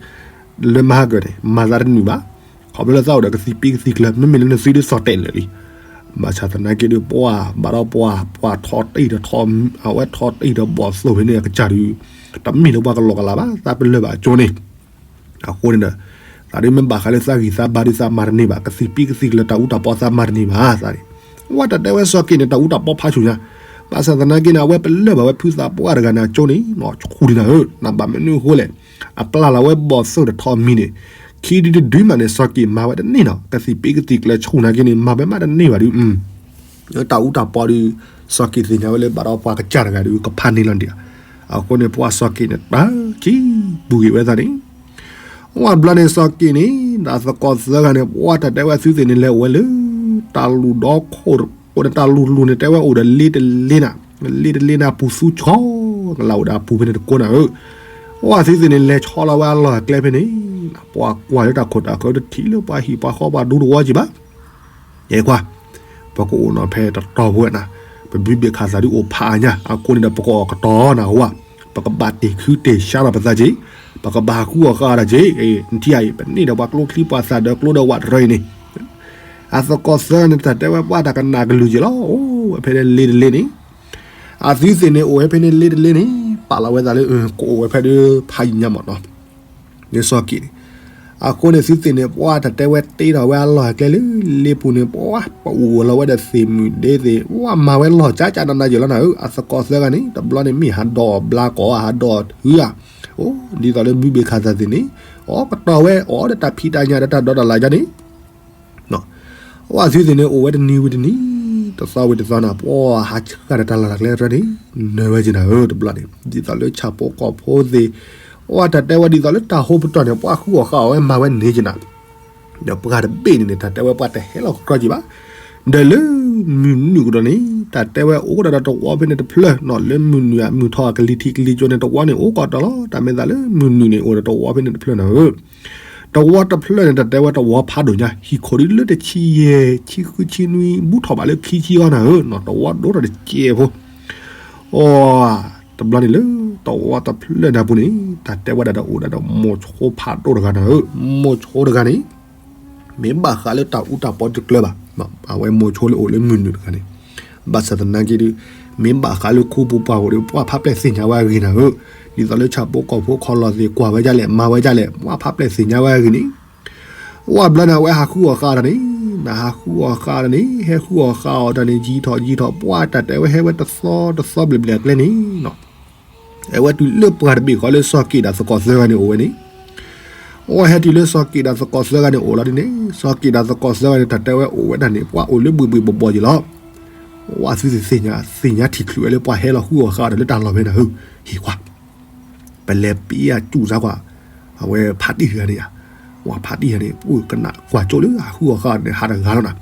လၢမၤဟါကၢၤန့ၣ် မၤသးတနုာ်ဘၣ် ခီဖျိလၢသးအိၣ်ဒီးကသံၣ်ပံကသံၣ်ကျၢၤ မ့မ့ၢ်လၢနသုဒုးသီၣ်တဲာ်လၢာ်လံ ဘၣ်ဆၣ်သနာ်က့ဒုးပှၢ် ဘၣ်ဒီးပှၤ ပှၤထိးတအံၤဒီးထိး အဝဲထိးတအံၤဒီးဘီၣ်သိၣ်ဖဲန့ၣ်အကစၢ်ဒုး တမ့ၢ်လၢပှၤကလီၤကလးဘၣ် သးပလၢၢ်ဘၣ်အကၠိန့ၣ် အဃိန့ၣ်ဒီး သးဒုးမ့ၢ်ဘၣ်ဃးလၢသးဂံၢ်သးဘါဒုးသးမၤတန့ၢ်ဘၣ် ကသံၣ်ပံကသံၣ်ကျၢၤတၢ်အူတၢ်ပီသးမၤတန့ၢ်ဘၣ် သးန့ၣ် ဝဲတၢ်တဲဝဲစီၤက့ၤန့ၣ် တၢ်အူတၢ်ပီဖးဆူၣ်ညါ ဘၣ်ဆၣ်သနာ်က့န့ၣ် အဝဲပလၢၢ်ဘၣ်ဝဲဖုသးပှၢ်တဂၤန့ၣ်အကၠိန့ၣ် ဆူၣ်ဒံးနၤဧၢ နဘၣ်မနုၤအဃိလဲၣ် အပျၢ်လီၤဝဲဘီၣ်သိၣ်ဒီးထိးမံၤန့ၣ် ခံဒုတဒုမးန့ၣ် စီၤက့ၤမၤဝဲတန့ၢ်နီၤ ကသံၣ်ပံကသံၣ်ကျၢၤဆူၣ်နာ်က့န့ၣ် မၤဝဲမးတန့ၢ်ဘၣ်ဒုး တၢ်အူတၢ်ပီဒုး စီၤက့ၤသ့ၣ်ညါဝဲလၢဘၣ်ဒီးပှၤကစၢ်တဂၤဒုး ကဖးန့ၢ်လီၤဒံး အဃိန့ၣ် ပှၢ်စီၤက့ၤန့ၣ် တၢ်ကံၣ်ပူၤက့ၤဝဲသးန့ၣ် ဝဲဘျီန့ၣ် စီၤက့ၤန့ၣ် ဒီးသကိးသၢဂၤန့ၣ် ပှၢ်တၢ်တဲဝဲသုသ့ၣ်န့ၣ် လဲၤအိၣ်ဝဲလၢ တၢ်လူၢ်ဒီခိၣ် အိၣ်ဒီးတၢ်လူၢ်လူၢ်န့ၣ် တဲဝဲအိၣ်ဒီးလ့တလ့နၤ လ့တလ့နၤ ပူၤသူဆီ ကလၢ်အိၣ်ဒီးအပူၤဖဲန့ၣ်တကိးနၤဧၢ ဝဲသုသ့ၣ်န့ၣ် လဲၤဆီလီၤဝဲအလီၢ်အကျဲဖဲန့ၣ် ပှၢ်ကွၢ်လၢတၢ်ခိၣ်တၢ်ဃၢၤတထံၣ်လၢပှၤဟံၣ်ပှၤဃီပှၤဒူတဝီက့ၤဘၣ် ယဲကွၢ် ပကအိၣ်နီၤဖဲတတီၤဖိဝဲနၤ ပဘုဘ့ၣ်ခးသးဒုးအိၣ်ဖးအါညါ အဃိန့ၣ်ဒီး ပကအီၣ်ကတီၤနၤဟူဧါ ပကဘၣ်တ့ၢ်ခုတ့ၢ်ဆါဒီးပသးက့ၤ ပကဘၣ်ဟးဃုအီၣ်ဃာ်အီၣ်တၢ်က့ၤ နထံၣ်အံၤ ပန့ၢ်ဒီးပှၤကျိချံပှၤသၣ်ဒီးကျိဒီးဝးတရၢအံၤန့ၣ် အသကိးသၢဂၤန့ၣ် တၢ်တဲဝဲပှၢ်တၢ်ကနၣ်ကလုၢ်က့ၤလီၤ အိၣ်ဝဲဖဲန့ၣ်လ့တလ့န့ၣ် အသုသ့ၣ်န့ၣ် အိၣ်ဝဲဖဲန့ၣ်လ့တလ့န့ၣ် ပာ်လီၤဝဲသးလၢ ကအိၣ်ဝဲဖဲဒၣ်ဖးယံၤညါမးနီၤ လၢစီၤက့ၤန့ၣ် အဃိန့ၣ်သုသ့ၣ်န့ၣ် ပှၢ်တၢ်တဲဝဲတ့ထီၣ်ဝဲအလီၢ်အကျဲလၢ လ့ပူၤန့ၣ် ပှၢ်ပအိၣ်လီၤဝဲဒီးသ့ၣ်မုၣ်ဒ့သ့ၣ် ဝဲမၤဝဲလီၢ်ကၠးကၠးနးနးယဲၢ်လီၤနၤဧၢ အသကိးသၢဂၤန့ၣ် တဘျီန့ၣ် မ့ၢ်ဟးဒိးဘျါကီး ဟးဒိးထုဧါ အိၣ်ဒ်သိးလၢဘုဘ့ၣ်ခးသးသ့ၣ်န့ၣ် အီၣ်ကတီၤဝဲ အီၣ်ဒီးတၢ်ဖံးတၢ်ညၣ်ဒီးတၢ်ဒိးတၢ်လၢ်ယါန့ၣ် ဝဲသုသ့ၣ်န့ၣ် အိၣ်ဝဲတနံၤဝံၤတနံၤ တသီဝံၤတသီနၤ ပှၢ်ဟးဆှၣ်ဒီးတၢ်လၢ်တၢ်ကျဲတရၢန့ၣ် နၢၤဝဲက့ၤနၤဧၢ တဘျီန့ၣ် ဒ်သိးလၢဆၣ်ဖိကီၢ်ဖိသ့ၣ် ဝဲတၢ်တဲဝဲဒ်သိးလၢတၢ်ဟိပတီၢ်န့ၣ် ပှၢ်ဃုအီၣ်ဃာ်အီၣ်ဝဲမၤဝဲန့ၢ်က့ၤနၤ ဒီးပှၢ်တဘ့ၣ်န့ၣ်န့ၣ် တၢ်တဲဝဲပှၢ်တဟဲလီၤကကြီက့ၤဘၣ် ဒီးလၢမုၢ်နုာ်ကဒီးန့ၣ် တၢ်တဲဝဲအိၣ်ကဒီးဒီးတဝီဖဲန့ၣ်တဖျၢၣ်နီၤ လၢမုၢ်နုာ်အမုၢ်ထီၣ်အကလံၤထံးကလံၤကၠိန့ၣ် တဝီန့ၣ်အိၣ်ကဒီးလီၤ တၢ်မ့ၢ်သးလၢမုၢ်နုာ်န့ၣ် အိၣ်ဒီးတဝီဖဲန့ၣ်တဖျၢၣ်နၤဧၢ တဝီတဖျၢၣ်န့ၣ် တၢ်တဲဝဲတဝီဖးဒိၣ်ညါ ဟံၣ်ခိၣ်ဒုးလၢတဆံယဲၢ် ဆံဃုဆံနွံ ဘူးထီၣ်ဘၣ်လၢခံဆံအီၤနၤဧၢ တဝီဒိၣ်ထီၣ်တစဲးဖိ အိ တဘျီန့ၣ်လၢ တဝီတဖျၢၣ်န့ၣ်အပူၤန့ၣ် တၢ်တဲဝဲဒၣ်ဒီးအိၣ်ဒၣ်ဒီးမိၤဆိဖးဒိၣ်တဂၤနၤဧၢ, မိၤဆိတဂၤန့ၣ် မ့ၢ်ဘၣ်ဃးလၢတၢ်အူတၢ်ပီတကျၢၤဘၣ်, အဝဲမိၤဆိလၢအိၣ်လၢမုၢ်နုာ်တဂၤန့ၣ်, ဘၣ်ဆၣ်သနာ်က့ဒီး မ့ၢ်ဘၣ်ဃးလၢခူပူၤပှၢ်ပူၤဒီး ပှၤဖးပျဲၢ်သ့ၣ်ညါဝဲအဂ့ၢ်နၤဧၢ, ဒ်သိးလၢဆၣ်ဖိကီၢ်ဖိခီလီၤသ့ၣ်ကွၢ်ဝဲဒ်လဲၣ် မၤဝဲဒ်လဲၣ် ပှၤဖးပျဲၢ်သ့ၣ်ညါဝဲအဂ့ၢ်န့ၣ် ဝဲဘျီန့ၣ် အဝဲဟးဃုအီၣ်ဃာ်အီၤတၢ်န့ၣ်, နဟးဃုအီၣ်ဃာ်အီၤတၢ်န့ၣ် ဟဲဃုအီၣ်ဃာ်အီၤတၢ်န့ၣ် ယံာ်ထီၣ်ယံာ်ထီၣ် ပှၤတၢ်တဲဝဲဟဲဝဲတသီတသီဘျဲၣ်ဘျဲၣ်အကျဲန့ၣ်, အဝဲတုၤလၢပှၤတဘ့ၣ်ဃီလၢစီၤက့ၣ်ဒၣ်သကိးသၢဂၤန့ၣ်အိၣ်ဝဲန့ၣ်, အဝဲဟဲတုၤလၢစီၤက့ၣ်ဒၣ်သကိးသၢဂၤန့ၣ်အိၣ်လီၤဒ်န့ၣ် စီၤက့ၣ်ဒၣ်သကိးသၢဂၤန့ၣ် တၢ်တဲဝဲအိၣ်ဝဲဒၣ်န့ၣ် ပှၤအိၣ်လၢဘှ့ၣ်ဘှ့ၣ်ဘီၣ်ဘီၣ်ယံၤလီၤ, ဝဲသုသ့ၣ်ညါ သ့ၣ်ညါထံၣ်ချုးဝဲလၢပှၤဟဲလီၤဃုအီၣ်ဃာ်အီၤတၢ်လၢတၢ်လီၢ်ဖဲန့ၣ်ဧၢ, ဟ့ၣ်ခွါ ပလဲၤပံအကၠူၣ်စါကွၢ်, အဝဲဖးတံၢ်တဂၤန့ၣ်ဧါ, ဝဲဖးတံၢ်တဂၤန့ၣ် ပှၤကနၣ်ကွၢ်ကၠိလၢအဃုအီၣ်ဃာ်န့ၣ် ဟးတဂၤလီၤနၤ,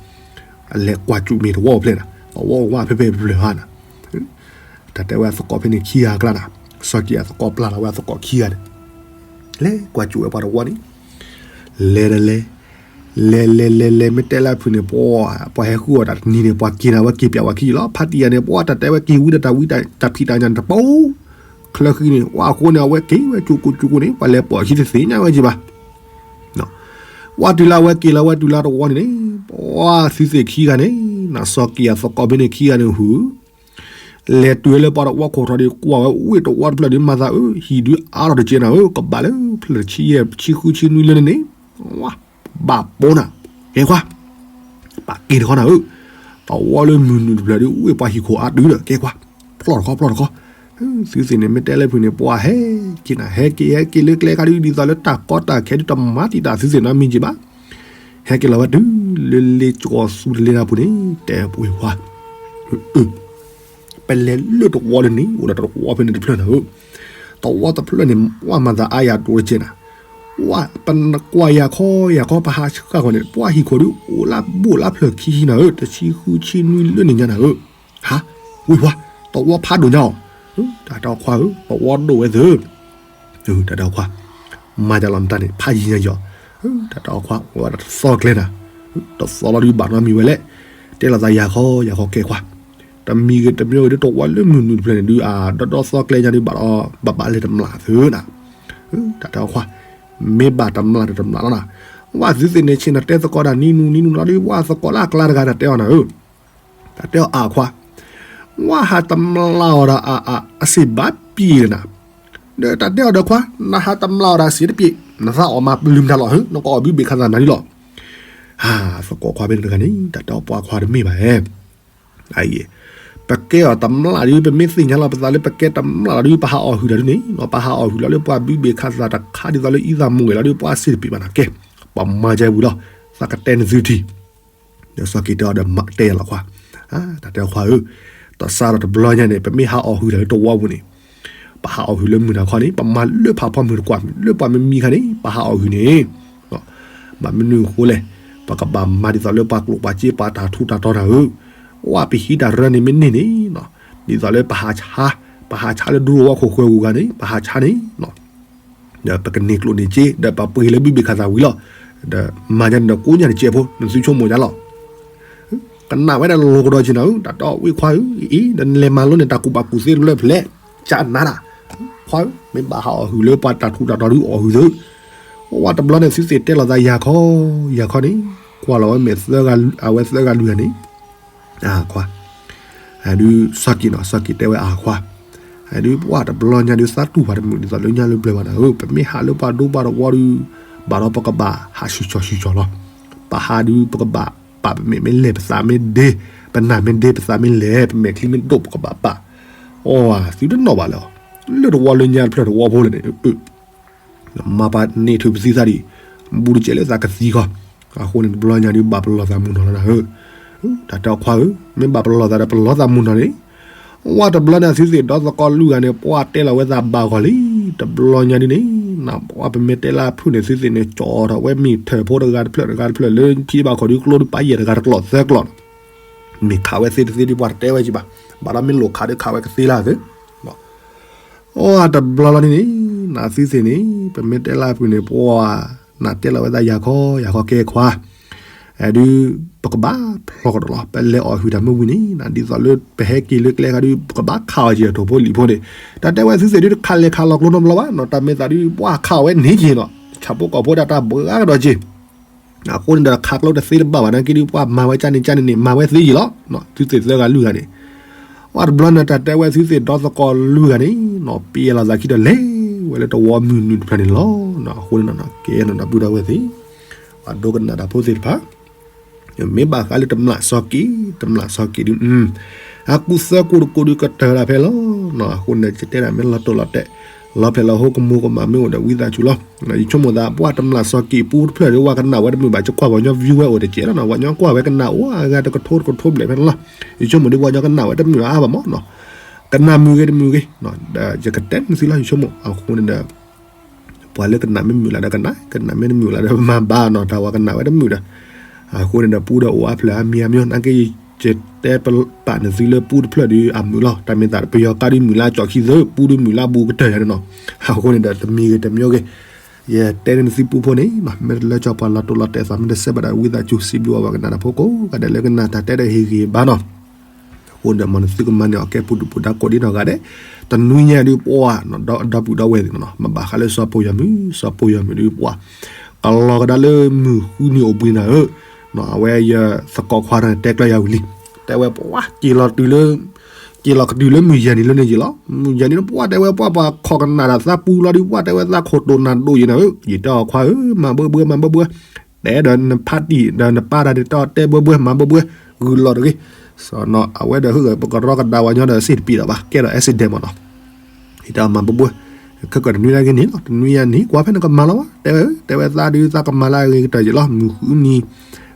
အလဲၤကွၢ်ကၠူၣ်မ့ၢ်တဝီအိၣ်ဖျဲၣ်နၤ, တဝီအိၣ်ဝဲဖဲဖဲဖျၢၣ်ဟါနၤ, တၢ်တဲဝဲသကိးဖဲန့ၣ်ခံဂၤအကျါနၤ, စီၤက့ၤအသကိးပျၢ်လီၤဝဲအသကိးခံဂၤန့ၣ်, လဲၤကွၢ်ကၠူၣ်ဝဲပှၤတဝီန့ၣ်, လဲၤတလဲၤ လဲၤလဲၤလဲၤလဲၤ မ့ၢ်တဲလၢအဖုၣ်န့ၣ် ပှၤ ပှၤဟဲဃုအီၣ်တၢ်တနံၤန့ၣ် ပှၤက့ၤနၤဝဲက့ၤပျးဝဲခံလီၤ, ဖးတံၢ်ယၤန့ၣ် ပှၤတၢ်တဲဝဲက့ၤဝံတၢ်ဝံတၢ်ဖံးတၢ်ညၣ်တပိ ချၢဃံန့ၣ် ပှၤအဃိန့ၣ် အဝဲက့ၤဝဲကၠူၣ်ကိၣ်ကၠူၣ်ကိၣ်န့ၣ် ပှၤလဲၤပိာ်အခံတသ့ၣ်ညါဝဲက့ၤဘၣ်, ပှၤတုၤလၢအဝဲက့ၤလီၤဝဲတုၤလၢတဝီန့ၣ်န့ၣ်, ပှၤသုသ့ၣ်ခံဂၤန့ၣ် နစီၤက့ၤအသကိးဖဲန့ၣ်ခံဂၤန့ၣ်ဟူ လဲၤတုၤလၢပှၤတဝီခိၣ်ထီၣ်ဒီး ကွၢ်ဝဲအိၣ်တဝီတဖျၢၣ်ဒီး မၤသးအၢ ဟံၣ်ဒုးအါထီၣ်တကဲနၤဧၢ, ကဘၣ်လၢဖျၢၣ်ဆံယဲၢ်ဆံဃုဆံနွံလၢန့ၣ်န့ၣ်, ဘၣ်ပိာ်နၤ, ကဲခွါ, ဘၣ်က့ၤတခီနၤဧၢ, တဝီလၢမုၢ်နုာ်တဖျၢၣ်ဒီး အိၣ်ဝဲပှၤဟံၣ်ခိၣ်အါတုၤဒီး ကဲခွါ, ဖျီၣ်တခီဖျီၣ်တခီ, သုသ့ၣ်န့ၣ် မ့ၢ်တဲလၢဖုၣ်န့ၣ် ပှၤဟဲက့ၤနၤ ဟဲက့ၤဟဲက့ၤလၢကျဲခါဒုး ဒ်သိးလၢတၢ်ကီတၢ်ခဲဒုးတမၤတံာ်တာ်သုသ့ၣ်နီတမံၤက့ၤဘၣ်, ဟဲက့ၤလီၤဝဲတုၤလၢလ့ကီၢ်သူတလ့တၢ်ပူၤန့ၣ် တဲပှ့ၤခွါ ပလဲၤလၢတဝီလၢန့ၣ် အိၣ်ဒီးတဝီဖဲန့ၣ်တဖျၢၣ်နၤဧၢ, တဝီတဖျၢၣ်န့ၣ် ပှၤမၤသးအါယၤဒိၣ်တကဲနၤ, ပှၤပနကွၢ်ယၤခီယၤခီ ပဟးဆှၣ်ဃီန့ၣ် ပှၤဟံၣ်ခိၣ်ဒုး အိၣ်လၢဘူးလၢဖျၢၣ်ခံဆံနၤဧၢ, တဆံဃုဆံနွံလၢန့ၣ်ညါနၤဧၢ, ဟး, ဝံၤပှၤ, တဝီဖးဒိၣ်ညါအီၤ, တၢ်တဲအီၤခွါဧၢ, တဝီဒိၣ်ဝဲသၢ တၢ်တဲအီၤခွါ, မၤတၢ်လီၤမတၤန့ၣ် ဖးယံၤညါယီၤ, တၢ်တဲအီၤခွါ ဝဲတသီကျဲနၤ, တသီလီၤဒုးဘၣ်နီတမံၤဝဲလဲၣ်, တဲလီၤသးယၤခီယၤခီကဲခွါ, တမံၤဂ့ၤတမံၤဂ့ၤဒုး တဝီလၢမုၢ်နုာ်တဖျၢၣ်န့ၣ်ဒုး အဒီဒီသီကျဲညါဒုး ဘၣ်ဒီး ဘၣ်ဘၣ်လဲၤတမျၢ်သၢနၤ, တၢ်တဲအီၤခွါ, မ့ၢ်ဘၣ်တမျၢ်ဒီးတမျၢ်လီၤနၤ, ဝဲသုသ့ၣ်န့ၣ်ဆ့ၣ်နီၤတဲသကိးတၢ်နံၤနုၤနံၤနုၤလီၤဒုး ဝဲသကိးလၢအကျါတဂၤတၢ်တဲအီၤနၤဧၢ တၢ်တဲအီၤအခွါ, ဝဲဟးတမျၢ်အီၤဒီးအစ့ၣ်ဘၣ်ပံၤလၢနၤ, ဒီးတၢ်တဲအီၤဒီးခွါ နဟးတမျၢ်အီၤဒီးစ့ၣ်တပံၤ နသးအီၣ်မၤပလုၢ်မတၤလီၤဧၢ နကအီၣ်ဘုဘ့ၣ်ခးသးနၤဒ်လီၤ, ဟးသကိးခွါဖဲန့ၣ်တဂၤန့ၣ် တၢ်တဲအီၤပှၤခွါတမ့ၢ်ဘၣ်ဧဲ ပကဲအီၤတမျၢ်ဒုး ပမ့ၢ်သ့ၣ်ညါလီၤပသးလၢပကဲတမျၢ်လီၤဒုး ပဟးအီၣ်ဟုၣ်တၢ်ဒုးန့ၣ် ပဟးအီၣ်ဟုၣ်လီၤလၢပှၤဘုဘ့ၣ်ခးသးတခါဒ်သိးလၢအံသးမူဂ့ၤလီၤဒုး ပှၤစ့ၣ်တပံၤဘၣ်နၤကဲ, ပမၤကဲဝံၤလီၤ, သးကတဲနသုထံၣ်, ဒီးစီၤက့ၤတဲအီၤဒီးမၤတဲယၤလီၤခွါ, တၢ်တဲအီၤခွါဧၢ, တစးဒီးတဘျီညါန့ၣ် ပမ့ၢ်ဟးအီၣ်ဟုၣ်တၢ်လၢတဝီပူၤန့ၣ် ပဟးအီၣ်ဟုၣ်လၢမုၢ်နၤခီန့ၣ် ပမၤလၢဖးဖီမုၢ်တကွၢ် လၢပှၤမံမံခါန့ၣ် ပဟးအီၣ်ဟုၣ်န့ၣ် ဘၣ်မနုၤအဃိလဲၣ်, ပကဘၣ်မၤဒ်သိးလၢပှၤကျိၣ်ပှၤစ့ပှၤတၢ်ထူးတၢ်တီၤနၤဧၢ, ဝဲပဟံးတၢ်ရၢန့ၣ်မ့ၢ်န့ၢ်န့ၣ်, ဒ်သိးလၢပဟးဆါ, ပဟးဆါလၢဒူရိဝီခိၣ်ဃၢၤဂုၤဂၤန့ၣ် ပဟးဆါန့ၣ်, ဒီးပကန့ၢ်ကျိၣ်န့ၢ်စ့ ဒီးပပှ့ၤလၢဘုဘ့ၣ်ခးသးဝံၤလီၤ, ဒီးမၤညါန့ၣ်ဒီးကိးညါတစဲးဖိ နသုဆိကမိၣ်ညါလီၤ ကနၣ်ဝဲဒၣ်လီၤကဒီးက့ၤနၤဧၢ, တၢ်တဲအီၤဝံၤခွါဧၢ, အံၤ ဒီးနလဲၤမၤလိန့ၣ် တၢ်ကူၣ်ဘၣ်ကူၣ်သ့တဖျၢၣ်ဖျဲး, ကနၤဒၣ်, ခွါဧၢ, မ့ၢ်ဘၣ်ဟးအီၣ်ဟုၣ်လၢပှၤတၢ်ထူးတၢ်တီၤဒုးအီၣ်ဟုၣ်သု, ဝဲတဘျီန့ၣ်သုသ့ၣ်တဲလီၤသးယၤခီ, ယၤခီန့ၣ်, ကွၢ်လီၤဝဲမဲာ်သၢဂၤ, အဝဲသၢဂၤလွံၢ်ဂၤန့ၣ်, အခွါ ဒုးစီၤက့ၤနီၤ စီၤက့ၤတဲဝဲအခွါ, ဒုးပှၤတဘျီညါဒုးသးတူၢ်ပှၤတမုာ်ဒ်သိးလၢညါလၢပျၢၤဘၣ်နၤဧၢ, ပမ့ၢ်ဟးလၢပှၤဒိပှၤတဝီဒုး, ဘၣ်ဒီးပကဘၣ်ဟးဆူၣ်ဆီၣ်ဆူၣ်ဆီၣ်လီၤ, ပဟးဒုးပကဘၣ်, ပာ်ပမဲာ်မ့ၢ်လဲၢ်ပသးမ့ၢ်ဒ့, ပနၢ်မ့ၢ်ဒ့ပသးမ့ၢ်လဲၢ် ပမဲာ်ချံမ့ၢ်ဒိၣ်ပကဘၣ်ပာ်, အီ, သုတနီၣ်ဘၣ်လၢၤ, လၢတဝီလၢညါတဖျၢၣ်တဝီဖိလဲၣ်န့ၣ် မၤပာ်န့ၢ်ထုးပသံသးဒံး, ဘူးတကဲးလၢသးကသံခီ, အဃိန့ၣ်တဘျီညါဒုးဘၣ်ပလီၢ်သးမုၢ်နီၢ်လီၤနၤဧၢ, တၢ်တဲအီၤခွါဧၢ, မ့ၢ်ဘၣ်ပလီၢ်သးဒီးပလီၢ်သးမုၢ်နီၢ်န့ၣ်, ဝဲတဘျီန့ၣ်သုသ့ၣ်ဒီသကိးလွံၢ်ဂၤန့ၣ် ပှၤတဲလီၤဝဲသးဘၣ်ဂီၤလံ, တဘျီညါဒုးန့ၣ်, ပှၤပမ့ၢ်တဲလၢအဖုၣ်န့ၣ်သုသ့ၣ်န့ၣ် ကၠီထီၣ်ဝဲမ့ၢ်ထၢၣ်ဖိတဂၤတဖျၢၣ်တဂၤတဖျၢၣ်လၢထံဘၣ်ခီၣ်ဒုးကျိဒုးပာ်ယဲၢ်တဂၤတကျိာ်သၢကျိာ် မ့ၢ်ခးဝဲသ့တသ့ဒ်ပှၤတတဲဝဲကံဘၣ်, ဘၣ်ဒီးမ့ၢ်လိာ်ခးဒီးခးဝဲကသ့လၢသ့, အီ, တဘျီလီၤန့ၣ်န့ၣ်, နသုသ့ၣ်န့ၣ်, ပမ့ၢ်တဲလၢအပူၤန့ၣ် ပှၤ, နတဲလီၤဝဲသးယၤခီ, ယၤခီကဲခွါ, ဒုး ပကဘၣ်ဖျီကဒီးလီၤ. ပလဲၤအီၣ်ဟုၣ်တၢ်မ့ၢ်ဝံၤန့ၣ် ဒ်သိးလၢပဟဲက့ၤလၢကျဲခါဒုး ပကဘၣ်ခးအီၤက့ၤအထိၣ်ဖိလံာ်ဖိန့ၣ်, တၢ်တဲဝဲသုသ့ၣ်ဒုးတခးလဲၤခးလီၤကျိနီတဘျီဘၣ်နီၤ, တၢ်မ့ၢ်သးဒုး ပှၤခးအီၤဝဲန့ၣ်က့ၤနီၤ, ဆၣ်ဖိကီၢ်ဖိဒၣ်တၢ်ဘှါကဒီးက့ၤ အဃိန့ၣ်ဒီးခးကျိတသ့တဘၣ်ဘၣ်နာ်က့ဒုး ပှၤမၤဝဲကၢ်န့ၣ်ကၢ်န့ၣ်န့ၣ် မၤဝဲသ့က့ၤလီၤ. သုသ့ၣ်သၢဂၤလွံၢ်ဂၤန့ၣ် ပှၤတဘျီန့ၣ် တၢ်တဲဝဲသုသ့ၣ်ဒီသကိးလွံၢ်ဂၤန့ၣ်နီၤ ပ့ၤလီၤသးခံဒီးလဲၤဝဲလၢတဝီမုၢ်နုာ်တဖျၢၣ်န့ၣ်လီၤ. အဃိန့ၣ်နီၤ ကဲနီၤဒီပုၢ်ဒီဝဲၢ်သ့ၣ် ပှၤဒိကနၣ်တၢ်ဖိသ့ၣ်တဖၣ် မ့ၢ်ဘၣ်ဃးလၢတမျၢ်စီၤက့ၤ တမျၢ်စီၤက့ၤဒုး အကူၣ်သၢကိၢ်တကိၢ်ဒုးကတၢၢ်ဒၣ်ဖဲလီၤ. အဃိန့ၣ် ယတဲဒၣ်မ့ၢ်လီၤတိၢ်လီၤတဲာ် လီၤဖျဲၣ်လီၤဟိကမူၤကမၣ်မ့ၢ်အိၣ်ဒီးဝံသးစူၤလီၤ. ယဆိကမိၣ်သး ပှၤတမျၢ်စီၤက့ၤပူတဖျၢၣ်ဒုး ပှၤကနၣ်ဝဲတမုာ်ဘၣ် ယကွၢ်ပှၤကညီ view ဝဲအိၣ်တကဲလီၤနီၤ, ပှၤကညီကွၢ်ဝဲကနၣ်အိၣ်အဂၤတကထိတကထိဘျဲၣ်ဖဲန့ၣ်လီၤ. ယဆိကမိၣ်ဒုး ပှၤကညီကနၣ်ဝဲတမုာ်အါဘၣ်မးနီၤ, ကနၣ်မုာ်ဂ့ၤတမုာ်ဂ့ၤ ယကတဲနသုလီၤ ယဆိကမိၣ် အဃိန့ၣ်ဒီး ပှၤလၢကနၣ်မ့ၢ်မုာ်လၢဒီးကနၣ်, ကနၣ်မ့ၢ်တမုာ်လၢဒီးမၤဘၣ်နီၤ, တၢ်ဝဲကနၣ်ဝဲတမုာ်ဒီး အဃိန့ၣ်ဒီး ပူဒီးအိၣ်အါဖျၢၣ်အါမံၤအါမံၤ နာ်က့ ယတဲပာ်နသုလၢပူတဖျၢၣ်ဒုးအမုာ်လီၤ. တၢ်မ့ၢ်သး ပယီၤကါဒုးမုာ်လၢကၠီၣ်ခံသၢ, ပူဒုးမုာ်လၢဘူးကတၢၢ်ယၤန့ၣ်နီၤ. အဃိန့ၣ်ဒီး တမံၤဂ့ၤတမံၤဂ့ၤ ယတဲန့ၢ်နသုပူဖိန့ၣ် မ့ၢ်တလၢကၠီပှၤလီၤတိၢ်လီၤတဲာ်သး မ့ၢ်တစဲးဘၣ်ဒီး ဝံသးစူၤ စံးဘျုးအဝဲကနၣ်တၢ်ဖိကိးဂၤဒဲးလၢကနၣ်တၢ်တဲဒီးဟ့ၣ်ဂံၢ်ဘါနီၤ. အဃိန့ၣ်ဒီး မ်နသုကမၤန့ၢ်အီၤကဲပူၤဒုၣ်ပူၤဒါကိးဒ်နီၢ်ဂၤဒဲး, တနွံညါဒုးပှၤ ဒီပုၢ်ဒီဝဲၢ်သ့ၣ်နီၤ မ့ၢ်ဘၣ်ဃးလၢစီၤပီၢ်ယွၤမုၣ်, စီၤပီၢ်ယွၤမုၣ်ဒုးပှၤ ကလီၤကဒါလၢမုၢ်ဃုနံၤအိၣ်ဘှံးနၤဧၢ, အဝဲယသကိးခွါန့ၣ်တဲကျၢၤယၤဝံၤလံ, တဲဝဲပှၤက့ၤလီၤတုၤလၢ က့ၤလီၤကတုၤလၢမုၢ်ယဲၢ်နံၤလၢန့ၣ်ယံၤလီၤ. မုၢ်ယဲၢ်နံၤလၢပှၤတဲဝဲပှၤပှၤခိးကနၣ်ဒီးသးပူလီၤဒုး ပှၤတဲဝဲသးခိၣ်တိၢ်နၢ်ဒိၣ်ယံၤနၤဧၢ, ယတဲအီၤခွါဧၢ မၤဘၢဘှဲ မၤဘၢဘှဲ, တဲဒီးနဖးတံၢ်ဒီးနပၢ်တၢ်န့ၣ် တၢ်တဲဘှဲဘှဲ မၤဘၢဘှဲ, ဂုာ်လီၤတဂ့ၤ, စီၤနီၤ အဝဲဒီး ဟုၣ်ဂၢၢ်ပကရီကဒါဝဲညီဒီးစ့ၣ်တပံၤဒီးဘၣ် ကဲဒီး accident မးနီၤ. ယတဲအီၤမၤဘၢဘှဲ, ခဲကၢၢ်တနွံညါက့ၤန့ၣ်လီၤ, တနွံညါန့ၣ် ကွၢ်ဖဲနကမၤလီၤဘၣ်, တဲဝဲ တဲဝဲသးဒုးသးကမၤလၢအဂ့ၤကတၢၢ်ယံၤလီၤ, မုၢ်ဃုနံၤ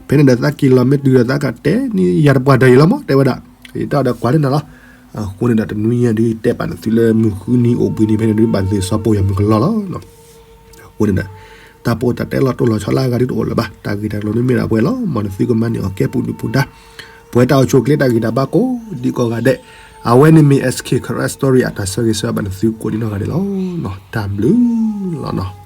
ဖဲန့ၣ်ဒီးသးက့ၤလီၤမ့ၢ်တုၤဒီးသးကတဲန့ၢ်ယၤတပှၢ်တၢၢ်ယံၤလီၤမး တဲဝဲဒၣ်, ယတဲအီၤဒီးကွၢ်န့ၢ်နၤလီၤ. အဃိန့ၣ်ဒီးတနွံညါဒုးတဲပာ်နသုလၢမုၢ်ဃုနံၤအိၣ်ဘှံးနံၤဖဲန့ၣ်ဒုး ဘၣ်သ့ၣ်စီၤပီၢ်ယွၤမုၣ်ကလီလီၤ. အဃိန့ၣ်ဒီး တၢ်ပီးတၢ်တဲလီၤတိၢ်လီၤဆီလၢအဂၤဒုးတအိၣ်လၢၤဘၣ်, တၢ်ဂ့ၢ်တၢ်ကျိၤဒုးမ့ၢ်ဒၣ်ပှဲၤလီၤ. မ်နသုကမၤန့ၢ်အီၤကဲပူၤဒုၣ်ပူၤဒါ, ပှဲၤတၢ်အိၣ်ဆူၣ်အိၣ်ချ့တၢ်ဂံၢ်တၢ်ဘါကိးဒံကိးဂၤဒဲး, အဝဲန့ၣ်မ့ၢ် S K Karen Story အတၢ်ဆၢဂ့ၤဆၢဝါဘၣ်နသုကိးဒံနီၢ်ဂၤဒဲးလီၤ. တၢ်ဘျုးလီၤနီၤ.